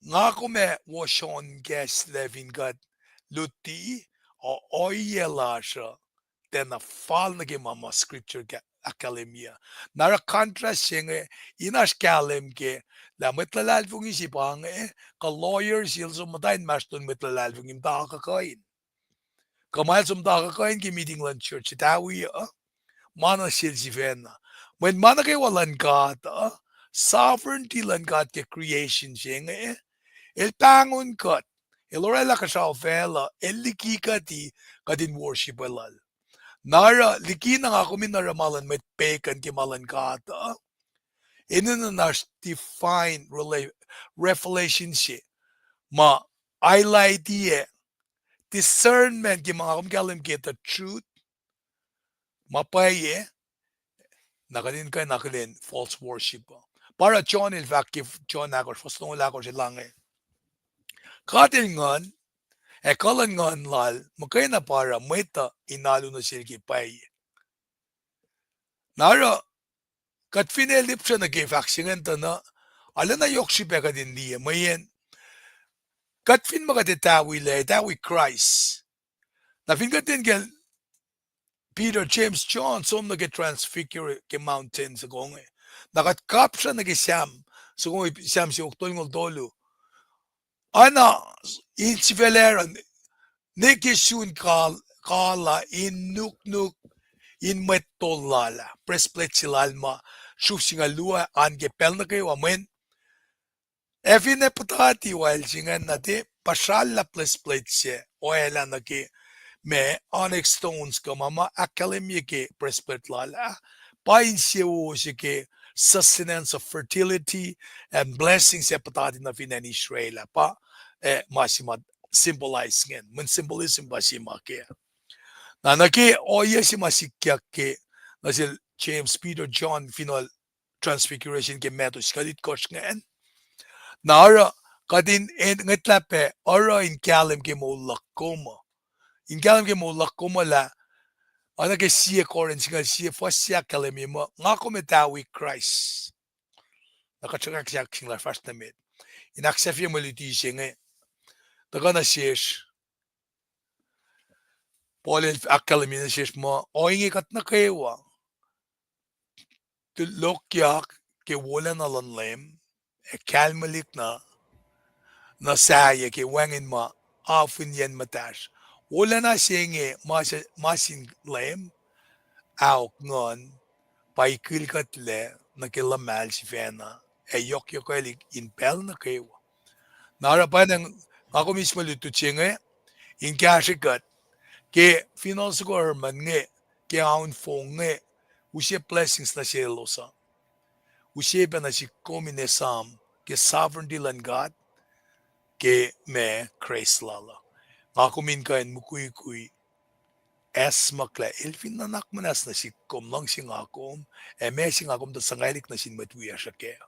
nga kom ac wosonkacslah fin kuht luti, o-, ohiyac lasr uh tiacna fal nuh ke ma ma scripture ke ahkkahlwemye. Na oruh contrast se inge, in oasr kahlwem ke, lah mwet luhlahlfongi se pa inge, kuh lawyer se el som muhta inmahsrlon mwet luhlahlfongi muhta kuhkuhin. Kuh ma el som muhta kuhkuhin ke meeting luhn church, etawi uh, ma nuh sel sifacna. Mweyen ma nuh kwewa luhn God uh, sovereignty luhn God ke creation se inge, el pahngon kuht, el oraclah kuhsrao facluh, el liki kuht, kuht in worship lal. Na oruh, liki na nga kom in oruh ma luhn mwet pagan ke ma luhn God uh, enenuh in oasr divine rela-, revelation se, ma highlight-i, discernment ke ma nga kom kahlwem ke the truth, ma pwacye, na kuht in kuh in akihlen false worship uh. Pa oruh John el fahk ke John ahkosr, fuhs longoul ahkosr el ange, God el nguhn, ac kuh luhn nguhn lal muhkwena pa oruh mwet uh in alu nuh sel ke pwacye. Na oruh, kuht fin el lipsre nuh ke fahk se ingacn tuh na, arulacna yohk srihpac kuht in liye, mweyen kuht fin ma kuht etawi lac, etawi Kraist. Na fin kuht in kacl Peter, James, John som nuh ke transfigure ke mountain soko inge, na kuht kapsra nuh ke Sam, soko inge Sam siofok tolngoul tolu. Oacna in sifacl Aaron, ne ke sun kal-, kala in nuknuk in mwet tol lal ah, breastplate se lal ma sruf singucul luo an ke pacl nuh kwewa mweyen ac finne puhtati oil se ingacn na tiac puhsrallah breastplate se oaclah nuh ke ma onyx stones kuh ma ma ahkkahlwemye ke breastplate lal ah, pa insewowo se ke sustenance of fertility and blessings ac puhtati nuh fin acn Israel ah, pa, eh, ma se ma symbolize ingacn, mweyen symbolism pa se ma ke. Na nuh ke ohiyac se ma sikyak ke nuh sel James, Peter, John, fin transfiguration ke Matthew singucul itkohsr ingacn. Na oruh, kuht in, in ngwetlah pac oruh in kahlwem ke moul luhk kom uh. In kahlwem ke moul luhk kom uh lah, oacna ke sie Corinth singucul sie fuhs se ahkkahlwemye muh nga kom etawi Kraist. Na kuht sruhkwack sahk sing lasr fahsr nuh met in ahksahfye mwe luti se inge tuhkuh nuh sesr. Paul el ahkkahlwemye nuh sesr muh ohinge kuht nuh kwewa tulohkyak ke wolacna luhn Leum, ac kalmelik na, na sahyac ke wacngihn ma afinyacn muhtahsr. Wolacna se inge ma se, ma sin Leum, aok nguhn, pa ikilkuhtlac nuh ke luhmahl sifacna, ac yohkyohkwelihk in pacl nuh kwewa. Na oruh pwacnwacng nga kom eis mwe lutlut se inge in kahsrwe kuht ke fin oasr soko German inge, ke aun fong inge, use blessings nuh selos uh. Use pac nuh sihk kom in esam ke sovereignty luhn God, ke ma Kraist lal uh. Nga kom in kuh in mukwikwi acsmaklac, el fin nuhnak muhnahs nuh sihk kom, luhngse nga kom, ac ma se nga kom tuh sangwelihk nuh sin mwet wiyacsr uh kac.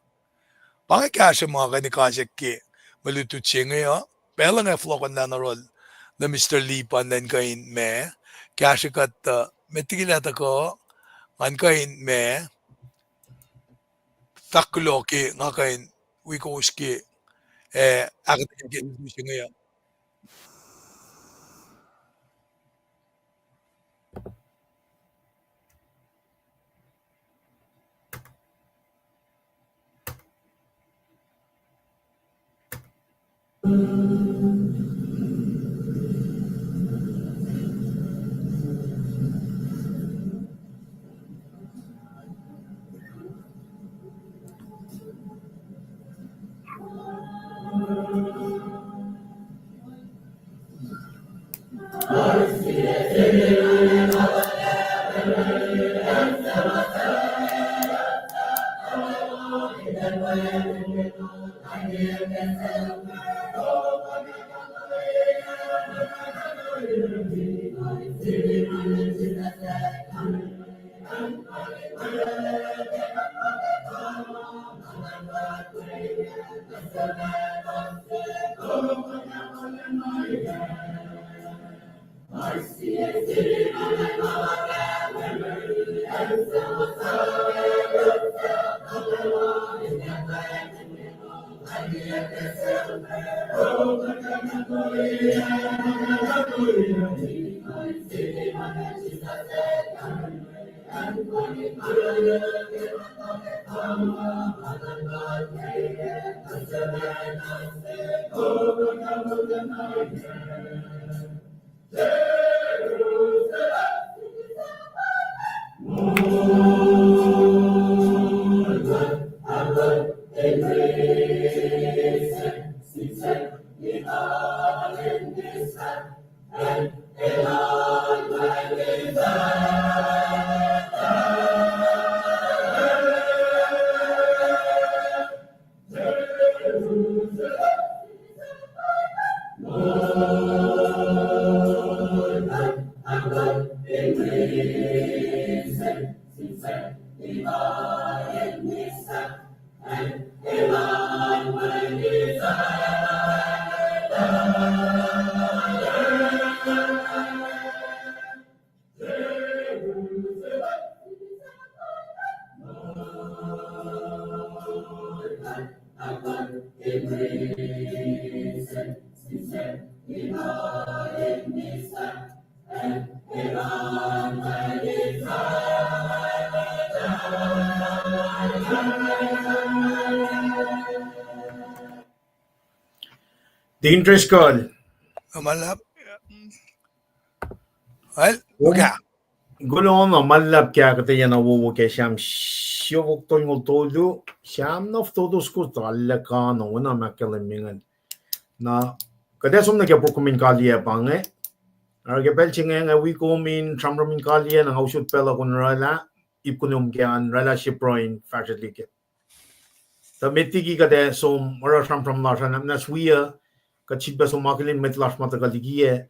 Pa inge kahsruh ma kuh in kasack ke mwe lutlut se inge uh, pacl inge fohlohkohnlah nuh yohrohl na Mister Lipan elan kuh in ma, kahsruh kuht uh, met liki lah tuhkuh, ngan kuh in ma, fahk kuloh ke nga kuh in wi kowos ke, eh, ahkuhtweyac ke lutlut se inge uh. Deacon Driscoll. Kuloh ma luhlahp. Well, okay. Kuloh na ma luhlahp ke ahkuhtweyac na wowo ke Sam siofok tolngoul tolu, Sam na fototo soko tuh alu kano, oacna ma ahkkahlwemye ingacn. Na kuht ac som nuh ke program in kaliyac pa inge. Oruh ke pacl se inge nga wi kom in sramsram in kaliyac, na nga usot pacl uh kom oraclah, ip kunom ke an oraclah se pruhe in fahsrwelihk. Tuh met liki kuht ac som oruh sramsram lasr an, na swiya kuht sifilpac som akihlen mwet lasr ma tuhkuh likiyac,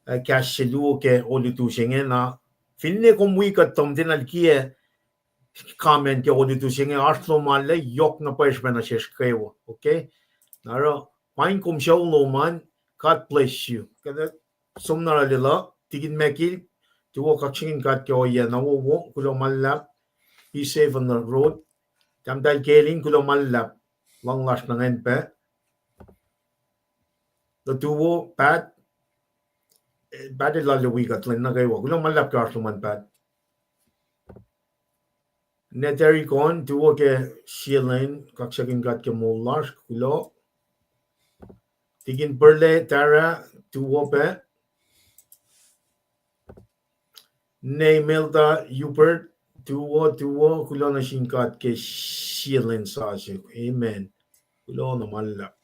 eh, kahs se luo ke olutu se inge na. Finne kom wi kuht, tom tiacna likiyac comment ke olutu se inge, oasr lom an lah yohk na pwacye srihpac nuh sesr kwewa. Okay? Na oruh, paing kom sucu lom an, God bless you. Kuht som na oraclah, Deacon Mekil, tuwo kaksakihn God ke ohiyac na wowo, kuloh ma luhlahp, be safe on the road. Tahmtahel Kelin, kuloh ma luhlahp, luhng lasr nuh ngacn pac. Tuwo, Pat, Pat el lal wi kuht lwen nuh kwewa. Kuloh ma luhlahp ke oasr lom an, Pat. Ned Eric on, tuwo ke sie lwen, kaksakihn God ke moul lasr, kuloh. Tikin Burley, Tara, tuwo pac. Ne Melda Hubert, tuwo, tuwo, kuloh nuh sin God ke sie lwen sasuc. Amen. Kuloh na ma luhlahp.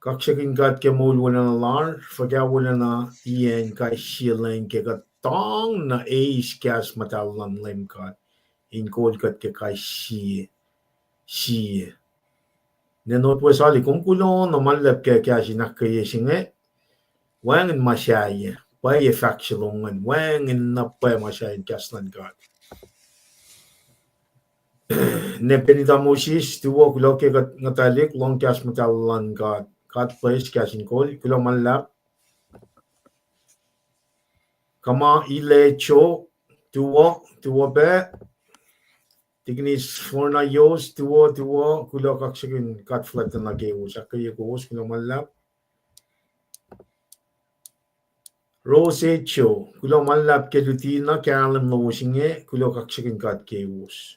Kaksakihn God ke moul wolacna lasr, fuhkah wolacna, iyacn kais sie lwen ke kuht tuhng nuh eis kahs muhtahl luhn Leum God in kol kuht ke kais sie, sie. Ne Northwest Sali, kom kuloh na ma luhlahp ke kahs in ahkkweye se inge. Wacngihn ma sahyac, pwacye fahk se lom ingacn, wacngihn na pwacye ma sahyac in kahs luhn God. Ne Benita Moses, tuwo, kuloh ke kuht nguhtwaclihk lohng kahs muhtahl luhn God. God bless, kahs in kol, kuloh ma luhlahp. Kama Ile Cho, tuwo, tuwo pac. Tikinis Florna Yos, tuwo, tuwo, kuloh, kaksakihn God fuhlwact nuh kewos, ahkkweye kowos, kuloh ma luhlahp. Rose Cho, kuloh ma luhlahp ke luti na kahlwem lowos inge, kuloh, kaksakihn God kewos.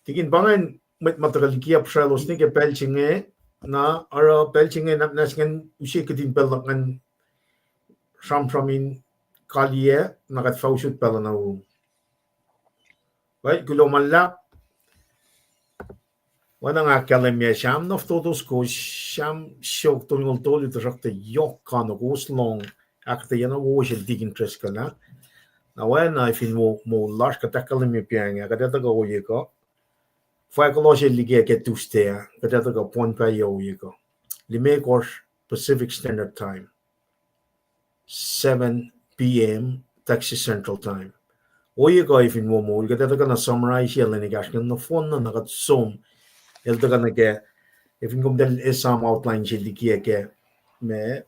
Tikin, pa ingacn mwet ma tuhkuh liki ah, puhsralos nuh ke pacl se inge, na oruh pacl se inge na, na se ingacn use kihtin pacl luhk ingacn sramsram in kaliyac, na kuht fah usot pacl na u. Kuloh ma luhlahp. Oacna nga ahkkahlwemye Sam na fototos kowos, Sam siofok tolngoul tolu, tuhsruhktuh yohk kano kowos lohng ahkuhtweyac na wo sel Tikin Driscoll ah. Na oacna fin wo moul lasr kuht ahkkahlwemye pa inge, kuht etuh kuh ohiyac kuh. Fahk kuloh sel liki ah ke Tuesday ah, kuht etuh kuh pon pahyuck ohiyac kuh. Limekohsr Pacific Standard Time, seven p.m. Texas Central Time. Ohiyac kuh fin wo moul, kuht etuh kuh na summarize lwen ekahsr ingacn nohfohn na, na kuht som. El tuhkuh nuh ke, fin kom tiac esam outline se liki ah ke, ma,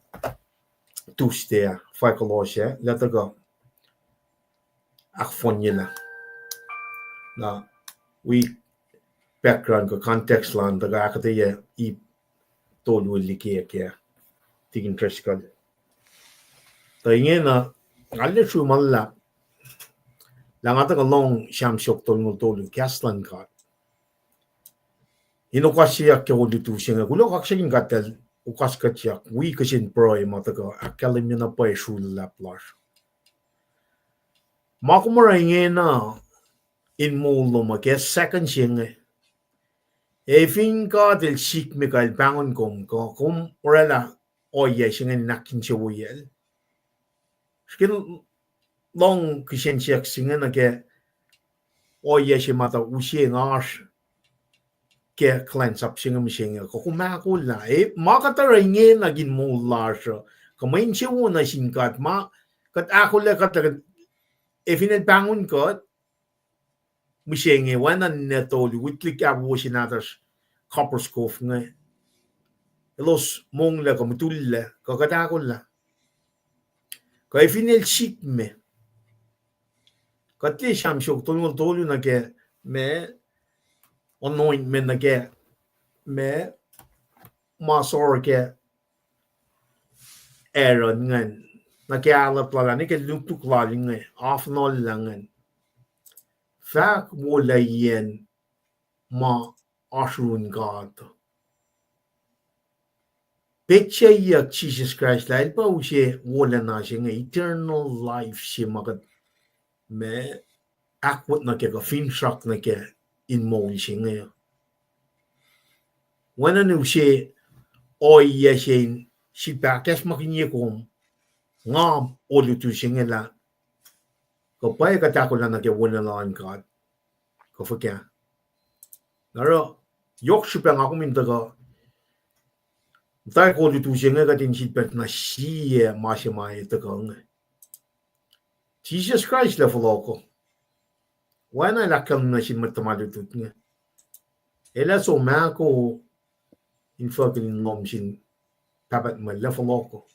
Tuesday ah, fahk kuloh se, lah tuhkuh ahkfohnyelah. Na wi background kuh context lal an tuhkuh ahkuhtweyac ip tolu liki ah ke Tikin Driscoll. Tuh ingena, nga arlac sru ma luhlahp lah nga tuhkuh lohng Sam siofok tolngoul tolu, kahs luhn God. In okaseyuck ke olutu se inge, kuloh kaksakihn God lah El okaskuhtyak wi kihsen pruhe ma tuhkuh ahkkahlwemye na pwacye sru luhlahp lasr. Ma kom oruh ingena in moul lom uh ke second se inge, ac fin God El sikme kuh El pahngon kom, kuh kom orwaclah ohiyac se inge in ahkinsewowoyacl, srihke lohng kihsen siyuck se inge nuh ke ohiyac se ma tuh use nga oasr ke kuhlwacnsap se inge mihsenge, kuh kom ahkolah. E, ma kuht oruh ingena in moul lasr uh, kuh mwe insewowo nuh sin God, ma kuht ahkolah kuht, ac fin El pahngon kuht, mihsenge, oacna ninac tolu, witlihk ahkwoye se nahtuhsr Copperas Cove inge. Elos monglac kuh mutullac, kuh kuht ahkolah. Kuh e fin El sikme, kuht liye Sam siofok tolngoul tolu nuh ke, ma, anointment nuh ke, ma, ma sor ke Aaron ingacn, nuh ke ahlwep lal ah, nuh ke nuknuk lal inge, af nolla ingacn. Fahk wolaiyacn ma oasr yurin God. Petsacyeyuck Jisus Kraist lah El pa use wolacna se inge, eternal life se ma kuht, ma, ahkwot nuh ke kuh finsrak nuh ke in moul se inge. Oacna in use ohiyac se in sifilpac ahkacsmakihnye kom, nga olutu se inge lah kuh pwacye kuht ahkolah nuh ke wolacna luhn God, kuh fuhkah. Na oruh, yohk srihpac nga kom in tuhkuh muhta ke olutu se inge kuht in sifilpac na sie ma se ma e tuhkuh inge. Jisus Kraist El fohlohkoh. Oacna El ahkkahlwemye nuh sin mwet tuhma lutlut inge, El ac som ahko infuckihl in lohm sin Pahpah Tuhmwacl, El fohlohkoh.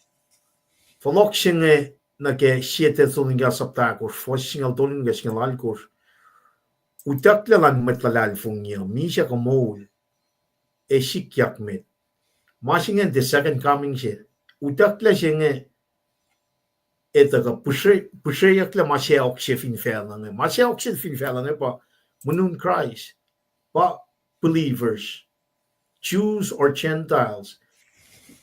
Fohlohk se inge nuh ke Sie Thessalonica sapta ahkosr, fuhs singucul tolu nuh ke singucul alkosr. Utucklac luhn mwet luhlahlfongi uh, misac kuh moul, ac sikyak met. Ma se ingacn the second coming se. Utucklac se inge etuh kuh pihsre-, pihsreyucklac ma sacohk se fin facluh inge. Ma sacohk se fin facluh inge pa mweun Kraist, pa believers, Jews or Gentiles.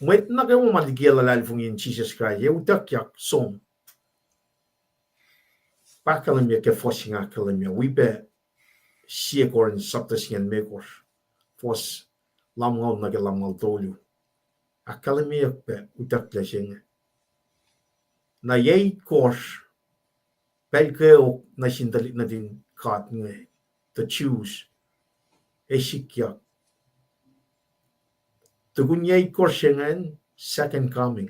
Mwet nuh kwewa ma liki luhlahlfongi in Jisus Kraist, ac utuckyak som. Pa ahkkahlwemye ke fuhs se inge ahkkahlwemye, wi pac Sie Corinth sapta singucul limekohsr, fuhs lumngaul nuh ke lumngaul tolu. Ahkkahlwemyeyuck pac utucklac se inge. Na yac itkohsr, pacl kweok nuh sin tuhlihk nuhtin God inge, the Jews, ac sikyak. Tukun yac itkohsr se ingacn, second coming.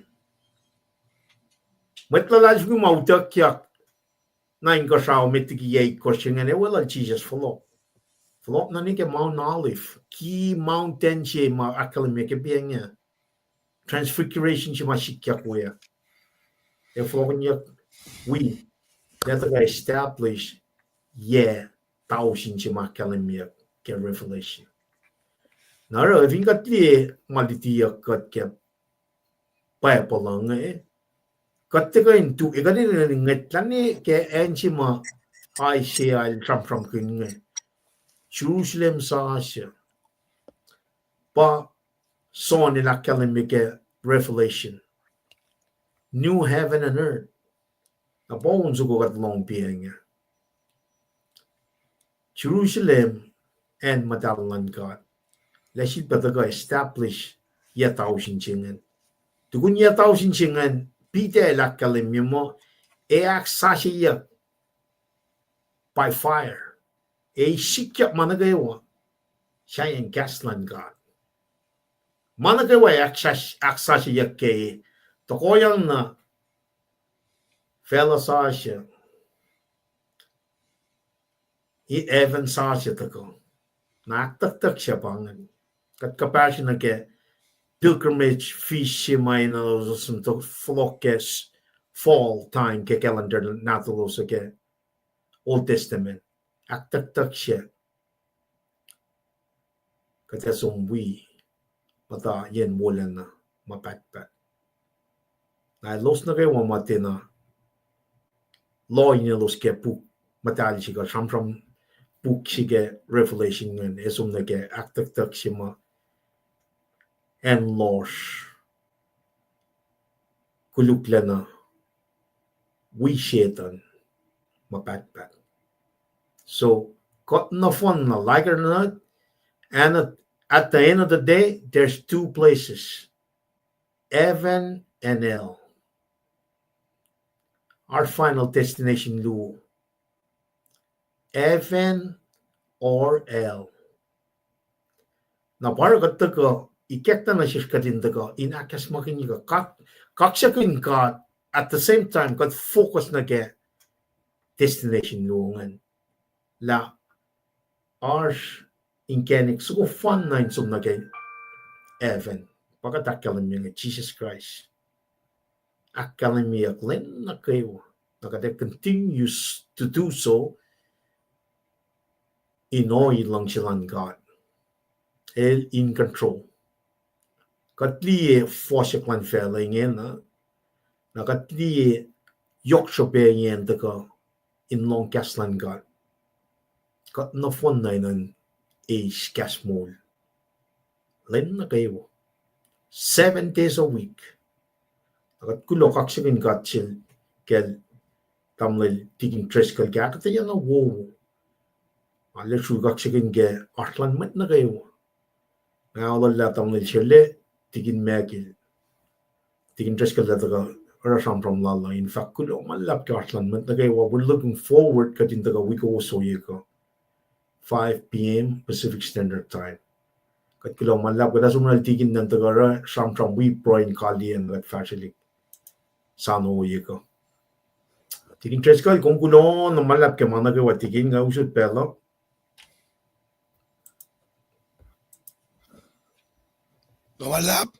Mwet luhlahlfongi ma utuckyak nuh inkuhsrao met liki yac itkohsr se ingacn, ac weluhl Jisus fohlohk. Fohlohk nuh ke Mount Olive, ki mountain se ma ahkkahlwemye ke pacl inge. Transfiguration se ma sikyak we ah. Ac fohlohkihnyuck wi, lah tuhkuh establish yac tausin se ma ahkkahlwemyeyuck ke Revelation. Na oruh fin kuht liye ma lutiyuck kuht ke Bible uh inge, kuht tuhkuh in tu, e kuht in ngwetlah ne ke acn se ma Isaiah el sramsramkihn inge. Jerusalem sasuc. Pa John el ahkkahlwemye ke Revelation, new heaven and earth. Na pa on soko kuht lohng pacl inge. Jerusalem, acn muhtahl luhn God, lah sifilpac tuhkuh establish yac tausin se ingacn. Tukun yac tausin se ingacn, Peter el ahkkahlwemye muh, ac ahksasucyeyuck by fire. Ac sikyak ma nuh kwewa sahyacn kahs luhn God. Ma nuh kwewa ac ahksasucyeyuck ke, tohkohyang na facluh sasuc, heaven sasuc tuhkuh. Na ahktucktuck se pa ingacn. Kuht kuhpahsr nuh ke pilgrimage feast se ma enenuh elos in fohlohk ke fall time ke calendar nahtuhlos uh ke Old Testament. Ahktucktuck se kuht ac som wi muhta yen wolacna ma pahtpaht. Na elos nuh kwewa ma tiacna loh in elos ke puk muhtahl se kuh sramsram puk se ke Revelation ingacn, ac som nuh ke ahktucktuck se ma acn lohsr koluklacna wi Setuhn ma pahtpaht. So, kuht nohfohnna, like it or not, and at, at the end of the day, there's two places, heaven and hell. Our final destination luo, heaven or hell. Na pa oruh kuht tuhkuh, ikackna nuh sesr kuht in tuhkuh in ahkacsmakihnye kuh kaksakihn God, at the same time kuht focus nuh ke destination luo ingacn. Lah oasr inkacnek soko fanna in som nuh ke heaven, pa kuht ahkkahlwemye inge, Jisus Kraist. Ahkkahlwemyeyuck lwen nuh kwewa, na kuht ac continue to do so in ohiyac luhngse luhn God. El in control. Kuht liye fohsack luhn facluh ingena, na kuht liye yohk srihpac ingena tuhkuh in lohng kahs luhn God. Kuht nohfohnna enenuh in eis kahs moul lwen nuh kwewa, seven days a week. Na kuht kuloh kaksakihn God sel kacl tamuhlwel Tikin Driscoll ke ahkuhtweyac na wowo. Arlac srui kaksakihn ke oasr luhn mwet nuh kwewa. Nga olwelah tamuhlwel sel, Tikin Michael, Tikin Driscoll lah tuhkuh oruh sramsram lal uh, in fahk kuloh ma luhlahp ke oasr luhn mwet nuh kwewa. We're looking forward kuht in tuhkuh wi kowos ohiyac kuh, five p.m. Pacific Standard Time. Kuht kuloh ma luhlahp, kuht ac som lal Tikin in tuhkuh oruh sramsram wi pruhe in kaliyac kuht fahsrwelihk soano ohiyac kuh. Tikin Driscoll, kom kuloh na ma luhlahp ke ma nuh kwewa, Tikin, nga usot pacl uh. Kuloh ma luhlahp.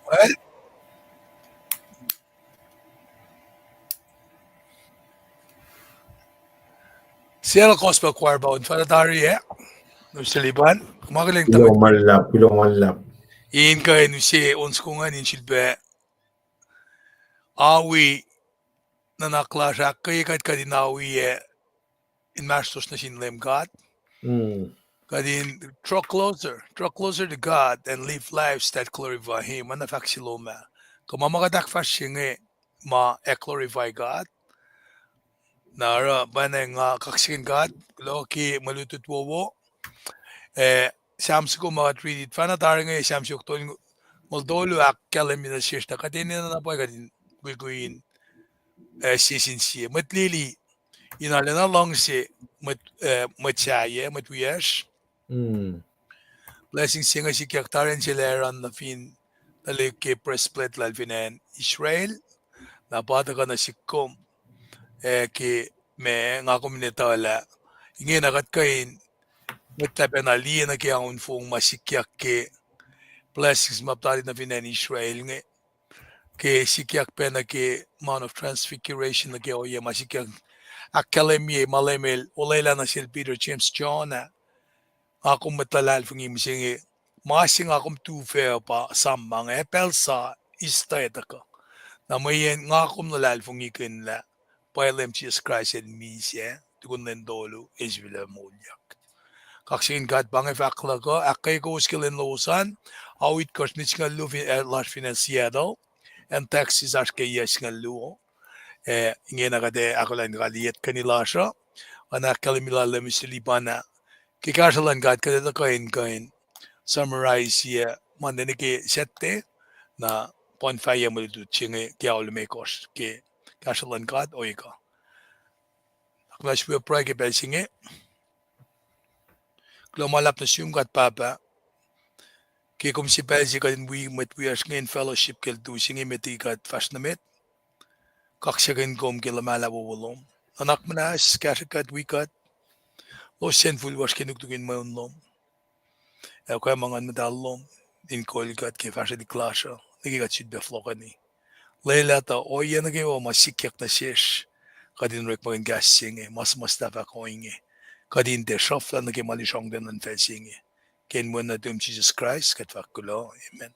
Well, sel Gospel Choir pa un fahna tari ah. Nuh sel Lipan, ma kuloh ma luhlahp, kuloh ma luhlahp. In kuh in use on soko ingacn in sifilpac awi nuhnak lasr, ahkkweye kuht kuht in awi ah inmahsrlosr nuh sin Leum God. Kuht in draw closer, draw closer to God and live lives that glorify Him. Oacna fahk se lom ah. Kuh ma ma kuht ahkfahsrye inge ma ac glorify God. Na oruh pacna nga kaksakihn God, kuloh ke mwe lutlut wowo. Eh, Sam soko ma kuht riti fahna tari inge, Sam siofok tolngoul tolu, ahkkahlwemye nuh sesr tuh kuht enenuh na pwacye kuht in kwikwi in, eh, sie sin sie. Mwet lili in arulacna luhngse mwet, eh, mwet sahyac, mwet wiyacsr. Blessing se inge sikyak tari in sel Aaron nuh fin tuhlihk ke breastplate lal fin acn Israel. Na pa tuhkuh nuh sihk kom, eh, ke ma nga kom in etuh lah ingena kuht kuh in mwet lah pacna liye nuh ke aunfong ma sikyak ke blessings ma tari nuh fin acn Israel inge. Ke sikyak pacna ke Mount of Transfiguration nuh ke ohiyac ma sikyak ahkkahlwemye ma Leum El olwelah nuh sel Peter, James, John ah. Nga kom mwet luhlahlfongi mihsenge, ma se nga kom tu fac pa sam ma inge, pacl sa Easter tuhkuh. Na mweyen nga kom luhlahlfongikihn lah pwacye Leum Jisus Kraist El misac, tukun lwen tolu El sifilpac moulyak. Kaksakihn God pa inge fahk luhk uh, ahkkweye kowos ke lwen lowos an, ao itkohsr, miting singucul luo fin, eh, lasr fin acn Seattle, acn Texas oasr ke yac singucul luo. Eh, ingena kuht ac ahkolah in kaliyactkihn lasr uh, oacna ahkkahlwemye lal Mister Lipan ah. Ke kahsruh luhn God kuht ac tuhkuh in kuh in summarize ye Monday nuh ke Saturday, na pun fahye mwe lutlut se inge ke ao limekohsr ke kahsruh luhn God, ohiyac kuh. Kuloh ma luhlahp nuh sum God Pahpah, ke kom sie pacl se kuht in wi mwet wiyacsr inge in fellowship ke lutlut se inge met liki kuht fahsr nuh met. Kaksakihn kom ke luhmahlah wowo lom. Nuhnak muhnahs, kahsrwe kuht, wi kuht, los sacn fuhlwacsr ke nuknuk in mweun lom. Ac kwacma Nguhn Muhtahl lom in kol kuht ke fahsrwelihk lasr uh, liki kuht sifilpac fohlohkeni. Lwelah tuh ohiyac nuh kwewa ma sikyak nuh sesr, kuht in orekmakihn kahs se inge, ma suhmuhslah fahk ohinge, kuht in tiac sruhflah nuh ke ma lusrongten luhn facl se inge. Ke inen Wen nuhtum Jisus Kraist kuht fahk kuloh, amen.